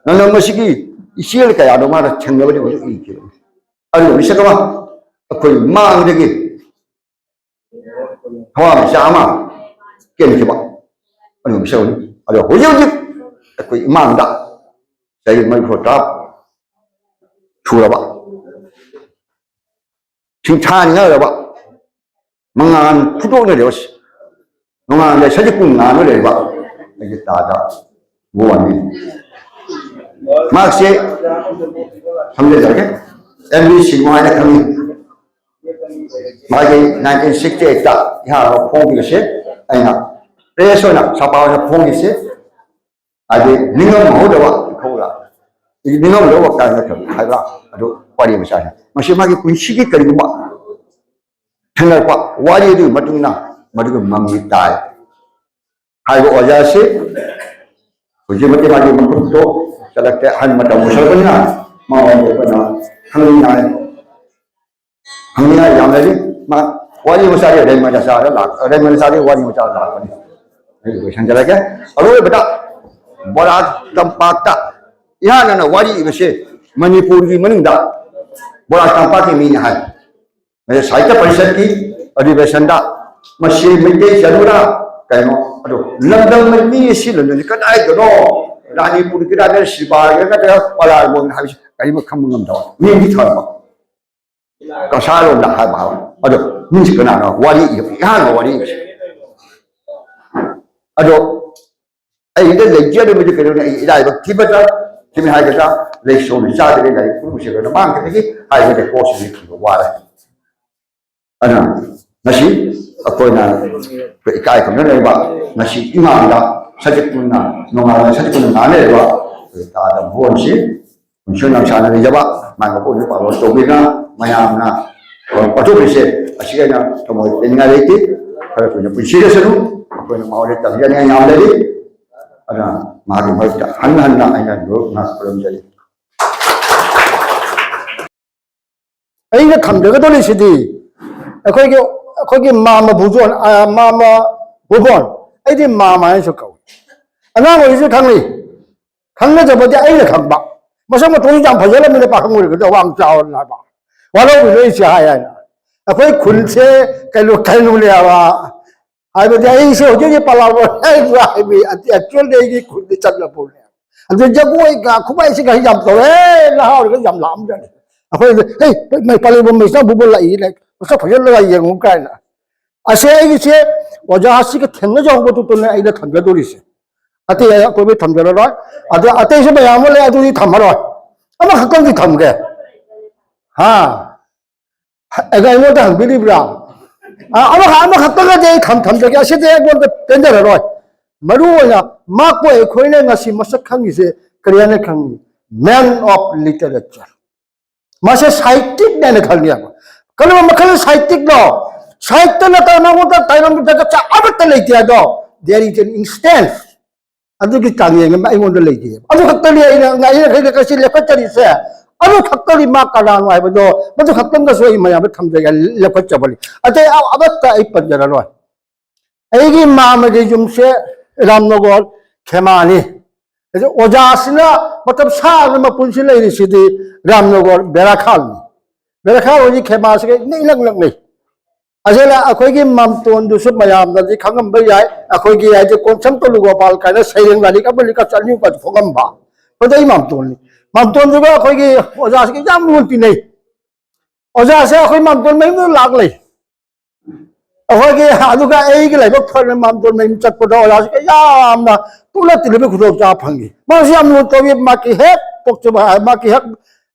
ꯂꯝꯗꯝ ꯑꯁꯤꯒꯤ ꯏꯆꯦꯜ ꯀꯌꯥꯗꯣ ꯃꯥꯅ ꯊꯦꯡꯅꯕꯗꯒꯤ ꯍꯧꯖꯤꯛ ꯏꯈꯤꯕꯅꯤ꯫ ꯑꯗꯨꯒ ꯃꯤꯁꯛ ꯑꯃ ꯑꯩꯈꯣꯏ ꯃꯥꯡꯗꯒꯤ ꯊꯋꯥꯟꯃꯤꯆꯥꯛ ꯑꯃ ꯀꯦꯟꯈꯤꯕ ꯑꯗꯨꯒ ꯃꯤꯁꯛ ꯑꯃꯅꯤ꯫ ꯑꯗꯣ ꯍꯧꯖꯤꯛ ꯍꯧꯖꯤꯛ ꯑꯩꯈꯣꯏ ꯏꯃꯥꯡꯗ ꯆꯍꯤ ꯃꯔꯤꯐꯨ ꯇꯔꯥ ꯁꯨꯔꯕ, ꯁꯤꯡꯊꯥꯅꯤꯡꯉꯥꯏꯔꯕ, ꯃꯉꯥꯜ ꯐꯨꯗꯣꯛꯅꯔꯤꯕ, ꯅꯣꯡꯉꯥꯜꯂꯦ ꯁꯖꯤꯛ ꯄꯨꯡ ꯉꯥꯟꯕ ꯂꯩꯕ ꯑꯩꯒꯤ ꯇꯥꯗ ꯒꯣꯟꯅꯤ꯫ ꯃꯍꯥꯛꯁꯦ ꯊꯝꯖꯔꯒꯦ, ꯑꯦꯝ ꯕꯤ ꯁꯤꯡꯍ ꯍꯥꯏꯅ ꯈꯪꯉꯤ꯫ ꯃꯥꯒꯤ ꯅꯥꯏꯟꯇꯤꯟ ꯁꯤꯛꯁꯇꯤ ꯑꯩꯠꯇ ꯏꯍꯥꯟ ꯍꯥꯟꯕ ꯐꯣꯡꯈꯤꯕꯁꯦ ꯑꯩꯅ ꯄ꯭ꯔꯦꯁ ꯑꯣꯏꯅ ꯁꯥꯄꯥ ꯑꯣꯏꯅ ꯐꯣꯡꯈꯤꯁꯦ꯫ ꯍꯥꯏꯗꯤ ꯅꯤꯡꯉꯝꯍꯧꯗꯕ ꯏꯈꯧꯔ, ꯅꯤꯡꯉꯝꯍꯧꯗꯕ ꯀꯥꯏꯅ ꯍꯥꯏꯕ ꯑꯗꯨ ꯋꯥꯔꯤ ꯃꯆꯥꯅꯤ꯫ ꯃꯁꯤ ꯃꯥꯒꯤ ꯄꯨꯟꯁꯤꯒꯤ ꯀꯔꯤꯒꯨꯝꯕ ꯊꯦꯡꯅꯔꯛꯄ ꯋꯥꯔꯤ ꯑꯗꯨꯒꯤ ꯃꯇꯨꯡ ꯏꯟꯅ ꯃꯗꯨꯒꯤ ꯃꯃꯤ ꯇꯥꯏ ꯍꯥꯏꯕ ꯑꯣꯖꯥꯁꯤ꯫ ꯍꯧꯖꯤꯛꯃꯛꯇꯤ ꯃꯥꯒꯤ ꯃꯈꯨꯠꯇꯣ ꯆꯠꯂꯛꯇꯦ, ꯑꯍꯟ ꯃꯇꯝ ꯑꯣꯏꯁꯜꯂꯛꯄꯅꯤꯅ ꯃꯉꯣꯟꯗ ꯑꯩꯈꯣꯏꯅ ꯈꯪꯅꯤꯡꯉꯥꯏ ꯍꯪꯅꯤꯡꯉꯥꯏ ꯌꯥꯝ ꯂꯩꯔꯤ꯫ ꯃꯥ ꯋꯥꯔꯤ ꯃꯆꯥꯗꯤ ꯔꯦꯃꯟ ꯆꯥꯗ ꯂꯥꯛ-, ꯔꯦꯃꯟ ꯆꯥꯗꯤ ꯋꯥꯔꯤ ꯃꯆꯥꯗ ꯂꯥꯛꯄꯅꯤ꯫ ꯑꯩ ꯂꯣꯏꯁꯟꯖꯔꯒꯦ꯫ ꯑꯔꯣꯏꯕꯗ ꯕꯣꯔꯥ ꯇꯝꯄꯥꯛꯇ ꯏꯍꯥꯟ ꯍꯥꯟꯅ ꯋꯥꯔꯤ ꯏꯕꯁꯦ ꯃꯅꯤꯄꯨꯔꯒꯤ ꯃꯅꯨꯡꯗ ꯕꯣꯔꯥ ꯇꯝꯄꯥꯛꯀꯤ ꯃꯤꯅꯤ ꯍꯥꯏ꯫ ꯃꯁꯤ ꯁꯥꯍꯤꯇ꯭ꯌ ꯄꯔꯤꯁꯠꯀꯤ ꯑꯗꯤꯕꯦꯁꯟꯗ ꯃꯁꯤ ꯃꯩꯇꯩ ꯆꯅꯨꯔꯥ ꯀꯩꯅꯣ ꯑꯗꯣ ꯂꯝꯗꯝ ꯃꯤ ꯑꯁꯤ ꯂꯝꯗꯝꯁꯤ ꯀꯗꯥꯏꯗꯅꯣ? ꯔꯥꯅꯤꯄꯨꯔꯒꯤꯔ ꯅꯠꯇ꯭ꯔꯒ ꯁꯤꯕꯥꯏꯒꯤꯔ ꯅꯠꯇ꯭ꯔꯒ ꯄꯂꯥꯔꯒꯣꯝꯅ ꯍꯥꯏꯕꯁꯤ ꯀꯔꯤꯃꯠ ꯈꯪꯕ ꯉꯝꯗꯕ ꯃꯤꯡꯗꯤ ꯊꯣꯟꯕ꯫ ꯀꯁꯥꯔꯣꯝꯗ ꯍꯥꯏꯕ ꯍꯥꯏꯕ꯫ ꯑꯗꯣ ꯃꯤꯁꯤ ꯀꯅꯥꯅꯣ? ꯋꯥꯔꯤ ꯏꯕ, ꯏꯍꯥꯟꯕ ꯋꯥꯔꯤ ꯏꯕꯁꯦ꯫ ꯑꯗꯣ ꯑꯩꯒꯤꯗ ꯂꯩꯖꯔꯤꯕꯗꯤ ꯀꯩꯅꯣꯅꯦ, ꯑꯩ ꯏꯔꯥꯏꯕꯛ ꯊꯤꯕꯗ ꯊꯤꯃꯤ ꯍꯥꯏꯒꯗ꯭ꯔꯥ, ꯂꯩꯁꯣꯝ ꯆꯥꯗ꯭ꯔꯦ, ꯂꯥꯏꯔꯤꯛ ꯄꯨꯝꯕꯁꯦ ꯂꯣꯏꯅ ꯃꯥꯡꯈꯤꯕꯒꯤ ꯍꯥꯏꯕꯗꯤ ꯀꯣꯛꯁꯤꯗꯤ ꯊꯤꯕ ꯋꯥꯔꯦ꯫ ꯑꯗꯨꯅ ꯉꯁꯤ ꯑꯩꯈꯣꯏꯅ ꯑꯩꯈꯣꯏ ꯏꯀꯥꯏ ꯈꯨꯝꯅꯅ ꯂꯩꯕ, ꯉꯁꯤ ꯏꯃꯥꯡꯗ ꯁꯖꯤꯛ ꯄꯨꯟꯅ ꯅꯣꯡꯉꯥꯜꯂꯒ ꯁꯖꯤꯛ ꯄꯨꯟꯅ ꯉꯥꯡꯅꯔꯤꯕ ꯑꯩꯈꯣꯏ ꯇꯥꯗ ꯃꯣꯍꯣꯟꯁꯤ ꯄꯨꯟꯁꯤ ꯅꯨꯡꯁꯥꯡꯅ ꯂꯩꯖꯕ, ꯃꯥꯏ ꯃꯄꯨꯅ ꯄꯥꯂꯣꯟ ꯇꯧꯕꯤꯗꯨꯅ ꯃꯌꯥꯝꯅ ꯊꯧꯔꯝ ꯄꯥꯡꯊꯣꯛꯂꯤꯁꯦ, ꯑꯁꯤꯒꯤ ꯑꯩꯅ ꯊꯃꯣꯏ ꯄꯦꯟꯅꯤꯡꯉꯥꯏ ꯂꯩꯇꯦ꯫ ꯈꯔ ꯀꯨꯏꯅ ꯄꯨꯟꯁꯤꯔꯁꯅꯨ꯫ ꯑꯩꯈꯣꯏꯅ ꯃꯉꯣꯟꯗ ꯇꯝꯖꯅꯤꯡꯉꯥꯏ ꯌꯥꯝ ꯂꯩꯔꯤ꯫ ꯑꯗꯨꯅ ꯃꯍꯥꯛꯀꯤ ꯃꯔꯛꯇ ꯍꯟꯅ ꯍꯟꯅ ꯑꯩꯅ ꯂꯣꯏꯅ ꯈꯨꯔꯨꯝꯖꯔꯤ꯫ ꯑꯩꯅ ꯊꯝꯖꯒꯗꯧꯔꯤꯁꯤꯗꯤ ꯑꯩꯈꯣꯏꯒꯤ, ꯑꯩꯈꯣꯏꯒꯤ ꯃꯥꯃ ꯚꯨꯖꯣꯟ, ꯑ, ꯃꯥꯃ ꯚꯨꯕꯣꯟ, ꯑꯩꯗꯤ ꯃꯥꯃ ꯍꯥꯏꯅꯁꯨ ꯀꯧꯏ꯫ ꯑꯉꯥꯡ ꯑꯣꯏꯔꯤꯁꯨ ꯈꯪꯅꯩ꯫ ꯈꯪꯅꯖꯕꯗꯤ ꯑꯩꯅ ꯈꯪꯕ꯫ ꯃꯁꯛ ꯃꯇꯧꯁꯨ ꯌꯥꯝ ꯐꯖꯔꯝꯃꯤꯅ, ꯄꯥꯈꯪ ꯑꯣꯏꯔꯤꯉꯩꯗ ꯑꯋꯥꯡ ꯆꯥꯎꯔꯅ ꯍꯥꯏꯕ꯫ ꯋꯥꯔꯧꯕꯤꯔꯣꯏ ꯏꯆꯦ ꯍꯥꯏ ꯍꯥꯏꯅ꯫ ꯑꯩꯈꯣꯏ ꯈꯨꯟꯁꯦ ꯀꯩꯅꯣ, ꯀꯩꯅꯣꯅꯦꯕ꯫ ꯍꯥꯏꯕꯗꯤ ꯑꯩꯁꯦ ꯍꯧꯖꯤꯛ ꯍꯧꯖꯤꯛ ꯄꯂꯥꯕ ꯍꯥꯏꯕ ꯑꯦꯛꯆꯨꯋꯦꯜꯗꯤ ꯑꯩꯒꯤ ꯈꯨꯟꯗꯤ ꯆꯠꯂꯄꯣꯠꯅꯦ꯫ ꯑꯗꯨ ꯖꯒꯣꯏꯒ ꯈꯨꯕꯥꯏꯁꯤꯒ ꯌꯥꯝ ꯇꯧꯔꯦ, ꯅꯍꯥ ꯑꯣꯏꯔꯒ ꯌꯥꯝ ꯂꯥꯛꯑꯝꯖꯥꯠꯅꯤ꯫ ꯑꯩꯈꯣꯏ, "ꯍꯦ, ꯃꯩ ꯄꯥꯂꯦꯝꯕꯝ ꯃꯩꯁꯅꯥ ꯚꯨꯕꯣꯟ ꯂꯥꯛꯏ, ꯃꯁꯛ ꯐꯖꯅ ꯌꯦꯡꯉꯨ" ꯀꯥꯏꯅ꯫ ꯑꯁꯦ ꯑꯩꯒꯤꯁꯦ ꯑꯣꯖꯥꯁꯤꯒ ꯊꯦꯡꯅꯖꯍꯧꯕꯗꯨꯇꯅꯦ ꯑꯩꯅ ꯊꯝꯖꯗꯣꯔꯤꯁꯦ꯫ ꯑꯇꯩ ꯑꯇꯣꯞꯄ ꯊꯝꯖꯔꯔꯣꯏ꯫ ꯑꯗ ꯑꯇꯩꯁꯨ ꯃꯌꯥꯝ ꯑꯃ ꯂꯩ, ꯑꯗꯨꯗꯤ ꯊꯝꯃꯔꯣꯏ꯫ ꯑꯃꯈꯛꯇꯪꯗꯤ ꯊꯝꯒꯦ꯫ ꯍꯥ? ꯑꯗ ꯑꯩꯉꯣꯟꯗ ꯍꯪꯕꯤꯔꯤꯕ꯭ꯔꯥ? ꯑ, ꯑꯃꯈꯛ-, ꯑꯃꯈꯛꯇꯪꯒꯗꯤ ꯑꯩ ꯊꯝ-, ꯊꯝꯖꯒꯦ꯫ ꯑꯁꯤꯗꯤ ꯑꯩꯉꯣꯟꯗ ꯄꯦꯟꯖꯔꯔꯣꯏ꯫ ꯃꯔꯨ ꯑꯣꯏꯅ ꯃꯍꯥꯛꯄꯨ ꯑꯩꯈꯣꯏꯅ ꯉꯁꯤ ꯃꯁꯛ ꯈꯪꯉꯤꯁꯦ ꯀꯔꯤ ꯍꯥꯏꯅ ꯈꯪꯉꯤ? Man of literature꯫ ꯃꯥꯁꯦ ꯁꯥꯍꯤꯇ꯭ꯌꯤꯛꯅꯦꯅ ꯈꯪꯉꯦꯕ꯫ ꯀꯔꯝꯕ ꯃꯈꯜꯒꯤ ꯁꯥꯍꯤꯇ꯭ꯌꯤꯛꯅꯣ? ꯁꯥꯍꯤꯇ꯭ꯌ ꯅꯠꯇꯅ ꯃꯉꯣꯟꯗ ꯇꯥꯏꯕꯪ ꯃꯤꯊꯛꯇ ꯆꯥ ꯑꯃꯠꯇ ꯂꯩꯇꯦ ꯍꯥꯏꯗꯣ꯫ There is an instance. ꯑꯗꯨꯒꯤ ꯆꯥꯡꯌꯦꯡ ꯑꯃ ꯑꯩꯉꯣꯟꯗ ꯂꯩꯇꯦ꯫ ꯑꯗꯨ ꯈꯛꯇꯅꯤ ꯑꯩꯅ ꯉꯥꯏꯅ ꯉꯁꯤ ꯂꯦꯞꯈꯠꯆꯔꯤꯁꯦ꯫ ꯑꯗꯨ ꯈꯛꯇꯅꯤ ꯃꯥ ꯀꯅꯥꯅꯣ ꯍꯥꯏꯕꯗꯣ, ꯃꯗꯨ ꯈꯛꯇꯪꯗꯁꯨ ꯑꯩ ꯃꯌꯥꯝꯗ ꯊꯝꯖꯒꯦ, ꯂꯦꯞꯈꯠꯆꯕꯅꯤ꯫ ꯑꯇꯩ ꯑꯃꯠꯇ ꯑꯩ ꯄꯟꯖꯔꯔꯣꯏ꯫ ꯑꯩꯒꯤ ꯃꯥꯝꯃꯒꯤ ꯌꯨꯝꯁꯦ ꯔꯥꯝꯅꯒꯣꯔ ꯈꯦꯃꯥꯅꯤ꯫ ꯑꯗꯨ ꯑꯣꯖꯥꯁꯤꯅ ꯃꯇꯝ ꯁꯥꯡꯅ ꯃꯄꯨꯟꯁꯤ ꯂꯩꯔꯤꯁꯤꯗꯤ ꯔꯥꯝꯅꯒꯣꯔ ꯕꯦꯔꯥꯈꯥꯜꯅꯤ꯫ ꯕꯦꯔꯥꯈꯥꯜ ꯍꯣꯏꯒꯤ ꯈꯦꯃꯥꯁꯤꯒ ꯏꯅꯛ ꯏꯅꯛ ꯅꯛꯅꯩ꯫ ꯑꯁꯤꯅ ꯑꯩꯈꯣꯏꯒꯤ ꯃꯥꯝꯇꯣꯟꯗꯨꯁꯨ ꯃꯌꯥꯝꯅꯗꯤ ꯈꯪꯉꯝꯕ ꯌꯥꯏ, ꯑꯩꯈꯣꯏꯒꯤ ꯍꯥꯏꯗꯤ ꯀꯣꯟꯁꯝ ꯇꯣꯂꯨꯒꯣꯄꯥꯜ ꯀꯥꯏꯅ ꯁꯩꯔꯦꯡ ꯂꯥꯏꯔꯤꯛ ꯑꯃ ꯂꯤꯛ ꯑꯅꯤꯒꯨꯝꯕꯁꯨ ꯐꯣꯡꯉꯝꯕ꯫ ꯃꯗꯨ ꯑꯩ ꯃꯥꯝꯇꯣꯟꯅꯤ꯫ ꯃꯥꯝꯇꯣꯟꯗꯨꯒ ꯑꯩꯈꯣꯏꯒꯤ ꯑꯣꯖꯥꯁꯤꯒ ꯌꯥꯝ ꯂꯨꯅ ꯇꯤꯟꯅꯩ꯫ ꯑꯣꯖꯥꯁꯦ ꯑꯩꯈꯣꯏ ꯃꯥꯝꯇꯣꯟ ꯃꯌꯨꯝꯗ ꯂꯥꯛ ꯂꯩ꯫ ꯑꯩꯈꯣꯏꯒꯤ ꯑꯗꯨꯒ ꯑꯩꯒꯤ ꯂꯥꯏꯕꯛ ꯐꯅ ꯃꯥꯝꯇꯣꯟ ꯃꯌꯨꯝ ꯆꯠꯄꯗ ꯑꯣꯖꯥꯁꯤꯒ ꯌꯥꯝꯅ ꯇꯨꯅ ꯇꯤꯟꯅꯕꯒꯤ ꯈꯨꯗꯣꯡꯆꯥꯕ ꯐꯪꯉꯤ꯫ ꯃꯥꯁꯤ ꯌꯥꯝ ꯂꯨꯅ ꯇꯧꯏ, ꯃꯥꯀꯤ ꯍꯦꯛ ꯄꯣꯛꯆꯕ, ꯃꯥꯀꯤ ꯍꯦꯛ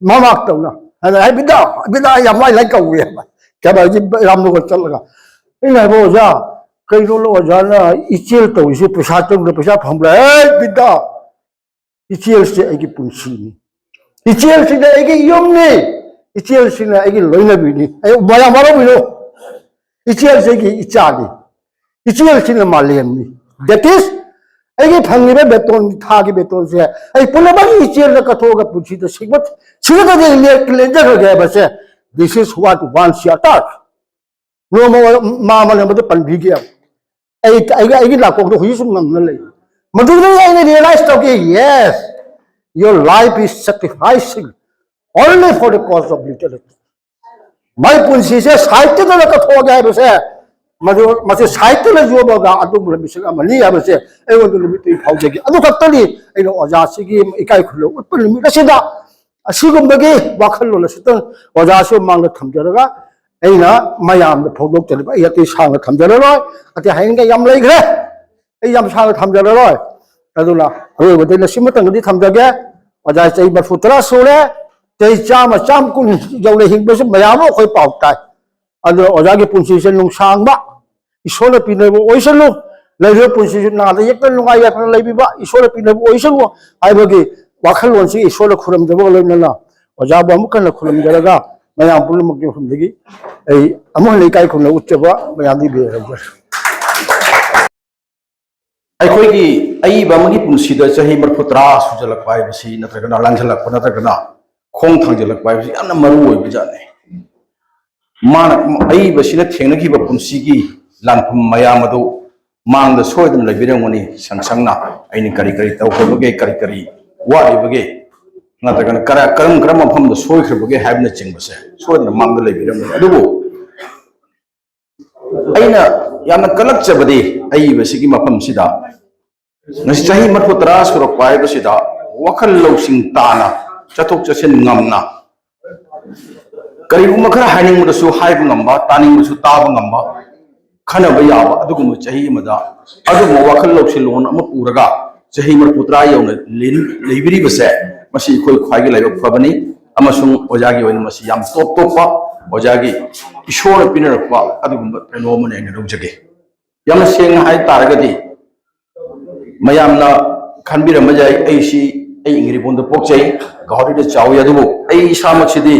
ꯃꯃꯥꯛ ꯇꯧꯅ꯫ ꯑꯗ, "ꯍꯦ ꯕꯤꯗꯥ, ꯕꯤꯗꯥ, ꯌꯥꯝ ꯂꯥꯏ ꯂꯥꯏ ꯀꯧꯏ" ꯍꯥꯏꯕ꯫ ꯀꯩꯅꯣꯒꯤ ꯔꯥꯝꯅꯒꯔ ꯆꯠꯂꯒ꯫ ꯑꯩꯅ ꯍꯥꯏꯕ, "ꯑꯣꯖꯥ, ꯀꯩꯅꯣ ꯑꯣꯖꯥꯅ ꯏꯆꯦꯜ ꯇꯧꯔꯤꯁꯤ ꯄꯩꯁꯥ ꯆꯪꯗ ꯄꯩꯁꯥ ꯐꯪꯕ꯭ꯔꯥ?" "ꯍꯦ ꯕꯤꯗꯥ, ꯏꯆꯦꯜꯁꯦ ꯑꯩꯒꯤ ꯄꯨꯟꯁꯤꯅꯤ꯫ ꯏꯆꯦꯜꯁꯤꯅ ꯑꯩꯒꯤ ꯌꯨꯝꯅꯤ꯫ ꯏꯆꯦꯜꯁꯤꯅ ꯑꯩꯒꯤ ꯂꯣꯏꯅꯕꯤꯅꯤ꯫ ꯑꯩ ꯃꯌꯥꯝ ꯋꯥꯔꯧꯕꯤꯅꯨ꯫ ꯏꯆꯦꯜꯁꯤ ꯑꯩꯒꯤ ꯏꯆꯥꯅꯤ꯫ ꯏꯆꯦꯜꯁꯤꯅ ꯃꯥꯂꯦꯝꯅꯤ꯫ That is, ꯑꯩꯒꯤ ꯐꯪꯉꯤꯕ ꯕꯦꯇꯣꯟ, ꯊꯥꯒꯤ ꯕꯦꯇꯣꯟꯁꯦ ꯑꯩ ꯄꯨꯝꯅꯃꯛ ꯏꯆꯦꯜꯗ ꯀꯠꯊꯣꯛꯑꯒ ꯄꯨꯟꯁꯤꯗ ꯁꯤꯕ-, ꯁꯤꯔꯒꯗꯤ ꯂꯦ-, ꯂꯦꯟꯖꯈ꯭ꯔꯒꯦ ꯍꯥꯏꯕꯁꯦ, this is what one see attack." ꯅꯣꯡꯃ ꯃꯥ ꯑꯃꯅ ꯃꯗꯨ ꯄꯟꯕꯤꯒꯦ꯫ ꯑꯩ, ꯑꯩꯒꯤ, ꯑꯩꯒꯤ ꯅꯥꯀꯣꯡꯗ ꯍꯧꯖꯤꯛꯁꯨ ꯉꯪꯅ ꯂꯩ꯫ ꯃꯗꯨꯗꯒꯤ ꯑꯩꯅ realize ꯇꯧꯈꯤ, "Yes, your life is sacrificing only for the cause of literature." ꯃꯥꯏ ꯄꯨꯟꯁꯤꯁꯦ ꯁꯥꯍꯤꯇ꯭ꯌꯗ ꯀꯠꯊꯣꯛꯑꯒꯦ ꯍꯥꯏꯕꯁꯦ, ꯃꯗꯨ, ꯃꯁꯤ ꯁꯥꯍꯤꯇ꯭ꯌꯅ ꯌꯣꯝꯃꯒ ꯑꯗꯨꯒꯨꯝꯕ ꯃꯤꯁꯛ ꯑꯃꯅꯤ ꯍꯥꯏꯕꯁꯦ ꯑꯩꯉꯣꯟꯗ ꯅꯨꯃꯤꯠꯇꯨꯒꯤ ꯐꯥꯎꯖꯈꯤ꯫ ꯑꯗꯨ ꯈꯛꯇꯅꯤ ꯑꯩꯅ ꯑꯣꯖꯥꯁꯤꯒꯤ ꯏꯀꯥꯏ ꯈꯨꯝꯅꯕ ꯎꯠꯄ ꯅꯨꯃꯤꯠ ꯑꯁꯤꯗ ꯑꯁꯤꯒꯨꯝꯕꯒꯤ ꯋꯥꯈꯜꯂꯣꯟ ꯑꯁꯤꯇꯪ ꯑꯣꯖꯥꯁꯨ ꯃꯥꯡꯗ ꯊꯝꯖꯔꯒ ꯑꯩꯅ ꯃꯌꯥꯝꯗ ꯐꯣꯡꯗꯣꯛꯆꯔꯤꯕ ꯑꯩ ꯑꯇꯩ ꯁꯥꯡꯅ ꯊꯝꯖꯔꯔꯣꯏ꯫ ꯑꯇꯩ ꯍꯥꯏꯅꯤꯡꯉꯥꯏ ꯌꯥꯝ ꯂꯩꯈ꯭ꯔꯦ꯫ ꯑꯩ ꯌꯥꯝ ꯁꯥꯡꯅ ꯊꯝꯖꯔꯔꯣꯏ꯫ ꯑꯗꯨꯅ ꯑꯔꯣꯏꯕꯗ ꯑꯩꯅ ꯁꯤꯃꯇꯪꯗꯤ ꯊꯝꯖꯒꯦ꯫ ꯑꯣꯖꯥ ꯆꯍꯤ ꯃꯔꯤꯐꯨ ꯇꯔꯥ ꯁꯨꯔꯦ꯫ ꯆꯍꯤ ꯆꯥꯝꯃ, ꯆꯥꯝꯃ ꯀꯨꯟ ꯌꯧꯅ ꯍꯤꯡꯕꯁꯨ ꯃꯌꯥꯝ ꯑꯃ ꯑꯩꯈꯣꯏ ꯄꯥꯎ ꯇꯥꯏ꯫ ꯑꯗꯨꯅ ꯑꯣꯖꯥꯒꯤ ꯄꯨꯟꯁꯤꯁꯦ ꯅꯨꯡꯁꯥꯡꯕ, ꯏꯁꯣꯔꯅ ꯄꯤꯅꯕ ꯑꯣꯏꯁꯅꯨ꯫ ꯂꯩꯔꯤꯕ ꯄꯨꯟꯁꯤꯁꯨ ꯅꯥꯗ ꯌꯦꯛꯇꯅ ꯅꯨꯡꯉꯥꯏ ꯌꯥꯏꯐꯅ ꯂꯩꯕꯤꯕ ꯏꯁꯣꯔꯅ ꯄꯤꯅꯕ ꯑꯣꯏꯁꯅꯨ ꯍꯥꯏꯕꯒꯤ ꯋꯥꯈꯜꯂꯣꯟꯁꯤ ꯏꯁꯣꯔꯗ ꯈꯨꯔꯨꯝꯖꯕꯒ ꯂꯣꯏꯅꯅ ꯑꯣꯖꯥꯕꯨ ꯑꯃꯨꯛ ꯍꯟꯅ ꯈꯨꯔꯨꯝꯖꯔꯒ ꯃꯌꯥꯝ ꯄꯨꯝꯅꯃꯛꯀꯤ ꯃꯐꯝꯗꯒꯤ ꯑꯩ ꯑꯃꯨꯛ ꯍꯟꯅ ꯏꯀꯥꯏ ꯈꯨꯝꯅ ꯎꯠꯆꯕ ꯃꯌꯥꯝꯗꯒꯤ ꯂꯣꯏꯔꯝꯖꯔꯦ꯫ ꯑꯩꯈꯣꯏꯒꯤ ꯑꯏꯕ ꯑꯃꯒꯤ ꯄꯨꯟꯁꯤꯗ ꯆꯍꯤ ꯃꯔꯤꯐꯨ ꯇꯔꯥ ꯁꯨꯖꯜꯂꯛꯄ ꯍꯥꯏꯕꯁꯤ, ꯅꯠꯇ꯭ꯔꯒꯅ ꯂꯥꯟꯖꯜꯂꯛꯄ, ꯅꯠꯇ꯭ꯔꯒꯅ ꯈꯣꯡ ꯊꯥꯡꯖꯜꯂꯛꯄ ꯍꯥꯏꯕꯁꯤ ꯌꯥꯝꯅ ꯃꯔꯨ ꯑꯣꯏꯕ ꯖꯥꯠꯅꯤ꯫ ꯃꯥꯅ, ꯑꯏꯕꯁꯤꯅ ꯊꯦꯡꯅꯈꯤꯕ ꯄꯨꯟꯁꯤꯒꯤ ꯂꯥꯟꯐꯝ ꯃꯌꯥꯝ ꯑꯗꯨ ꯃꯥꯡꯗ ꯁꯣꯏꯗꯅ ꯂꯩꯕꯤꯔꯝꯒꯅꯤ꯫ ꯁꯪ ꯁꯪꯅ ꯑꯩꯅ ꯀꯔꯤ ꯀꯔꯤ ꯇꯧꯈ꯭ꯔꯕꯒꯦ, ꯀꯔꯤ ꯀꯔꯤ ꯋꯥꯠꯂꯤꯕꯒꯦ, ꯅꯠꯇ꯭ꯔꯒꯅ ꯀꯔ-, ꯀꯔꯝ ꯀꯔꯝꯕ ꯃꯐꯝꯗ ꯁꯣꯏꯈ꯭ꯔꯕꯒꯦ ꯍꯥꯏꯕꯅꯆꯤꯡꯕꯁꯦ ꯁꯣꯏꯗꯅ ꯃꯥꯡꯗ ꯂꯩꯕꯤꯔꯝꯒꯅꯤ꯫ ꯑꯗꯨꯕꯨ ꯑꯩꯅ ꯌꯥꯝꯅ ꯀꯜꯂꯛꯆꯕꯗꯤ, ꯑꯏꯕꯁꯤꯒꯤ ꯃꯐꯝꯁꯤꯗ ꯉꯁꯤ ꯆꯍꯤ ꯃꯔꯤꯐꯨ ꯇꯔꯥ ꯁꯨꯔꯛꯄ ꯍꯥꯏꯕꯁꯤꯗ ꯋꯥꯈꯜ ꯂꯧꯁꯤꯡ ꯇꯥꯅ, ꯆꯠꯊꯣꯛ ꯆꯠꯁꯤꯟ ꯉꯝꯅ, ꯀꯔꯤꯒꯨꯝꯕ ꯈꯔ ꯍꯥꯏꯅꯤꯡꯕꯗꯁꯨ ꯍꯥꯏꯕ ꯉꯝꯕ, ꯇꯥꯅꯤꯡꯕꯁꯨ ꯇꯥꯕ ꯉꯝꯕ, ꯈꯟꯅꯕ ꯌꯥꯕ ꯑꯗꯨꯒꯨꯝꯕ ꯆꯍꯤ ꯑꯃꯗ ꯑꯗꯨꯒꯨꯝꯕ ꯋꯥꯈꯜ ꯂꯧꯁꯤꯡ ꯂꯣꯟ ꯑꯃ ꯄꯨꯔꯒ ꯆꯍꯤ ꯃꯔꯤꯐꯨ ꯇꯔꯥ ꯌꯧꯅ ꯂꯤꯟ-, ꯂꯩꯕꯤꯔꯤꯕꯁꯦ, ꯃꯁꯤ ꯑꯩꯈꯣꯏ ꯈ꯭ꯋꯥꯏꯒꯤ ꯂꯥꯏꯕꯛ ꯐꯕꯅꯤ꯫ ꯑꯃꯁꯨꯡ ꯑꯣꯖꯥꯒꯤ ꯑꯣꯏꯅ ꯃꯁꯤ ꯌꯥꯝ ꯇꯣꯞ ꯇꯣꯞꯄ, ꯑꯣꯖꯥꯒꯤ ꯏꯁꯣꯔꯅ ꯄꯤꯅꯔꯛꯄ ꯑꯗꯨꯒꯨꯝꯕ ꯀꯩꯅꯣ ꯑꯃꯅ ꯑꯩꯅ ꯂꯧꯖꯒꯦ꯫ ꯌꯥꯝꯅ ꯁꯦꯡꯅ ꯍꯥꯏ ꯇꯥꯔꯒꯗꯤ, ꯃꯌꯥꯝꯅ ꯈꯟꯕꯤꯔꯝꯕ ꯌꯥꯏ, ꯑꯩꯁꯤ, ꯑꯩ ꯏꯪꯒ꯭ꯔꯤꯕꯣꯟꯗ ꯄꯣꯛꯆꯩ, ꯒꯧꯍꯥꯇꯤꯗ ꯆꯥꯎꯏ, ꯑꯗꯨꯕꯨ ꯑꯩ ꯏꯁꯥꯃꯛꯁꯤꯗꯤ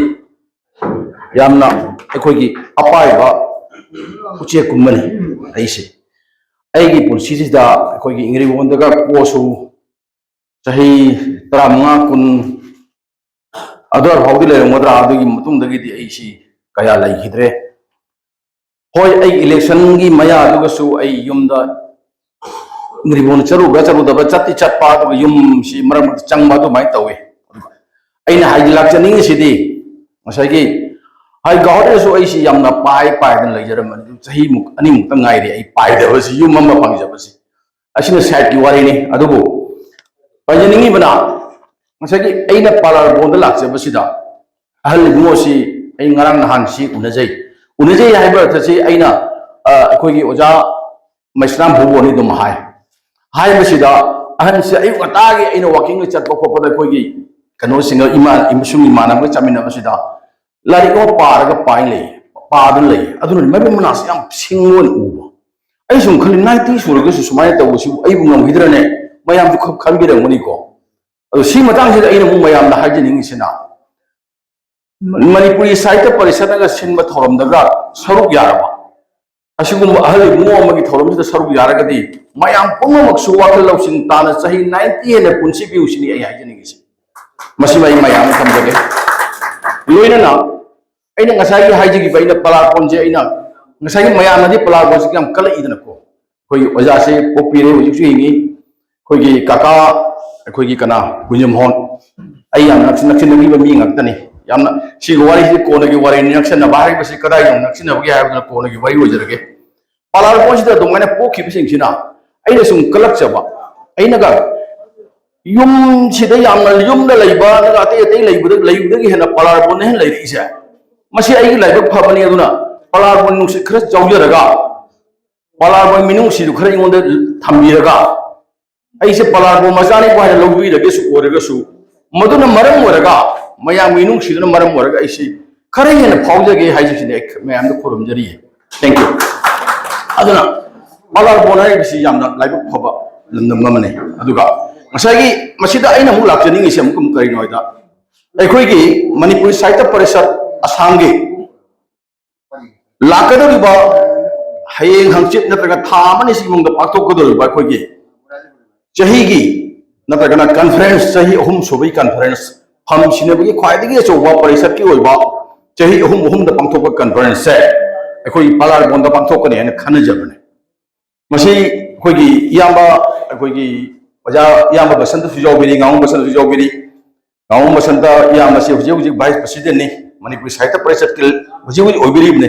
ꯌꯥꯝꯅ ꯑꯩꯈꯣꯏꯒꯤ ꯑꯄꯥꯏꯕ ꯎꯆꯦꯛꯀꯨꯝꯕꯅꯤ꯫ ꯑꯩꯁꯦ, ꯑꯩꯒꯤ ꯄꯨꯟꯁꯤꯁꯤꯗ ꯑꯩꯈꯣꯏꯒꯤ ꯏꯪꯒ꯭ꯔꯤꯕꯣꯟꯗꯒ ꯄꯣꯛꯑꯁꯨ ꯆꯍꯤ ꯇꯔꯥꯃꯉꯥ, ꯀꯨꯟ ꯑꯗꯨꯋꯥꯏ ꯐꯥꯎꯗꯤ ꯂꯩꯔꯝꯒꯗ꯭ꯔꯥ, ꯑꯗꯨꯒꯤ ꯃꯇꯨꯡꯗꯒꯤꯗꯤ ꯑꯩꯁꯤ ꯀꯌꯥ ꯂꯩꯈꯤꯗ꯭ꯔꯦ꯫ ꯍꯣꯏ, ꯑꯩ ꯏꯂꯦꯛꯁꯟꯒꯤ ꯃꯌꯥꯗꯨꯒꯁꯨ ꯑꯩ ꯌꯨꯝꯗ ꯏꯪꯒ꯭ꯔꯤꯕꯣꯟ ꯆꯠꯂꯨꯕ꯭ꯔꯥ ꯆꯠꯂꯨꯗꯕ꯭ꯔꯥ, ꯆꯠꯇꯤ ꯆꯠꯄ, ꯑꯗꯨꯒ ꯌꯨꯝꯁꯤ ꯃꯔꯛ ꯃꯔꯛꯇ ꯆꯪꯕ ꯑꯗꯨꯃꯥꯏꯅ ꯇꯧꯋꯤ꯫ ꯑꯗꯨꯒ ꯑꯩꯅ ꯍꯥꯏꯗꯤ ꯂꯥꯛꯆꯅꯤꯡꯉꯤꯁꯤꯗꯤ, ꯉꯁꯥꯏꯒꯤ ꯍꯥꯏ ꯒꯧꯍꯥꯇꯤꯗꯁꯨ ꯑꯩꯁꯤ ꯌꯥꯝꯅ ꯄꯥꯏ ꯄꯥꯏꯗꯅ ꯂꯩꯖꯔꯝꯕꯅꯤ꯫ ꯑꯗꯨ ꯆꯍꯤꯃꯨꯛ ꯑꯅꯤꯃꯨꯛꯇ ꯉꯥꯏꯔꯤ ꯑꯩ ꯄꯥꯏꯗꯕꯁꯤ, ꯌꯨꯝ ꯑꯃ ꯐꯪꯖꯕꯁꯤ꯫ ꯑꯁꯤꯅ ꯁꯥꯏꯠꯀꯤ ꯋꯥꯔꯤꯅꯤ꯫ ꯑꯗꯨꯕꯨ ꯄꯟꯖꯅꯤꯡꯉꯤꯕꯅ, ꯉꯁꯥꯏꯒꯤ ꯑꯩꯅ ꯄꯥꯂꯥꯔꯕꯣꯟꯗ ꯂꯥꯛꯆꯕꯁꯤꯗ ꯑꯍꯜ ꯏꯕꯨꯡꯉꯣꯁꯤ ꯑꯩ ꯉꯔꯥꯡ ꯅꯍꯥꯟꯁꯤ ꯎꯅꯖꯩ꯫ ꯎꯅꯖꯩ ꯍꯥꯏꯕ ꯑꯔꯊꯁꯤ ꯑꯩꯅ, ꯑ, ꯑꯩꯈꯣꯏꯒꯤ ꯑꯣꯖꯥ ꯃꯩꯁꯅꯥꯝ ꯚꯨꯕꯣꯟꯅꯤ ꯑꯗꯨꯝ ꯍꯥꯏ꯫ ꯍꯥꯏꯕꯁꯤꯗ ꯑꯍꯟꯁꯦ ꯑꯌꯨꯛ ꯉꯟꯇꯥꯒꯤ ꯑꯩꯅ ꯋꯥꯀꯤꯡꯒ ꯆꯠꯄ ꯈꯣꯠꯄꯗ ꯑꯩꯈꯣꯏꯒꯤ ꯀꯩꯅꯣꯁꯤꯡꯒ ꯏꯃꯥ-, ꯏꯃꯨꯡ ꯏꯃꯥꯟꯅꯕꯒ ꯆꯠꯃꯤꯟꯅꯕꯁꯤꯗ ꯂꯥꯏꯔꯤꯛ ꯑꯃ ꯄꯥꯔꯒ ꯄꯥꯏ ꯂꯩ, ꯄꯥꯗꯨꯅ ꯂꯩ꯫ ꯑꯗꯨꯅ ꯃꯃꯤꯠ ꯃꯅꯥꯁꯤ ꯌꯥꯝ ꯁꯤꯡꯕ ꯑꯣꯏꯅ ꯎꯕ꯫ ꯑꯩ ꯁꯨꯝ ꯈꯜꯂꯤ, ꯅꯥꯏꯟꯇꯤ ꯁꯨꯔꯒꯁꯨ ꯁꯨꯃꯥꯏꯅ ꯇꯧꯕꯁꯤꯕꯨ ꯑꯩꯕꯨ ꯉꯝꯈꯤꯗ꯭ꯔꯅꯦ? ꯃꯌꯥꯝꯁꯨ ꯈ-, ꯈꯟꯕꯤꯔꯝꯒꯅꯤꯀꯣ꯫ ꯑꯗꯣ ꯁꯤ ꯃꯇꯥꯡꯁꯤꯗ ꯑꯩꯅ ꯑꯃꯨꯛ ꯃꯌꯥꯝꯗ ꯍꯥꯏꯖꯅꯤꯡꯉꯤꯁꯤꯅ, ꯃꯅꯤꯄꯨꯔꯤ ꯁꯥꯍꯤꯇ꯭ꯌ ꯄꯔꯤꯁꯠꯅꯒ ꯁꯤꯟꯕ ꯊꯧꯔꯝꯗꯒ ꯁꯔꯨꯛ ꯌꯥꯔꯕ, ꯑꯁꯤꯒꯨꯝꯕ ꯑꯍꯜ ꯏꯕꯨꯡꯉꯣ ꯑꯃꯒꯤ ꯊꯧꯔꯝꯁꯤꯗ ꯁꯔꯨꯛ ꯌꯥꯔꯒꯗꯤ, ꯃꯌꯥꯝ ꯄꯨꯝꯅꯃꯛꯁꯨ ꯋꯥꯈꯜ ꯂꯧꯁꯤꯡ ꯇꯥꯅ ꯆꯍꯤ ꯅꯥꯏꯟꯇꯤ ꯍꯦꯟꯅ ꯄꯨꯟꯁꯤꯕꯤꯌꯨ ꯁꯤꯅꯤ ꯑꯩ ꯍꯥꯏꯖꯅꯤꯡꯉꯤꯁꯦ꯫ ꯃꯁꯤꯃ ꯑꯩ ꯃꯌꯥꯝꯗ ꯊꯝꯖꯒꯦ꯫ ꯂꯣꯏꯅꯅ ꯑꯩꯅ ꯉꯁꯥꯏꯒꯤ ꯍꯥꯏꯖꯈꯤꯕ, ꯑꯩꯅ ꯄꯂꯥꯔꯄꯣꯟꯁꯦ, ꯑꯩꯅ ꯉꯁꯥꯏꯒꯤ ꯃꯌꯥꯝꯅꯗꯤ ꯄꯂꯥꯔꯄꯣꯟꯁꯦ ꯌꯥꯝ ꯀꯜꯂꯛꯏꯗꯅꯀꯣ꯫ ꯑꯩꯈꯣꯏꯒꯤ ꯑꯣꯖꯥꯁꯦ ꯄꯣꯛꯄꯤꯔꯦ, ꯍꯧꯖꯤꯛꯁꯨ ꯍꯤꯡꯉꯤ꯫ ꯑꯩꯈꯣꯏꯒꯤ ꯀꯀꯥ, ꯑꯩꯈꯣꯏꯒꯤ ꯀꯅꯥ, ꯀꯨꯟꯖꯝꯍꯣꯟ, ꯑꯩ ꯌꯥꯝ ꯅꯛꯁꯤꯟ-, ꯅꯛꯁꯤꯟꯅꯈꯤꯕ ꯃꯤ ꯉꯥꯛꯇꯅꯤ꯫ ꯌꯥꯝꯅ ꯁꯤꯒꯤ ꯋꯥꯔꯤꯁꯤ ꯀꯣꯟꯅꯒꯤ ꯋꯥꯔꯤꯅꯤ꯫ ꯅꯛꯁꯤꯟꯅꯕ ꯍꯥꯏꯔꯤꯕꯁꯤ ꯀꯗꯥꯏꯗ ꯅꯛꯁꯤꯟꯅꯕꯒꯦ ꯍꯥꯏꯕꯗꯨꯅ ꯀꯣꯟꯅꯒꯤ ꯋꯥꯔꯤ ꯑꯣꯏꯖꯔꯒꯦ꯫ ꯄꯂꯥꯔꯄꯣꯟꯁꯤꯗ ꯑꯗꯨꯃꯥꯏꯅ ꯄꯣꯛꯈꯤꯕꯁꯤꯡꯁꯤꯅ ꯑꯩꯅ ꯁꯨꯝ ꯀꯜꯂꯛꯆꯕ, ꯑꯩꯅꯒ ꯌꯨꯝꯁꯤꯗ ꯌꯥꯝꯅ ꯌꯨꯝꯗ ꯂꯩꯕ, ꯅꯠꯇ꯭ꯔꯒ ꯑꯇꯩ ꯑꯇꯩ ꯂꯩꯕꯗ, ꯂꯩꯕꯗꯒꯤ ꯍꯦꯟꯅ ꯄꯂꯥꯔꯄꯣꯟꯅ ꯍꯦꯟꯅ ꯂꯩꯔꯛꯏꯁꯦ, ꯃꯁꯤ ꯑꯩꯒꯤ ꯂꯥꯏꯕꯛ ꯐꯕꯅꯤ꯫ ꯑꯗꯨꯅ ꯄꯂꯥꯔꯄꯣꯟ ꯅꯨꯡꯁꯤꯠ ꯈꯔ ꯆꯥꯎꯖꯔꯒ, ꯄꯂꯥꯔꯄꯣꯟ ꯃꯤꯅꯨꯡꯁꯤꯗꯨ ꯈꯔ ꯑꯩꯉꯣꯟꯗ ꯊꯝꯕꯤꯔꯒ, ꯑꯩꯁꯦ ꯄꯂꯥꯔꯄꯣꯟ ꯃꯆꯥꯅꯤꯕꯨ ꯍꯥꯏꯅ ꯂꯧꯕꯤꯔꯒꯁꯨ, ꯑꯣꯏꯔꯒꯁꯨ, ꯃꯗꯨꯅ ꯃꯔꯝ ꯑꯣꯏꯔꯒ, ꯃꯌꯥꯝꯒꯤ ꯅꯨꯡꯁꯤꯗꯨꯅ ꯃꯔꯝ ꯑꯣꯏꯔꯒ ꯑꯩꯁꯤ ꯈꯔ ꯍꯦꯟꯅ ꯐꯥꯎꯖꯒꯦ ꯍꯥꯏꯖꯁꯤꯅꯤ ꯑꯩ ꯃꯌꯥꯝꯗ ꯈꯨꯔꯨꯝꯖꯔꯤꯌꯦ꯫ Thank you꯫ ꯑꯗꯨꯅ ꯄꯂꯥꯔꯄꯣꯟ ꯍꯥꯏꯔꯤꯕꯁꯤ ꯌꯥꯝꯅ ꯂꯥꯏꯕꯛ ꯐꯕ ꯂꯝꯗꯝ ꯑꯃꯅꯤ꯫ ꯑꯗꯨꯒ ꯉꯁꯥꯏꯒꯤ ꯃꯁꯤꯗ ꯑꯩꯅ ꯑꯃꯨꯛ ꯂꯥꯛꯆꯅꯤꯡꯉꯤꯁꯦ ꯑꯃꯨꯛ, ꯑꯃꯨꯛ ꯀꯔꯤꯅꯣ ꯍꯥꯏꯗ, ꯑꯩꯈꯣꯏꯒꯤ ꯃꯅꯤꯄꯨꯔꯤ ꯁꯥꯍꯤꯇ꯭ꯌ ꯄꯔꯤꯁꯠ ꯑꯁꯥꯝꯒꯤ ꯂꯥꯛꯀꯗꯧꯔꯤꯕ, ꯍꯌꯦꯡ ꯍꯪꯆꯤꯠ ꯅꯠꯇ꯭ꯔꯒ ꯊꯥ ꯑꯃꯅꯤ ꯁꯤꯒꯤ ꯃꯅꯨꯡꯗ ꯄꯥꯡꯊꯣꯛꯀꯗꯧꯔꯤꯕ ꯑꯩꯈꯣꯏꯒꯤ ꯆꯍꯤꯒꯤ ꯅꯠꯇ꯭ꯔꯒꯅ conference, ꯆꯍꯤ ꯑꯍꯨꯝ ꯁꯨꯕꯒꯤ conference, ꯐꯝ ꯁꯤꯟꯅꯕꯒꯤ ꯈ꯭ꯋꯥꯏꯗꯒꯤ ꯑꯆꯧꯕ ꯄꯔꯤꯁꯠꯀꯤ ꯑꯣꯏꯕ ꯆꯍꯤ ꯑꯍꯨꯝ ꯑꯍꯨꯝꯗ ꯄꯥꯡꯊꯣꯛꯄ conferenceꯁꯦ ꯑꯩꯈꯣꯏꯒꯤ ꯄꯂꯥꯔꯄꯣꯟꯗ ꯄꯥꯡꯊꯣꯛꯀꯅꯤ ꯍꯥꯏꯅ ꯈꯟꯅꯖꯕꯅꯦ꯫ ꯃꯁꯤ ꯑꯩꯈꯣꯏꯒꯤ ꯏꯌꯥꯝꯕ, ꯑꯩꯈꯣꯏꯒꯤ ꯑꯣꯖꯥ ꯏꯌꯥꯝꯕ ꯕꯁꯟꯇꯁꯨ ꯌꯥꯎꯕꯤꯔꯤ, ꯉꯥꯉꯣꯝ ꯕꯁꯟꯇꯁꯨ ꯌꯥꯎꯕꯤꯔꯤ꯫ ꯉꯥꯉꯣꯝ ꯕꯁꯟꯇ ꯏꯌꯥꯝꯕꯁꯤ ꯍꯧꯖꯤꯛ ꯍꯧꯖꯤꯛ vice presidentꯅꯤ, ꯃꯅꯤꯄꯨꯔꯤ ꯁꯥꯍꯤꯇ꯭ꯌ ꯄꯔꯤꯁꯠꯀꯤ ꯍꯧꯖꯤꯛ ꯍꯧꯖꯤꯛ ꯑꯣꯏꯕꯤꯔꯤꯕꯅꯤ,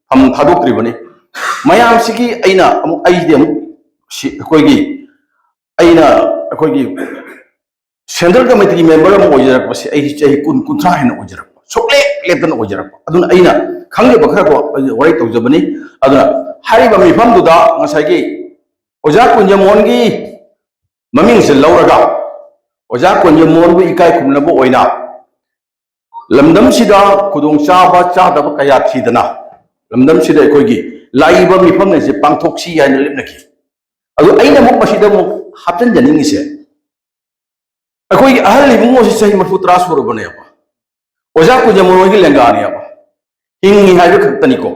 ꯐꯝ ꯊꯥꯗꯣꯛꯇ꯭ꯔꯤꯕꯅꯤ꯫ ꯃꯌꯥꯝꯁꯤꯒꯤ ꯑꯩꯅ ꯑꯃꯨꯛ, ꯑꯩꯗꯤ ꯑꯃꯨꯛ ꯁꯤ-, ꯑꯩꯈꯣꯏꯒꯤ, ꯑꯩꯅ ꯑꯩꯈꯣꯏꯒꯤ central committeeꯒꯤ member ꯑꯃ ꯑꯣꯏꯖꯔꯛꯄꯁꯦ ꯑꯩ ꯆꯍꯤ ꯀꯨꯟ, ꯀꯨꯟꯊ꯭ꯔꯥ ꯍꯦꯟꯅ ꯑꯣꯏꯖꯔꯛꯄ, ꯁꯨꯛꯂꯦꯞ ꯂꯦꯞꯇꯅ ꯑꯣꯏꯖꯔꯛꯄ꯫ ꯑꯗꯨꯅ ꯑꯩꯅ ꯈꯪꯖꯕ ꯈꯔꯗꯣ ꯑꯩ ꯋꯥꯔꯤ ꯇꯧꯖꯕꯅꯤ꯫ ꯑꯗꯨꯅ ꯍꯥꯏꯔꯤꯕ ꯃꯤꯐꯝꯗꯨꯗ ꯉꯁꯥꯏꯒꯤ ꯑꯣꯖꯥ ꯀꯨꯟꯖꯃꯣꯍꯟꯒꯤ ꯃꯃꯤꯡꯁꯦ ꯂꯧꯔꯒ, ꯑꯣꯖꯥ ꯀꯨꯟꯖꯃꯣꯍꯟꯕꯨ ꯏꯀꯥꯏ ꯈꯨꯝꯅꯕ ꯑꯣꯏꯅ ꯂꯝꯗꯝꯁꯤꯗ ꯈꯨꯗꯣꯡꯆꯥꯕ ꯆꯥꯗꯕ ꯀꯌꯥ ꯊꯤꯗꯅ, ꯂꯝꯗꯝꯁꯤꯗ ꯑꯩꯈꯣꯏꯒꯤ ꯂꯥꯛꯏꯕ ꯃꯤꯐꯝ ꯑꯁꯤ ꯄꯥꯡꯊꯣꯛꯁꯤ ꯍꯥꯏꯅ ꯂꯦꯞꯅꯈꯤ꯫ ꯑꯗꯨ ꯑꯩꯅ ꯑꯃꯨꯛ ꯃꯁꯤꯗ ꯑꯃꯨꯛ ꯍꯥꯞꯆꯤꯟꯖꯅꯤꯡꯉꯤꯁꯦ, ꯑꯩꯈꯣꯏꯒꯤ ꯑꯍꯜ ꯏꯕꯨꯡꯉꯣꯁꯤ ꯆꯍꯤ ꯃꯔꯤꯐꯨ ꯇꯔꯥ ꯁꯨꯔꯕꯅꯦꯕ꯫ ꯑꯣꯖꯥ ꯀꯨꯟꯖꯃꯣꯟ ꯍꯣꯏꯒꯤ ꯂꯦꯡꯒꯥꯅꯦꯕ꯫ ꯍꯤꯡꯉꯤ ꯍꯥꯏꯕ ꯈꯛꯇꯅꯤꯀꯣ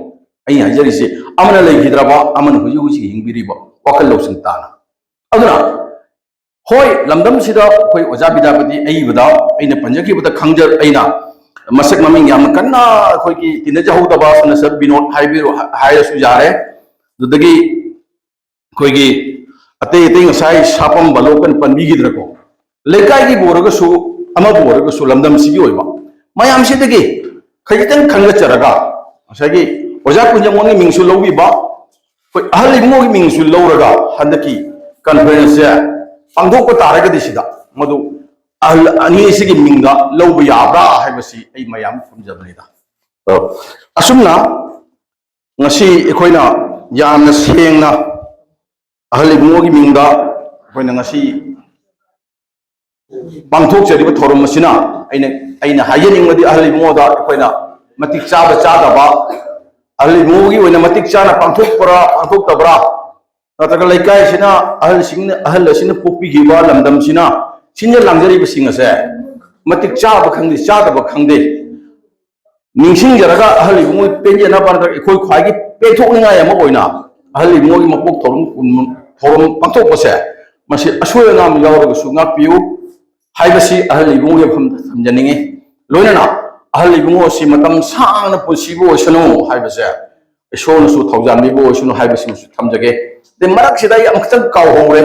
ꯑꯩꯅ ꯍꯥꯏꯖꯔꯤꯁꯦ꯫ ꯑꯃꯅ ꯂꯩꯈꯤꯗ꯭ꯔꯕ, ꯑꯃꯅ ꯍꯧꯖꯤꯛ ꯍꯧꯖꯤꯛ ꯍꯤꯡꯕꯤꯔꯤꯕ, ꯋꯥꯈꯜ ꯂꯧꯁꯤꯡ ꯇꯥꯅ꯫ ꯑꯗꯨꯅ ꯍꯣꯏ, ꯂꯝꯗꯝꯁꯤꯗ ꯑꯩꯈꯣꯏ ꯑꯣꯖꯥ ꯕꯤꯗ꯭ꯌꯥꯄꯇꯤ ꯑꯏꯕꯗ ꯑꯩꯅ ꯄꯟꯖꯈꯤꯕꯗ ꯈꯪꯖ-, ꯑꯩꯅ ꯃꯁꯛ ꯃꯃꯤꯡ ꯌꯥꯝꯅ ꯀꯟꯅ ꯑꯩꯈꯣꯏꯒꯤ ꯇꯤꯟꯅꯖꯍꯧꯗꯕ ꯁꯅꯁꯔ ꯕꯤꯅꯣꯗ ꯍꯥꯏꯕꯤꯔꯣ, ꯍꯥ-, ꯍꯥꯏꯔꯁꯨ ꯌꯥꯔꯦ꯫ ꯑꯗꯨꯗꯒꯤ ꯑꯩꯈꯣꯏꯒꯤ ꯑꯇꯩ ꯑꯇꯩ ꯉꯁꯥꯏ ꯁꯥꯄꯝ ꯕꯂꯣꯀꯟ ꯄꯟꯕꯤꯈꯤꯗ꯭ꯔꯀꯣ, ꯂꯩꯀꯥꯏꯒꯤꯕꯨ ꯑꯣꯏꯔꯒꯁꯨ, ꯑꯃꯕꯨ ꯑꯣꯏꯔꯒꯁꯨ, ꯂꯝꯗꯝꯁꯤꯒꯤ ꯑꯣꯏꯕ ꯃꯌꯥꯝꯁꯤꯗꯒꯤ ꯈꯖꯤꯛꯇꯪ ꯈꯟꯒꯠꯆꯔꯒ, ꯉꯁꯥꯏꯒꯤ ꯑꯣꯖꯥ ꯀꯨꯟꯖꯃꯣꯟꯒꯤ ꯃꯤꯡꯁꯨ ꯂꯧꯕꯤꯕ, ꯑꯩꯈꯣꯏ ꯑꯍꯜ ꯏꯕꯨꯡꯉꯣꯒꯤ ꯃꯤꯡꯁꯨ ꯂꯧꯔꯒ ꯍꯟꯗꯛꯀꯤ ꯀꯟꯐꯔꯦꯟꯁꯁꯦ ꯄꯥꯡꯊꯣꯛꯄ ꯇꯥꯔꯒꯗꯤ, ꯁꯤꯗ ꯃꯗꯨ ꯑꯍꯜ ꯑꯅꯤ ꯑꯁꯤꯒꯤ ꯃꯤꯡꯗ ꯂꯧꯕ ꯌꯥꯕ꯭ꯔꯥ ꯍꯥꯏꯕꯁꯤ ꯑꯩ ꯃꯌꯥꯝ ꯊꯝꯖꯕꯅꯤꯗ꯫ ꯑꯗꯣ ꯑꯁꯨꯝꯅ ꯉꯁꯤ ꯑꯩꯈꯣꯏꯅ ꯌꯥꯝꯅ ꯁꯦꯡꯅ ꯑꯍꯜ ꯏꯕꯨꯡꯉꯣꯒꯤ ꯃꯤꯡꯗ ꯑꯩꯈꯣꯏꯅ ꯉꯁꯤ ꯄꯥꯡꯊꯣꯛꯆꯔꯤꯕ ꯊꯧꯔꯝ ꯑꯁꯤꯅ, ꯑꯩꯅ, ꯑꯩꯅ ꯍꯥꯏꯖꯅꯤꯡꯕꯗꯤ, ꯑꯍꯜ ꯏꯕꯨꯡꯉꯣꯗ ꯑꯩꯈꯣꯏꯅ ꯃꯇꯤꯛ ꯆꯥꯕ ꯆꯥꯗꯕ, ꯑꯍꯜ ꯏꯕꯨꯡꯉꯣꯒꯤ ꯑꯣꯏꯅ ꯃꯇꯤꯛ ꯆꯥꯅ ꯄꯥꯡꯊꯣꯛꯄ꯭ꯔꯥ ꯄꯥꯡꯊꯣꯛꯇꯕ꯭ꯔꯥ, ꯅꯠꯇ꯭ꯔꯒ ꯂꯩꯀꯥꯏꯁꯤꯅ, ꯑꯍꯜꯁꯤꯡꯅ, ꯑꯍꯜ ꯑꯁꯤꯅ ꯄꯣꯛꯄꯤꯈꯤꯕ ꯂꯝꯗꯝꯁꯤꯅ ꯁꯤꯟꯖ ꯂꯥꯡꯖꯔꯤꯕꯁꯤꯡ ꯑꯁꯦ ꯃꯇꯤꯛ ꯆꯥꯕ ꯈꯪꯗꯦ, ꯆꯥꯗꯕ ꯈꯪꯗꯦ, ꯅꯤꯡꯁꯤꯡꯖꯔꯒ ꯑꯍꯜ ꯏꯕꯨꯡꯉꯣ ꯄꯦꯟꯖꯅꯕ ꯅꯠꯇ꯭ꯔꯒ ꯑꯩꯈꯣꯏ ꯈ꯭ꯋꯥꯏꯒꯤ ꯄꯦꯟꯊꯣꯛꯅꯤꯡꯉꯥꯏ ꯑꯃ ꯑꯣꯏꯅ ꯑꯍꯜ ꯏꯕꯨꯡꯉꯣꯒꯤ ꯃꯄꯣꯛ ꯊꯧꯔꯝ, ꯊꯧꯔꯝ ꯄꯥꯡꯊꯣꯛꯄꯁꯦ, ꯃꯁꯤ ꯑꯁꯣꯏ ꯑꯉꯥꯝ ꯌꯥꯎꯔꯒꯁꯨ ꯉꯥꯛꯄꯤꯌꯨ ꯍꯥꯏꯕꯁꯤ ꯑꯍꯜ ꯏꯕꯨꯡꯉꯣꯒꯤ ꯃꯐꯝꯗ ꯊꯝꯖꯅꯤꯡꯉꯤ꯫ ꯂꯣꯏꯅꯅ ꯑꯍꯜ ꯏꯕꯨꯡꯉꯣ ꯑꯁꯤ ꯃꯇꯝ ꯁꯥꯡꯅ ꯄꯨꯟꯁꯤꯕ ꯑꯣꯏꯁꯅꯨ ꯍꯥꯏꯕꯁꯦ, ꯏꯁꯣꯔꯅꯁꯨ ꯊꯧꯖꯥꯟꯕꯤꯕ ꯑꯣꯏꯁꯅꯨ ꯍꯥꯏꯕꯁꯤꯃꯁꯨ ꯊꯝꯖꯒꯦ꯫ ꯑꯗꯩ ꯃꯔꯛꯁꯤꯗ ꯑꯩ ꯑꯃꯈꯛꯇꯪ ꯀꯥꯎꯍꯧꯔꯦ꯫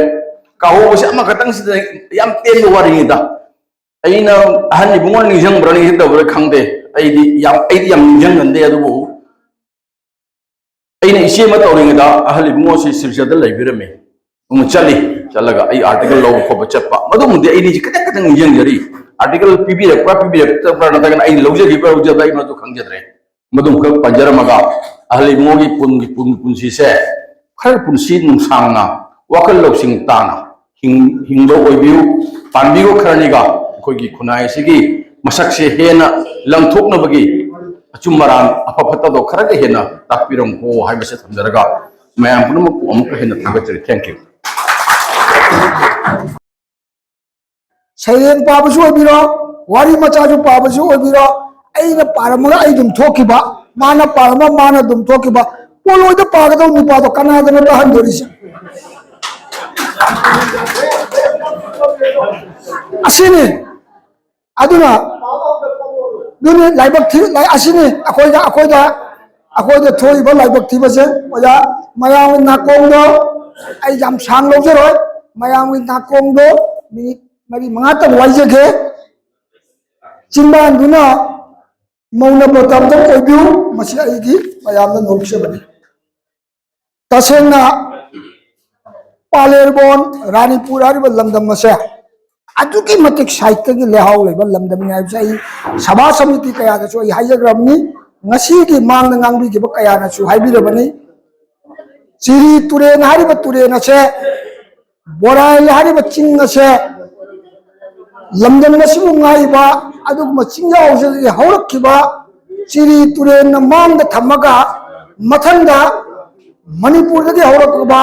ꯀꯥꯎꯍꯧꯕꯁꯦ ꯑꯃꯈꯛꯇꯪꯁꯤꯗ ꯌꯥꯝ ꯇꯦꯟꯕ ꯋꯥꯔꯤꯅꯤꯗ꯫ ꯑꯩꯅ ꯑꯍꯟ ꯏꯕꯨꯡꯉꯣ ꯅꯤꯡꯁꯤꯡꯕ꯭ꯔꯥ ꯅꯤꯡꯁꯤꯡꯗꯕ꯭ꯔꯥ ꯈꯪꯗꯦ, ꯑꯩꯗꯤ ꯌꯥꯝ, ꯑꯩꯗꯤ ꯌꯥꯝ ꯅꯤꯡꯁꯤꯡꯒꯟꯗꯦ꯫ ꯑꯗꯨꯕꯨ ꯑꯩꯅ ꯏꯆꯦ ꯑꯃ ꯇꯧꯔꯤꯉꯩꯗ ꯑꯍꯜ ꯏꯕꯨꯡꯉꯣꯁꯤ ꯁꯤꯜꯆꯔꯗ ꯂꯩꯕꯤꯔꯝꯃꯤ꯫ ꯑꯃꯨꯛ ꯆꯠꯂꯤ, ꯆꯠꯂꯒ ꯑꯩ ꯑꯥꯔꯇꯤꯀꯜ ꯂꯧꯕ ꯈꯣꯠꯄ ꯆꯠꯄ, ꯃꯗꯨꯃꯗꯤ ꯑꯩ ꯅꯤꯡꯁꯤꯡ-, ꯈꯤꯇꯪ ꯈꯤꯇꯪ ꯅꯤꯡꯁꯤꯡꯖꯔꯤ꯫ ꯑꯥꯔꯇꯤꯀꯜ ꯄꯤꯕꯤꯔꯛꯄ꯭ꯔꯥ ꯄꯤꯕꯤꯔꯛꯇꯕ꯭ꯔꯥ ꯅꯠꯇ꯭ꯔꯒꯅ ꯑꯩꯅ ꯂꯧꯖꯈꯤꯕ꯭ꯔꯥ ꯂꯧꯖꯕ꯭ꯔꯥ, ꯑꯩ ꯃꯗꯨ ꯈꯪꯖꯗ꯭ꯔꯦ꯫ ꯃꯗꯨꯃꯈꯛ ꯄꯟꯖꯔꯝꯃꯒ, ꯑꯍꯜ ꯏꯕꯨꯡꯉꯣꯒꯤ ꯄꯨꯟꯒꯤ ꯄꯨꯟ-, ꯄꯨꯟꯁꯤꯁꯦ ꯈꯔ ꯄꯨꯟꯁꯤ ꯅꯨꯡꯁꯥꯡꯅ, ꯋꯥꯈꯜ ꯂꯧꯁꯤꯡ ꯇꯥꯅ ꯍꯤꯡ-, ꯍꯤꯡꯕ ꯑꯣꯏꯕꯤꯌꯨ꯫ ꯄꯥꯟꯕꯤꯌꯨ ꯈꯔꯅꯤꯒ ꯑꯩꯈꯣꯏꯒꯤ ꯈꯨꯟꯅꯥꯏ ꯑꯁꯤꯒꯤ ꯃꯁꯛꯁꯦ ꯍꯦꯟꯅ ꯂꯪꯊꯣꯛꯅꯕꯒꯤ ꯑꯆꯨꯝ ꯑꯔꯥꯟ, ꯑꯐ ꯐꯠꯇꯗꯣ ꯈꯔꯒ ꯍꯦꯟꯅ ꯇꯥꯛꯄꯤꯔꯝꯃꯨ ꯍꯥꯏꯕꯁꯦ ꯊꯝꯖꯔꯒ, ꯃꯌꯥꯝ ꯄꯨꯝꯅꯃꯛꯄꯨ ꯑꯃꯨꯛꯀ ꯍꯦꯟꯅ ꯊꯥꯒꯠꯆꯔꯤ꯫ Thank you꯫ ꯁꯩꯔꯦꯡ ꯄꯥꯕꯁꯨ ꯑꯣꯏꯕꯤꯔꯣ, ꯋꯥꯔꯤ ꯃꯆꯥꯁꯨ ꯄꯥꯕꯁꯨ ꯑꯣꯏꯕꯤꯔꯣ, ꯑꯩꯅ ꯄꯥꯔꯝꯃꯒ ꯑꯩ ꯑꯗꯨꯝ ꯊꯣꯛꯈꯤꯕ, ꯃꯥꯅ ꯄꯥꯔꯝꯃ ꯃꯥꯅ ꯑꯗꯨꯝ ꯊꯣꯛꯈꯤꯕ, ꯄꯣꯂꯣꯏꯗ ꯄꯥꯒꯗꯧꯕ ꯅꯨꯄꯥꯗꯣ ꯀꯅꯥꯗꯅꯣ ꯇꯥꯍꯟꯗꯣꯔꯤꯁꯦ? ꯑꯁꯤꯅꯤ꯫ ꯑꯗꯨꯅ ꯑꯗꯨꯅꯤ ꯂꯥꯏꯕꯛ ꯊꯤ-, ꯂꯥꯏ-, ꯑꯁꯤꯅꯤ ꯑꯩꯈꯣꯏꯗ, ꯑꯩꯈꯣꯏꯗ, ꯑꯩꯈꯣꯏꯗ ꯊꯣꯛꯏꯕ ꯂꯥꯏꯕꯛ ꯊꯤꯕꯁꯦ꯫ ꯑꯣꯖꯥ, ꯃꯌꯥꯝꯒꯤ ꯅꯥꯀꯣꯡꯗꯣ ꯑꯩ ꯌꯥꯝ ꯁꯥꯡ ꯂꯧꯖꯔꯣꯏ, ꯃꯌꯥꯝꯒꯤ ꯅꯥꯀꯣꯡꯗꯣ ꯃꯤꯅꯤꯠ ꯃꯔꯤ ꯃꯉꯥꯇꯪ ꯋꯥꯏꯖꯒꯦ꯫ ꯆꯤꯟꯕꯥꯟꯗꯨꯅ ꯃꯧꯅ ꯄ꯭ꯔꯇꯥꯞꯇ ꯑꯣꯏꯕꯤꯌꯨ, ꯃꯁꯤ ꯑꯩꯒꯤ ꯃꯌꯥꯝꯗ ꯅꯣꯛꯆꯕꯅꯤ꯫ ꯇꯁꯦꯡꯅ ꯄꯥꯂꯦꯔꯕꯣꯟ, ꯔꯥꯅꯤꯄꯨꯔ ꯍꯥꯏꯔꯤꯕ ꯂꯝꯗꯝ ꯑꯁꯦ ꯑꯗꯨꯛꯀꯤ ꯃꯇꯤꯛ ꯁꯥꯍꯤꯇ꯭ꯌꯒꯤ ꯂꯩꯍꯥꯎ ꯂꯩꯕ ꯂꯝꯗꯝꯅꯤ ꯍꯥꯏꯕꯁꯦ ꯑꯩ ꯁꯚꯥ ꯁꯃꯤꯇꯤ ꯀꯌꯥꯗꯁꯨ ꯑꯩ ꯍꯥꯏꯖꯈ꯭ꯔꯕꯅꯤ꯫ ꯉꯁꯤꯒꯤ ꯃꯥꯡꯗ ꯉꯥꯡꯕꯤꯈꯤꯕ ꯀꯌꯥꯅꯁꯨ ꯍꯥꯏꯕꯤꯔꯕꯅꯤ꯫ ꯆꯤꯔꯤ ꯇꯨꯔꯦꯜ ꯍꯥꯏꯔꯤꯕ ꯇꯨꯔꯦꯜ ꯑꯁꯦ, ꯕꯣꯔꯥꯏ ꯍꯥꯏꯔꯤꯕ ꯆꯤꯡ ꯑꯁꯦ, ꯂꯝꯗꯝ ꯑꯁꯤꯕꯨ ꯉꯥꯛꯏꯕ ꯑꯗꯨꯒꯨꯝꯕ ꯆꯤꯡꯖꯥꯎꯁꯤꯗꯒꯤ ꯍꯧꯔꯛꯈꯤꯕ ꯆꯤꯔꯤ ꯇꯨꯔꯦꯜꯅ ꯃꯥꯡꯗ ꯊꯝꯃꯒ, ꯃꯊꯪꯗ ꯃꯅꯤꯄꯨꯔꯗꯒꯤ ꯍꯧꯔꯛꯄ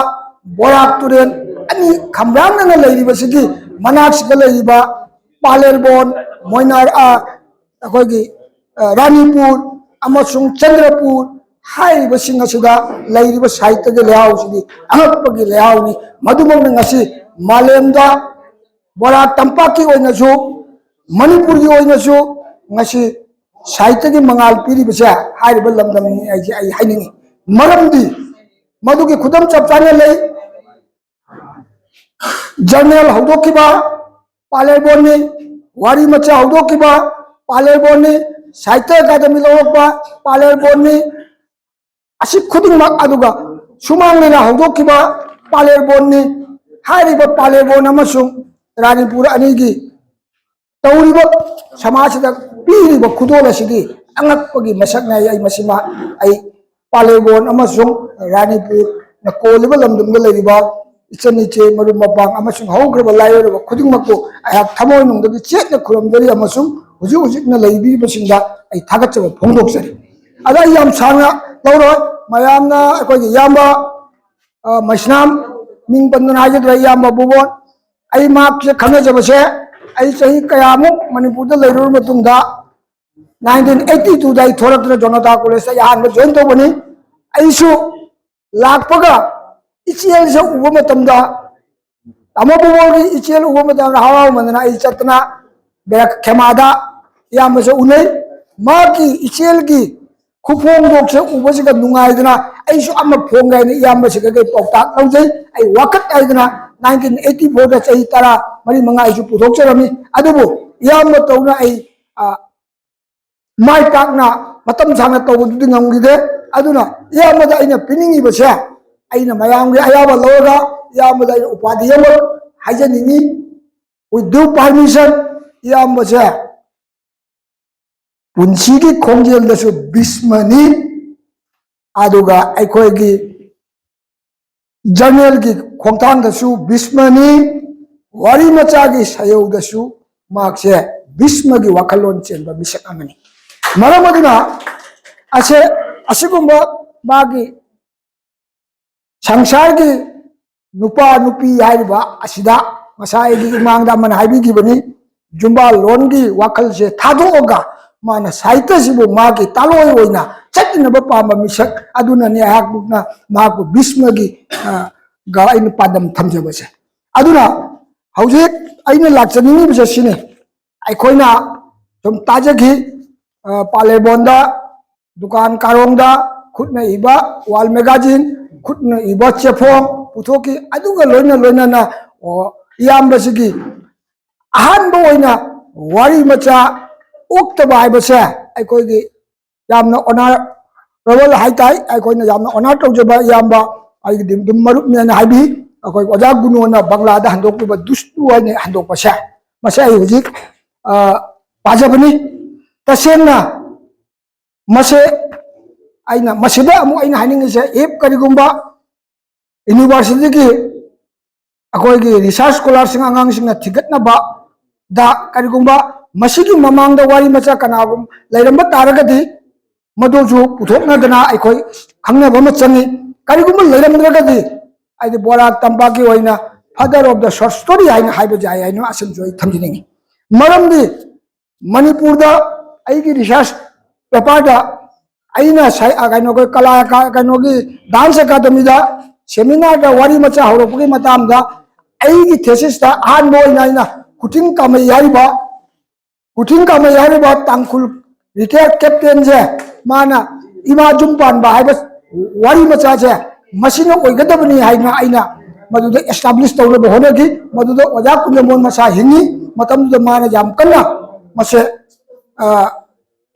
ꯕꯣꯔꯥꯛ ꯇꯨꯔꯦꯜ ꯑꯅꯤ ꯈꯝꯕ꯭ꯔꯥꯡꯅꯅ ꯂꯩꯔꯤꯕꯁꯤꯒꯤ ꯃꯅꯥꯛꯁꯤꯗ ꯂꯩꯔꯤꯕ ꯄꯥꯂꯦꯔꯕꯣꯟ, ꯃꯣꯏꯅꯥ-, ꯑ, ꯑꯩꯈꯣꯏꯒꯤ, ꯑ, ꯔꯥꯅꯤꯄꯨꯔ ꯑꯃꯁꯨꯡ ꯆꯟꯗ꯭ꯔꯄꯨꯔ ꯍꯥꯏꯔꯤꯕꯁꯤꯡ ꯑꯁꯤꯗ ꯂꯩꯔꯤꯕ ꯁꯥꯍꯤꯇ꯭ꯌꯒꯤ ꯂꯩꯍꯥꯎꯁꯤꯗꯤ ꯑꯉꯛꯄꯒꯤ ꯂꯩꯍꯥꯎꯅꯤ꯫ ꯃꯗꯨꯃꯛꯅ ꯉꯁꯤ ꯃꯥꯂꯦꯝꯗ ꯕꯣꯔꯥꯛ ꯇꯝꯄꯥꯛꯀꯤ ꯑꯣꯏꯅꯁꯨ, ꯃꯅꯤꯄꯨꯔꯒꯤ ꯑꯣꯏꯅꯁꯨ ꯉꯁꯤ ꯁꯥꯍꯤꯇ꯭ꯌꯒꯤ ꯃꯉꯥꯜ ꯄꯤꯔꯤꯕꯁꯦ ꯍꯥꯏꯔꯤꯕ ꯂꯝꯗꯝꯅꯤ ꯍꯥꯏꯁꯦ ꯑꯩ ꯍꯥꯏꯅꯤꯡꯉꯤ꯫ ꯃꯔꯝꯗꯤ ꯃꯗꯨꯒꯤ ꯈꯨꯗꯝ ꯆꯞ ꯆꯥꯅ ꯂꯩ꯫ ꯖꯔꯅꯦꯜ ꯍꯧꯗꯣꯛꯈꯤꯕ ꯄꯥꯂꯦꯔꯕꯣꯟꯅꯤ, ꯋꯥꯔꯤ ꯃꯆꯥ ꯍꯧꯗꯣꯛꯈꯤꯕ ꯄꯥꯂꯦꯔꯕꯣꯟꯅꯤ, ꯁꯥꯍꯤꯇ꯭ꯌ ꯑꯦꯀꯥꯗꯃꯤ ꯂꯧꯔꯛꯄ ꯄꯥꯂꯦꯔꯕꯣꯟꯅꯤ, ꯑꯁꯤ ꯈꯨꯗꯤꯡꯃꯛ, ꯑꯗꯨꯒ ꯁꯨꯃꯥꯡ ꯂꯤꯂꯥ ꯍꯧꯗꯣꯛꯈꯤꯕ ꯄꯥꯂꯦꯔꯕꯣꯟꯅꯤ꯫ ꯍꯥꯏꯔꯤꯕ ꯄꯥꯂꯦꯔꯕꯣꯟ ꯑꯃꯁꯨꯡ ꯔꯥꯅꯤꯄꯨꯔ ꯑꯅꯤꯒꯤ ꯇꯧꯔꯤꯕ ꯁꯃꯥꯖꯁꯤꯗ ꯄꯤꯔꯤꯕ ꯈꯨꯗꯣꯜ ꯑꯁꯤꯗꯤ ꯑꯉꯛꯄꯒꯤ ꯃꯁꯛꯅꯤ꯫ ꯑꯩ ꯃꯁꯤꯃ ꯑꯩ ꯄꯥꯂꯦꯔꯕꯣꯟ ꯑꯃꯁꯨꯡ ꯔꯥꯅꯤꯄꯨꯔꯅ ꯀꯣꯜꯂꯤꯕ ꯂꯝꯗꯝꯗ ꯂꯩꯔꯤꯕ ꯏꯆꯟ ꯏꯆꯦ, ꯃꯔꯨꯞ ꯃꯄꯥꯡ ꯑꯃꯁꯨꯡ ꯍꯧꯈ꯭ꯔꯕ ꯂꯥꯏꯑꯣꯏꯔꯕ ꯈꯨꯗꯤꯡꯃꯛꯄꯨ ꯑꯩꯍꯥꯛ ꯊꯃꯣꯏꯅꯨꯡꯗꯒꯤ ꯆꯦꯠꯅ ꯈꯨꯔꯨꯝꯖꯔꯤ ꯑꯃꯁꯨꯡ ꯍꯧꯖꯤꯛ ꯍꯧꯖꯤꯛꯅ ꯂꯩꯕꯤꯔꯤꯕꯁꯤꯡꯗ ꯑꯩ ꯊꯥꯒꯠꯆꯕ ꯐꯣꯡꯗꯣꯛꯆꯔꯤ꯫ ꯑꯗ ꯑꯩ ꯌꯥꯝ ꯁꯥꯡꯅ ꯂꯧꯔꯣꯏ, ꯃꯌꯥꯝꯅ ꯑꯩꯈꯣꯏꯒꯤ ꯏꯌꯥꯝꯕ, ꯑ, ꯃꯩꯁꯅꯥꯝ, ꯃꯤꯡ ꯄꯟꯗꯨꯅ ꯍꯥꯏꯖꯗ꯭ꯔꯦ, ꯏꯌꯥꯝꯕ ꯕꯨꯕꯣꯟ, ꯑꯩ ꯃꯍꯥꯛꯁꯦ ꯈꯪꯅꯖꯕꯁꯦ ꯑꯩ ꯆꯍꯤ ꯀꯌꯥꯃꯨꯛ ꯃꯅꯤꯄꯨꯔꯗ ꯂꯩꯔꯨꯔ ꯃꯇꯨꯡꯗ nineteen eighty two ꯗ ꯑꯩ ꯊꯣꯛꯂꯛꯇꯨꯅ ꯖꯣꯅꯇꯥ ꯀꯣꯂꯦꯖꯇ ꯑꯩ ꯑꯍꯥꯟꯕ join ꯇꯧꯕꯅꯤ꯫ ꯑꯩꯁꯨ ꯂꯥꯛꯄꯒ ꯏꯆꯦꯜꯁꯦ ꯎꯕ ꯃꯇꯝꯗ, ꯇꯥꯃꯣ ꯕꯣꯕꯣꯒꯤ ꯏꯆꯦꯜ ꯎꯕ ꯃꯇꯝꯗ ꯍꯔꯥꯎꯃꯟꯗꯅ ꯑꯩ ꯆꯠꯇꯅ ꯕꯦꯔꯥꯛ ꯈꯦꯃꯥꯗ ꯏꯌꯥꯝꯕꯁꯦ ꯎꯅꯩ꯫ ꯃꯥꯒꯤ ꯏꯆꯦꯜꯒꯤ ꯈꯨꯐꯣꯡꯗꯣꯛꯁꯦ ꯎꯕꯁꯤꯒ ꯅꯨꯡꯉꯥꯏꯗꯅ ꯑꯩꯁꯨ ꯑꯃ ꯐꯣꯡꯒꯦ ꯍꯥꯏꯅ ꯏꯌꯥꯝꯕꯁꯤꯗꯒꯤ ꯄꯥꯎꯇꯥꯛ ꯂꯧꯖꯩ꯫ ꯑꯩ ꯋꯥꯀꯠ ꯍꯥꯏꯗꯅ nineteen eighty four ꯗ ꯆꯍꯤ ꯇꯔꯥ ꯃꯔꯤ ꯃꯉꯥ ꯑꯩꯁꯨ ꯄꯨꯊꯣꯛꯆꯔꯝꯃꯤ꯫ ꯑꯗꯨꯕꯨ ꯏꯌꯥꯝꯕ ꯇꯧꯅ ꯑꯩ, ꯑ, ꯃꯥꯏ ꯄꯥꯛꯅ ꯃꯇꯝ ꯁꯥꯡꯅ ꯇꯧꯕꯗꯨꯗꯤ ꯉꯝꯈꯤꯗꯦ꯫ ꯑꯗꯨꯅ ꯏꯌꯥꯝꯕꯗ ꯑꯩꯅ ꯄꯤꯅꯤꯡꯉꯤꯕꯁꯦ, ꯑꯩꯅ ꯃꯌꯥꯝꯒꯤ ꯑꯌꯥꯕ ꯂꯧꯔꯒ ꯏꯌꯥꯝꯕꯗ ꯑꯩꯅ ꯎꯄꯥꯙꯤ ꯑꯃ ꯍꯥꯏꯖꯅꯤꯡꯉꯤ꯫ With due permission, ꯏꯌꯥꯝꯕꯁꯦ ꯄꯨꯟꯁꯤꯒꯤ ꯈꯣꯡꯖꯦꯜꯗꯁꯨ ꯚꯤꯁꯃꯅꯤ, ꯑꯗꯨꯒ ꯑꯩꯈꯣꯏꯒꯤ journal ꯒꯤ ꯈꯣꯡꯊꯥꯡꯗꯁꯨ ꯚꯤꯁꯃꯅꯤ, ꯋꯥꯔꯤ ꯃꯆꯥꯒꯤ ꯁꯌꯧꯗꯁꯨ ꯃꯍꯥꯛꯁꯦ ꯚꯤꯁꯃꯒꯤ ꯋꯥꯈꯜꯂꯣꯟ ꯆꯦꯟꯕ ꯃꯤꯁꯛ ꯑꯃꯅꯤ꯫ ꯃꯔꯝ ꯑꯗꯨꯅ ꯑꯁꯦ, ꯑꯁꯤꯒꯨꯝꯕ ꯃꯥꯒꯤ ꯁꯪꯁꯥꯔꯒꯤ ꯅꯨꯄꯥ ꯅꯨꯄꯤ ꯍꯥꯏꯔꯤꯕ ꯑꯁꯤꯗ ꯉꯁꯥꯏ ꯑꯩꯒꯤ ꯏꯃꯥꯡꯗ ꯑꯃꯅ ꯍꯥꯏꯕꯤꯈꯤꯕꯅꯤ, ꯖꯨꯝꯕꯥ ꯂꯣꯟꯒꯤ ꯋꯥꯈꯜꯁꯦ ꯊꯥꯗꯣꯛꯑꯒ ꯃꯥꯅ ꯁꯥꯍꯤꯇ꯭ꯌꯁꯤꯕꯨ ꯃꯥꯒꯤ ꯇꯥꯂꯣꯏ ꯑꯣꯏꯅ ꯆꯠꯃꯤꯟꯅꯕ ꯄꯥꯝꯕ ꯃꯤꯁꯛ ꯑꯗꯨꯅꯅꯤ ꯑꯩꯍꯥꯛꯅ ꯃꯍꯥꯛꯄꯨ ꯚꯤꯁꯃꯒꯤ, ꯑ, ꯒ ꯑꯩꯅ ꯄꯥꯟꯗꯝ ꯊꯝꯖꯕꯁꯦ꯫ ꯑꯗꯨꯅ ꯍꯧꯖꯤꯛ ꯑꯩꯅ ꯂꯥꯛꯆꯅꯤꯡꯉꯤꯕꯁꯦ ꯁꯤꯅꯤ꯫ ꯑꯩꯈꯣꯏꯅ ꯁꯨꯝ ꯇꯥꯖꯈꯤ, ꯑ, ꯄꯥꯂꯦꯕꯣꯟꯗ, ꯗꯨꯀꯥꯟ ꯀꯥꯔꯣꯡꯗ ꯈꯨꯠꯅ ꯏꯕ wall magazine, ꯈꯨꯠꯅ ꯏꯕ ꯆꯦꯐꯣꯡ ꯄꯨꯊꯣꯛꯈꯤ꯫ ꯑꯗꯨꯒ ꯂꯣꯏꯅ ꯂꯣꯏꯅꯅ, ꯑꯣ, ꯏꯌꯥꯝꯕꯁꯤꯒꯤ ꯑꯍꯥꯟꯕ ꯑꯣꯏꯅ ꯋꯥꯔꯤ ꯃꯆꯥ ꯑꯣꯛꯇꯕ ꯍꯥꯏꯕꯁꯦ ꯑꯩꯈꯣꯏꯒꯤ ꯌꯥꯝꯅ honourable ꯍꯥꯏꯇꯥꯏ, ꯑꯩꯈꯣꯏꯅ ꯌꯥꯝꯅ honour ꯇꯧꯖꯕ ꯏꯌꯥꯝꯕ, ꯑꯩꯒꯤꯗꯤ ꯑꯗꯨꯝ ꯃꯔꯨꯞꯅꯦꯅ ꯍꯥꯏꯕꯤ, ꯑꯩꯈꯣꯏ ꯑꯣꯖꯥ ꯒꯨꯅꯣꯅ ꯕꯪꯂꯥꯗ ꯍꯟꯗꯣꯛꯂꯤꯕ ꯗꯨꯁꯇꯨ ꯍꯥꯏꯅ ꯍꯟꯗꯣꯛꯄꯁꯦ, ꯃꯁꯤ ꯑꯩ ꯍꯧꯖꯤꯛ, ꯑ, ꯄꯥꯖꯕꯅꯤ꯫ ꯇꯁꯦꯡꯅ ꯃꯁꯦ ꯑꯩꯅ, ꯃꯁꯤꯗ ꯑꯃꯨꯛ ꯑꯩꯅ ꯍꯥꯏꯅꯤꯡꯉꯤꯁꯦ, if ꯀꯔꯤꯒꯨꯝꯕ university ꯒꯤ ꯑꯩꯈꯣꯏꯒꯤ research scholar ꯁꯤꯡ ꯑꯉꯥꯡꯁꯤꯡꯅ ꯊꯤꯒꯠꯅꯕꯗ ꯀꯔꯤꯒꯨꯝꯕ ꯃꯁꯤꯒꯤ ꯃꯃꯥꯡꯗ ꯋꯥꯔꯤ ꯃꯆꯥ ꯀꯅꯥꯒꯨꯝ ꯂꯩꯔꯝꯕ ꯇꯥꯔꯒꯗꯤ ꯃꯗꯨꯁꯨ ꯄꯨꯊꯣꯛꯅꯗꯅ ꯑꯩꯈꯣꯏ ꯈꯪꯅꯕ ꯑꯃ ꯆꯪꯉꯤ꯫ ꯀꯔꯤꯒꯨꯝꯕ ꯂꯩꯔꯝꯗ꯭ꯔꯒꯗꯤ ꯍꯥꯏꯗꯤ ꯕꯣꯔꯥꯛ ꯇꯝꯄꯥꯛꯀꯤ ꯑꯣꯏꯅ father of the short story ꯍꯥꯏꯅ ꯍꯥꯏꯕ ꯌꯥꯏ ꯍꯥꯏꯅ ꯑꯁꯨꯝꯁꯨ ꯑꯩ ꯊꯝꯖꯅꯤꯡꯉꯤ꯫ ꯃꯔꯝꯗꯤ ꯃꯅꯤꯄꯨꯔꯗ ꯑꯩꯒꯤ research paperꯗ ꯑꯩꯅ ꯁꯥꯏ-, ꯑ, ꯀꯩꯅꯣꯒꯤ ꯀꯂꯥ ꯑꯦꯀꯥ-, ꯀꯩꯅꯣꯒꯤ dance academyꯗ seminarꯗ ꯋꯥꯔꯤ ꯃꯆꯥ ꯍꯧꯔꯛꯄꯒꯤ ꯃꯇꯥꯡꯗ ꯑꯩꯒꯤ thesisꯇ ꯑꯍꯥꯟꯕ ꯑꯣꯏꯅ ꯑꯩꯅ ꯈꯨꯊꯤꯡ ꯀꯥꯃꯩ ꯍꯥꯏꯔꯤꯕ, ꯈꯨꯊꯤꯡ ꯀꯥꯃꯩ ꯍꯥꯏꯔꯤꯕ ꯇꯥꯡꯈꯨꯜ retired captainꯁꯦ, ꯃꯥꯅ ꯏꯃꯥ ꯌꯨꯝ ꯄꯥꯟꯕ ꯍꯥꯏꯕ ꯋꯥꯔꯤ ꯃꯆꯥꯁꯦ ꯃꯁꯤꯅ ꯑꯣꯏꯒꯗꯕꯅꯤ ꯍꯥꯏꯅ ꯑꯩꯅ ꯃꯗꯨꯗ establish ꯇꯧꯅꯕ ꯍꯣꯠꯅꯈꯤ꯫ ꯃꯗꯨꯗ ꯑꯣꯖꯥ ꯀꯨꯟꯖꯃꯣꯍꯟ ꯃꯁꯥ ꯍꯤꯡꯉꯤ꯫ ꯃꯇꯝꯗꯨꯗ ꯃꯥꯅ ꯌꯥꯝ ꯀꯟꯅ ꯃꯁꯦ, ꯑ,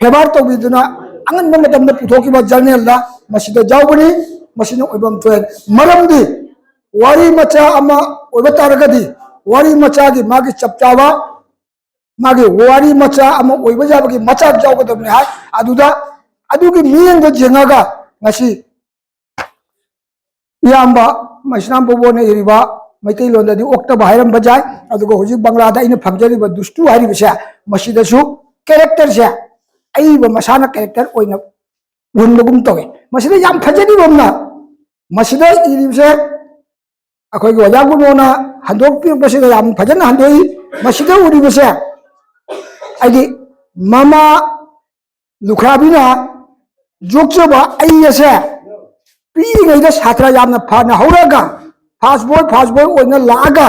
favour ꯇꯧꯕꯤꯗꯨꯅ ꯑꯉꯟꯕ ꯃꯇꯝꯗ ꯄꯨꯊꯣꯛꯈꯤꯕ journalꯗ ꯃꯁꯤꯗ ꯌꯥꯎꯕꯅꯤ꯫ ꯃꯁꯤꯅ ꯑꯣꯏꯐꯝ ꯊꯣꯛꯑꯦ꯫ ꯃꯔꯝꯗꯤ ꯋꯥꯔꯤ ꯃꯆꯥ ꯑꯃ ꯑꯣꯏꯕ ꯇꯥꯔꯒꯗꯤ ꯋꯥꯔꯤ ꯃꯆꯥꯒꯤ ꯃꯥꯒꯤ ꯆꯞ ꯆꯥꯕ ꯃꯥꯒꯤ ꯋꯥꯔꯤ ꯃꯆꯥ ꯑꯃ ꯑꯣꯏꯕ ꯌꯥꯕꯒꯤ ꯃꯆꯥꯛ ꯌꯥꯎꯒꯗꯕꯅꯤ ꯍꯥꯏ꯫ ꯑꯗꯨꯗ ꯑꯗꯨꯒꯤ ꯃꯤꯠꯌꯦꯡꯗ ꯌꯦꯡꯉꯒ ꯉꯁꯤ ꯏꯌꯥꯝꯕ ꯃꯩꯁꯅꯥꯝ ꯄꯣꯕꯣꯅ ꯏꯔꯤꯕ ꯃꯩꯇꯩꯂꯣꯟꯗꯗꯤ ꯑꯣꯛꯇꯕ ꯍꯥꯏꯔꯝꯕ ꯌꯥꯏ, ꯑꯗꯨꯒ ꯍꯧꯖꯤꯛ ꯕꯪꯂꯥꯗ ꯑꯩꯅ ꯐꯪꯖꯔꯤꯕ ꯗꯨꯁꯇꯨ ꯍꯥꯏꯔꯤꯕꯁꯦ, ꯃꯁꯤꯗꯁꯨ characterꯁꯦ ꯑꯏꯕ ꯃꯁꯥꯅ character ꯑꯣꯏꯅ ꯎꯍꯟꯕꯒꯨꯝ ꯇꯧꯏ꯫ ꯃꯁꯤꯗ ꯌꯥꯝ ꯐꯖꯔꯤꯕ ꯑꯃꯅ, ꯃꯁꯤꯗ ꯏꯔꯤꯕꯁꯦ ꯑꯩꯈꯣꯏꯒꯤ ꯑꯣꯖꯥ ꯒꯨꯔꯨꯅ ꯍꯟꯗꯣꯛꯄꯤꯔꯛꯄꯁꯤꯗ ꯌꯥꯝ ꯐꯖꯅ ꯍꯟꯗꯣꯛꯏ꯫ ꯃꯁꯤꯗ ꯎꯔꯤꯕꯁꯦ ꯍꯥꯏꯗꯤ ꯃꯃꯥ ꯂꯨꯈ꯭ꯔꯥꯕꯤꯅ ꯌꯣꯛꯆꯕ ꯑꯩ ꯑꯁꯦ ꯄꯤꯛꯏꯉꯩꯗ ꯁꯥꯇ꯭ꯔ ꯌꯥꯝꯅ ꯐꯅ ꯍꯧꯔꯛꯑꯒ first boy, first boy ꯑꯣꯏꯅ ꯂꯥꯛꯑꯒ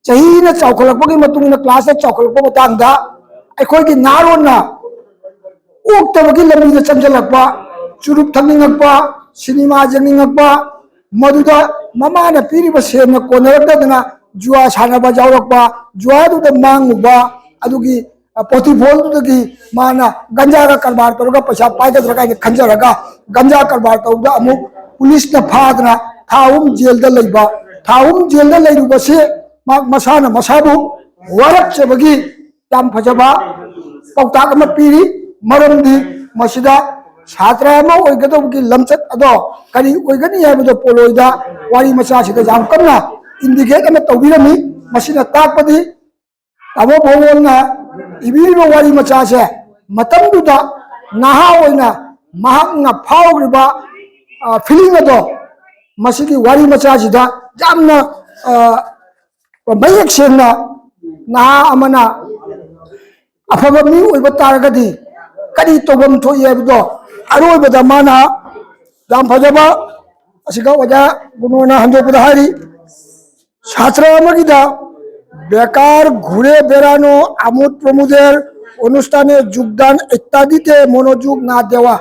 ꯆꯍꯤꯅ ꯆꯥꯎꯈꯠꯂꯛꯄꯒꯤ ꯃꯇꯨꯡ ꯏꯟꯅ classꯇ ꯆꯥꯎꯈꯠꯂꯛꯄ ꯃꯇꯥꯡꯗ ꯑꯩꯈꯣꯏꯒꯤ ꯅꯍꯥꯔꯣꯟꯅ ꯑꯣꯛꯇꯕꯒꯤ ꯂꯝꯕꯤꯗ ꯆꯪꯁꯤꯜꯂꯛꯄ, ꯆꯨꯔꯨꯞ ꯊꯛꯅꯤꯡꯉꯛꯄ, ꯁꯤꯅꯦꯃꯥ ꯌꯦꯡꯅꯤꯡꯉꯛꯄ, ꯃꯗꯨꯗ ꯃꯃꯥꯅ ꯄꯤꯔꯤꯕ ꯁꯦꯜꯅ ꯀꯣꯟꯅꯔꯛꯇꯗꯅ ꯖꯨꯋꯥ ꯁꯥꯟꯅꯕ ꯌꯥꯎꯔꯛꯄ, ꯖꯨꯋꯥꯗꯨꯗ ꯃꯥꯡꯉꯨꯕ, ꯑꯗꯨꯒꯤ, ꯑ, ꯄꯣꯊꯤꯐꯣꯜꯗꯨꯗꯒꯤ ꯃꯥꯅ ꯒꯟꯖꯥꯒ ꯀꯔꯕꯥꯔ ꯇꯧꯔꯒ ꯄꯩꯁꯥ ꯄꯥꯏꯒꯗ꯭ꯔꯥ ꯀꯥꯏꯅ ꯈꯟꯖꯔꯒ ꯒꯟꯖꯥ ꯀꯔꯕꯥꯔ ꯇꯧꯕꯗ ꯑꯃꯨꯛ ꯄꯨꯂꯤꯁꯅ ꯐꯥꯗꯅ ꯊꯥ ꯑꯍꯨꯝ ꯖꯦꯜꯗ ꯂꯩꯕ, ꯊꯥ ꯑꯍꯨꯝ ꯖꯦꯜꯗ ꯂꯩꯔꯨꯕꯁꯤ ꯃꯍꯥꯛ ꯃꯁꯥꯅ ꯃꯁꯥꯕꯨ ꯋꯥꯔꯛꯆꯕꯒꯤ ꯌꯥꯝ ꯐꯖꯕ ꯄꯥꯎꯇꯥꯛ ꯑꯃ ꯄꯤꯔꯤ꯫ ꯃꯔꯝꯗꯤ ꯃꯁꯤꯗ ꯁꯥꯇ꯭ꯔ ꯑꯃ ꯑꯣꯏꯒꯗꯧꯕꯒꯤ ꯂꯝꯆꯠ ꯑꯗꯣ ꯀꯔꯤ ꯑꯣꯏꯒꯅꯤ ꯍꯥꯏꯕꯗꯣ ꯄꯣꯂꯣꯏꯗ ꯋꯥꯔꯤ ꯃꯆꯥꯁꯤꯗ ꯌꯥꯝ ꯀꯟꯅ indicate ꯑꯃ ꯇꯧꯕꯤꯔꯝꯃꯤ꯫ ꯃꯁꯤꯅ ꯇꯥꯛꯄꯗꯤ ꯇꯥꯃꯣ ꯐꯧꯕꯣꯜꯅ ꯏꯕꯤꯔꯤꯕ ꯋꯥꯔꯤ ꯃꯆꯥꯁꯦ ꯃꯇꯝꯗꯨꯗ ꯅꯍꯥ ꯑꯣꯏꯅ ꯃꯍꯥꯛꯅ ꯐꯥꯎꯈ꯭ꯔꯤꯕ, ꯑ, feeling ꯑꯗꯣ ꯃꯁꯤꯒꯤ ꯋꯥꯔꯤ ꯃꯆꯥꯁꯤꯗ ꯌꯥꯝꯅ ꯑ, ꯃꯌꯦꯛ ꯁꯦꯡꯅ ꯅꯍꯥ ꯑꯃꯅ ꯑꯐꯕ ꯃꯤ ꯑꯣꯏꯕ ꯇꯥꯔꯒꯗꯤ ꯀꯔꯤ ꯇꯧꯐꯝ ꯊꯣꯛꯏ ꯍꯥꯏꯕꯗꯣ ꯑꯔꯣꯏꯕꯗ ꯃꯥꯅ ꯌꯥꯝ ꯐꯖꯕ ꯑꯁꯤꯒ ꯑꯣꯖꯥ ꯒꯨꯅꯣꯅ ꯍꯟꯗꯣꯛꯄꯗ ꯍꯥꯏꯔꯤ, ꯁꯥꯇ꯭ꯔ ꯑꯃꯒꯤꯗ "बेकार घूरे बेरानो आमोद प्रमोदের অনুষ্ঠানে যোগদান ইত্যাদিতে মনোযোগ না দেওয়া",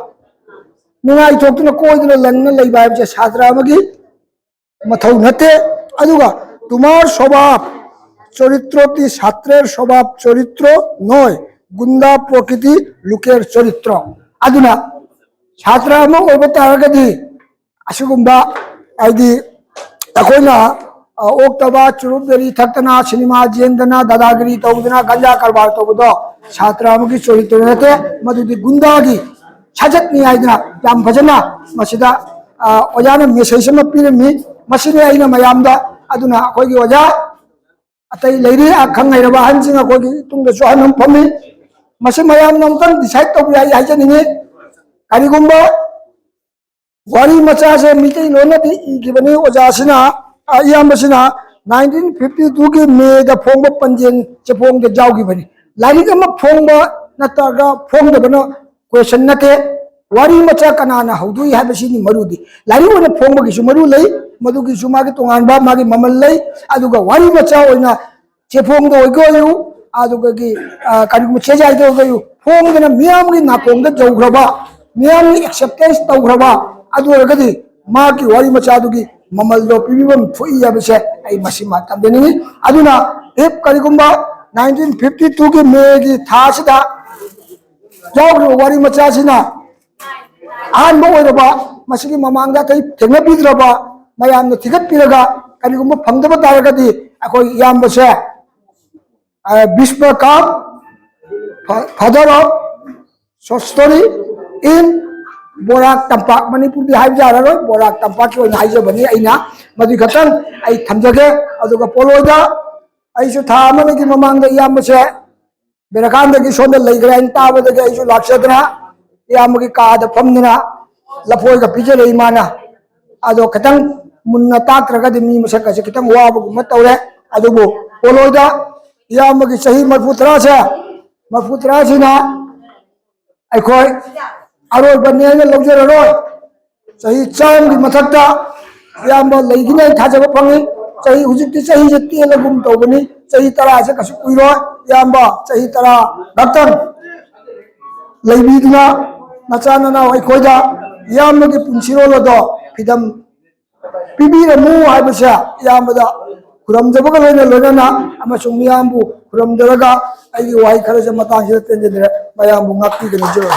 ꯅꯨꯡꯉꯥꯏꯊꯣꯛꯇꯨꯅ ꯀꯣꯏꯗꯨꯅ ꯂꯪꯅ ꯂꯩꯕ ꯍꯥꯏꯕꯁꯦ ꯁꯥꯇ꯭ꯔ ꯑꯃꯒꯤ ꯃꯊꯧ ꯅꯠꯇꯦ꯫ ꯑꯗꯨꯒ "তোমার স্বভাব চরিত্রটি ছাত্রের স্বভাব চরিত্র নয়, গুন্ডা প্রকৃতি লোকের চরিত্র", ꯑꯗꯨꯅ ꯁꯥꯇ꯭ꯔ ꯑꯃ ꯑꯣꯏꯕ ꯇꯥꯔꯒꯗꯤ ꯑꯁꯤꯒꯨꯝꯕ, ꯍꯥꯏꯗꯤ, ꯑꯩꯈꯣꯏꯅ, ꯑ, ꯑꯣꯛꯇꯕ ꯆꯨꯔꯨꯞ ꯕꯦꯔꯤ ꯊꯛꯇꯅ, ꯁꯤꯅꯦꯃꯥ ꯌꯦꯡꯗꯅ, ꯗꯥꯗꯥꯒꯤꯔꯤ ꯇꯧꯗꯅ, ꯒꯟꯖꯥ ꯀꯔꯕꯥꯔ ꯇꯧꯕꯗꯣ ꯁꯥꯇ꯭ꯔ ꯑꯃꯒꯤ ꯆꯣꯔꯤꯇ꯭ꯔ ꯅꯠꯇꯦ, ꯃꯗꯨꯗꯤ ꯒꯨꯟꯗꯥꯒꯤ ꯁꯥꯖꯠꯅꯤ ꯍꯥꯏꯗꯅ ꯌꯥꯝ ꯐꯖꯅ ꯃꯁꯤꯗ, ꯑ, ꯑꯣꯖꯥꯅ message ꯑꯃ ꯄꯤꯔꯝꯃꯤ꯫ ꯃꯁꯤꯅꯤ ꯑꯩꯅ ꯃꯌꯥꯝꯗ, ꯑꯗꯨꯅ ꯑꯩꯈꯣꯏꯒꯤ ꯑꯣꯖꯥ ꯑꯇꯩ ꯂꯩꯔꯤ, ꯑꯈꯪ ꯍꯩꯔꯕ ꯑꯍꯟꯁꯤꯡ ꯑꯩꯈꯣꯏꯒꯤ ꯇꯨꯡꯗꯁꯨ ꯑꯍꯟ ꯑꯃ ꯐꯝꯃꯤ꯫ ꯃꯁꯤ ꯃꯌꯥꯝꯅ ꯑꯃꯨꯛꯇꯪ decide ꯇꯧꯕꯤꯌꯨ꯫ ꯑꯩ ꯍꯥꯏꯖꯅꯤꯡꯉꯤ, ꯀꯔꯤꯒꯨꯝꯕ ꯋꯥꯔꯤ ꯃꯆꯥꯁꯦ ꯃꯤꯇꯩꯂꯣꯟꯅꯗꯤ ꯏꯈꯤꯕꯅꯤ ꯑꯣꯖꯥꯁꯤꯅ, ꯑ, ꯏꯌꯥꯝꯕꯁꯤꯅ nineteen fifty twoꯒꯤ ꯃꯦꯗ ꯐꯣꯡꯕ ꯄꯟꯖꯦꯟ ꯆꯦꯐꯣꯡꯗ ꯌꯥꯎꯈꯤꯕꯅꯤ꯫ ꯂꯥꯏꯔꯤꯛ ꯑꯃ ꯐꯣꯡꯕ ꯅꯠꯇ꯭ꯔꯒ ꯐꯣꯡꯗꯕꯅ question ꯅꯠꯇꯦ꯫ ꯋꯥꯔꯤ ꯃꯆꯥ ꯀꯅꯥꯅ ꯍꯧꯗꯣꯛꯏ ꯍꯥꯏꯕꯁꯤꯅꯤ ꯃꯔꯨꯗꯤ꯫ ꯂꯥꯏꯔꯤꯛ ꯑꯣꯏꯅ ꯐꯣꯡꯕꯒꯤꯁꯨ ꯃꯔꯨ ꯂꯩ, ꯃꯗꯨꯒꯤꯁꯨ ꯃꯥꯒꯤ ꯇꯣꯉꯥꯟꯕ ꯃꯥꯒꯤ ꯃꯃꯜ ꯂꯩ꯫ ꯑꯗꯨꯒ ꯋꯥꯔꯤ ꯃꯆꯥ ꯑꯣꯏꯅ ꯆꯦꯐꯣꯡꯗ ꯑꯣꯏꯒꯦ ꯑꯣꯏꯌꯨ, ꯑꯗꯨꯒꯒꯤ, ꯑ, ꯀꯔꯤꯒꯨꯝꯕ ꯆꯦꯖꯥꯏꯗ ꯑꯣꯏꯒꯦ ꯑꯣꯏꯌꯨ, ꯐꯣꯡꯗꯅ ꯃꯤꯌꯥꯝꯒꯤ ꯅꯥꯀꯣꯡꯗ ꯌꯧꯈ꯭ꯔꯕ, ꯃꯤꯌꯥꯝꯒꯤ acceptance ꯇꯧꯈ꯭ꯔꯕ, ꯑꯗꯨ ꯑꯣꯏꯔꯒꯗꯤ ꯃꯥꯒꯤ ꯋꯥꯔꯤ ꯃꯆꯥꯗꯨꯒꯤ ꯃꯃꯜꯗꯣ ꯄꯤꯕꯤꯐꯝ ꯊꯣꯛꯏ ꯍꯥꯏꯕꯁꯦ ꯑꯩ ꯃꯁꯤꯃ ꯊꯝꯖꯅꯤꯡꯉꯤ꯫ ꯑꯗꯨꯅ if ꯀꯔꯤꯒꯨꯝꯕ nineteen fifty twoꯒꯤ ꯃꯦꯒꯤ ꯊꯥꯁꯤꯗ ꯌꯥꯎꯈ꯭ꯔꯤꯕ ꯋꯥꯔꯤ ꯃꯆꯥꯁꯤꯅ ꯑꯍꯥꯟꯕ ꯑꯣꯏꯔꯕ, ꯃꯁꯤꯒꯤ ꯃꯃꯥꯡꯗ ꯑꯇꯩ ꯊꯦꯡꯅꯕꯤꯗ꯭ꯔꯕ, ꯃꯌꯥꯝꯅ ꯊꯤꯒꯠꯄꯤꯔꯒ ꯀꯔꯤꯒꯨꯝꯕ ꯐꯪꯗꯕ ꯇꯥꯔꯒꯗꯤ ꯑꯩꯈꯣꯏ ꯏꯌꯥꯝꯕꯁꯦ, ꯑ, ꯕꯤꯁ꯭ꯋꯀꯥꯟꯇ, ꯐ-, father of short story in ꯕꯣꯔꯥꯛ ꯇꯝꯄꯥꯛ, ꯃꯅꯤꯄꯨꯔꯗꯤ ꯍꯥꯏꯕ ꯌꯥꯔꯔꯣꯏ, ꯕꯣꯔꯥꯛ ꯇꯝꯄꯥꯛꯀꯤ ꯑꯣꯏꯅ ꯍꯥꯏꯖꯕꯅꯤ ꯑꯩꯅ꯫ ꯃꯗꯨ ꯈꯛꯇꯪ ꯑꯩ ꯊꯝꯖꯒꯦ꯫ ꯑꯗꯨꯒ ꯄꯣꯠꯂꯣꯏꯗ ꯑꯩꯁꯨ ꯊꯥ ꯑꯃꯅꯤꯒꯤ ꯃꯃꯥꯡꯗ ꯏꯌꯥꯝꯕꯁꯦ ꯕꯦꯔꯀꯥꯟꯗꯒꯤ ꯁꯣꯝꯗ ꯂꯩꯈ꯭ꯔꯦ ꯍꯥꯏꯅ ꯇꯥꯕꯗꯒꯤ ꯑꯩꯁꯨ ꯂꯥꯛꯆꯗꯅ ꯏꯌꯥꯝꯕꯒꯤ ꯀꯥꯗ ꯐꯝꯗꯅ ꯂꯐꯣꯏꯒ ꯄꯤꯖꯔꯛꯏ ꯃꯥꯅ꯫ ꯑꯗꯣ ꯈꯤꯇꯪ ꯃꯨꯟꯅ ꯇꯥꯛꯇ꯭ꯔꯒꯗꯤ ꯃꯤ ꯃꯁꯛ ꯑꯁꯦ ꯈꯤꯇꯪ ꯋꯥꯕꯒꯨꯝꯕ ꯇꯧꯔꯦ꯫ ꯑꯗꯨꯕꯨ ꯄꯣꯂꯣꯏꯗ ꯏꯌꯥꯝꯕꯒꯤ ꯆꯍꯤ ꯃꯔꯤꯐꯨ ꯇꯔꯥꯁꯦ, ꯃꯔꯤꯐꯨ ꯇꯔꯥꯁꯤꯅ ꯑꯩꯈꯣꯏ ꯑꯔꯣꯏꯕꯅꯦꯅ ꯂꯧꯖꯔꯔꯣꯏ꯫ ꯆꯍꯤ ꯆꯥꯝꯃꯒꯤ ꯃꯊꯛꯇ ꯏꯌꯥꯝꯕ ꯂꯩꯒꯅꯤ ꯍꯥꯏꯅ ꯊꯥꯖꯕ ꯐꯪꯉꯤ꯫ ꯆꯍꯤ, ꯍꯧꯖꯤꯛꯇꯤ ꯆꯍꯤꯁꯦ ꯇꯦꯜꯂꯒꯨꯝ ꯇꯧꯕꯅꯤ, ꯆꯍꯤ ꯇꯔꯥꯁꯦ ꯀꯩꯁꯨ ꯀꯨꯏꯔꯣꯏ꯫ ꯏꯌꯥꯝꯕ ꯆꯍꯤ ꯇꯔꯥ ꯈꯛꯇꯪ ꯂꯩꯕꯤꯗꯨꯅ ꯅꯆꯥ ꯅꯅꯥꯎ ꯑꯩꯈꯣꯏꯗ ꯏꯌꯥꯝꯕꯒꯤ ꯄꯨꯟꯁꯤꯔꯣꯜ ꯑꯗꯣ ꯐꯤꯗꯝ ꯄꯤꯕꯤꯔꯝꯃꯨ ꯍꯥꯏꯕꯁꯦ ꯏꯌꯥꯝꯕꯗ ꯈꯨꯔꯨꯝꯖꯕꯒ ꯂꯣꯏꯅ ꯂꯣꯏꯅꯅ ꯑꯃꯁꯨꯡ ꯃꯤꯌꯥꯝꯕꯨ ꯈꯨꯔꯨꯝꯖꯔꯒ ꯑꯩꯒꯤ ꯋꯥꯍꯩ ꯈꯔꯁꯦ ꯃꯇꯥꯡꯁꯤꯗ ꯇꯦꯟꯖꯗ꯭ꯔꯦ꯫ ꯃꯌꯥꯝꯕꯨ ꯉꯥꯛꯄꯤꯗꯨꯅ ꯖꯣꯏ꯫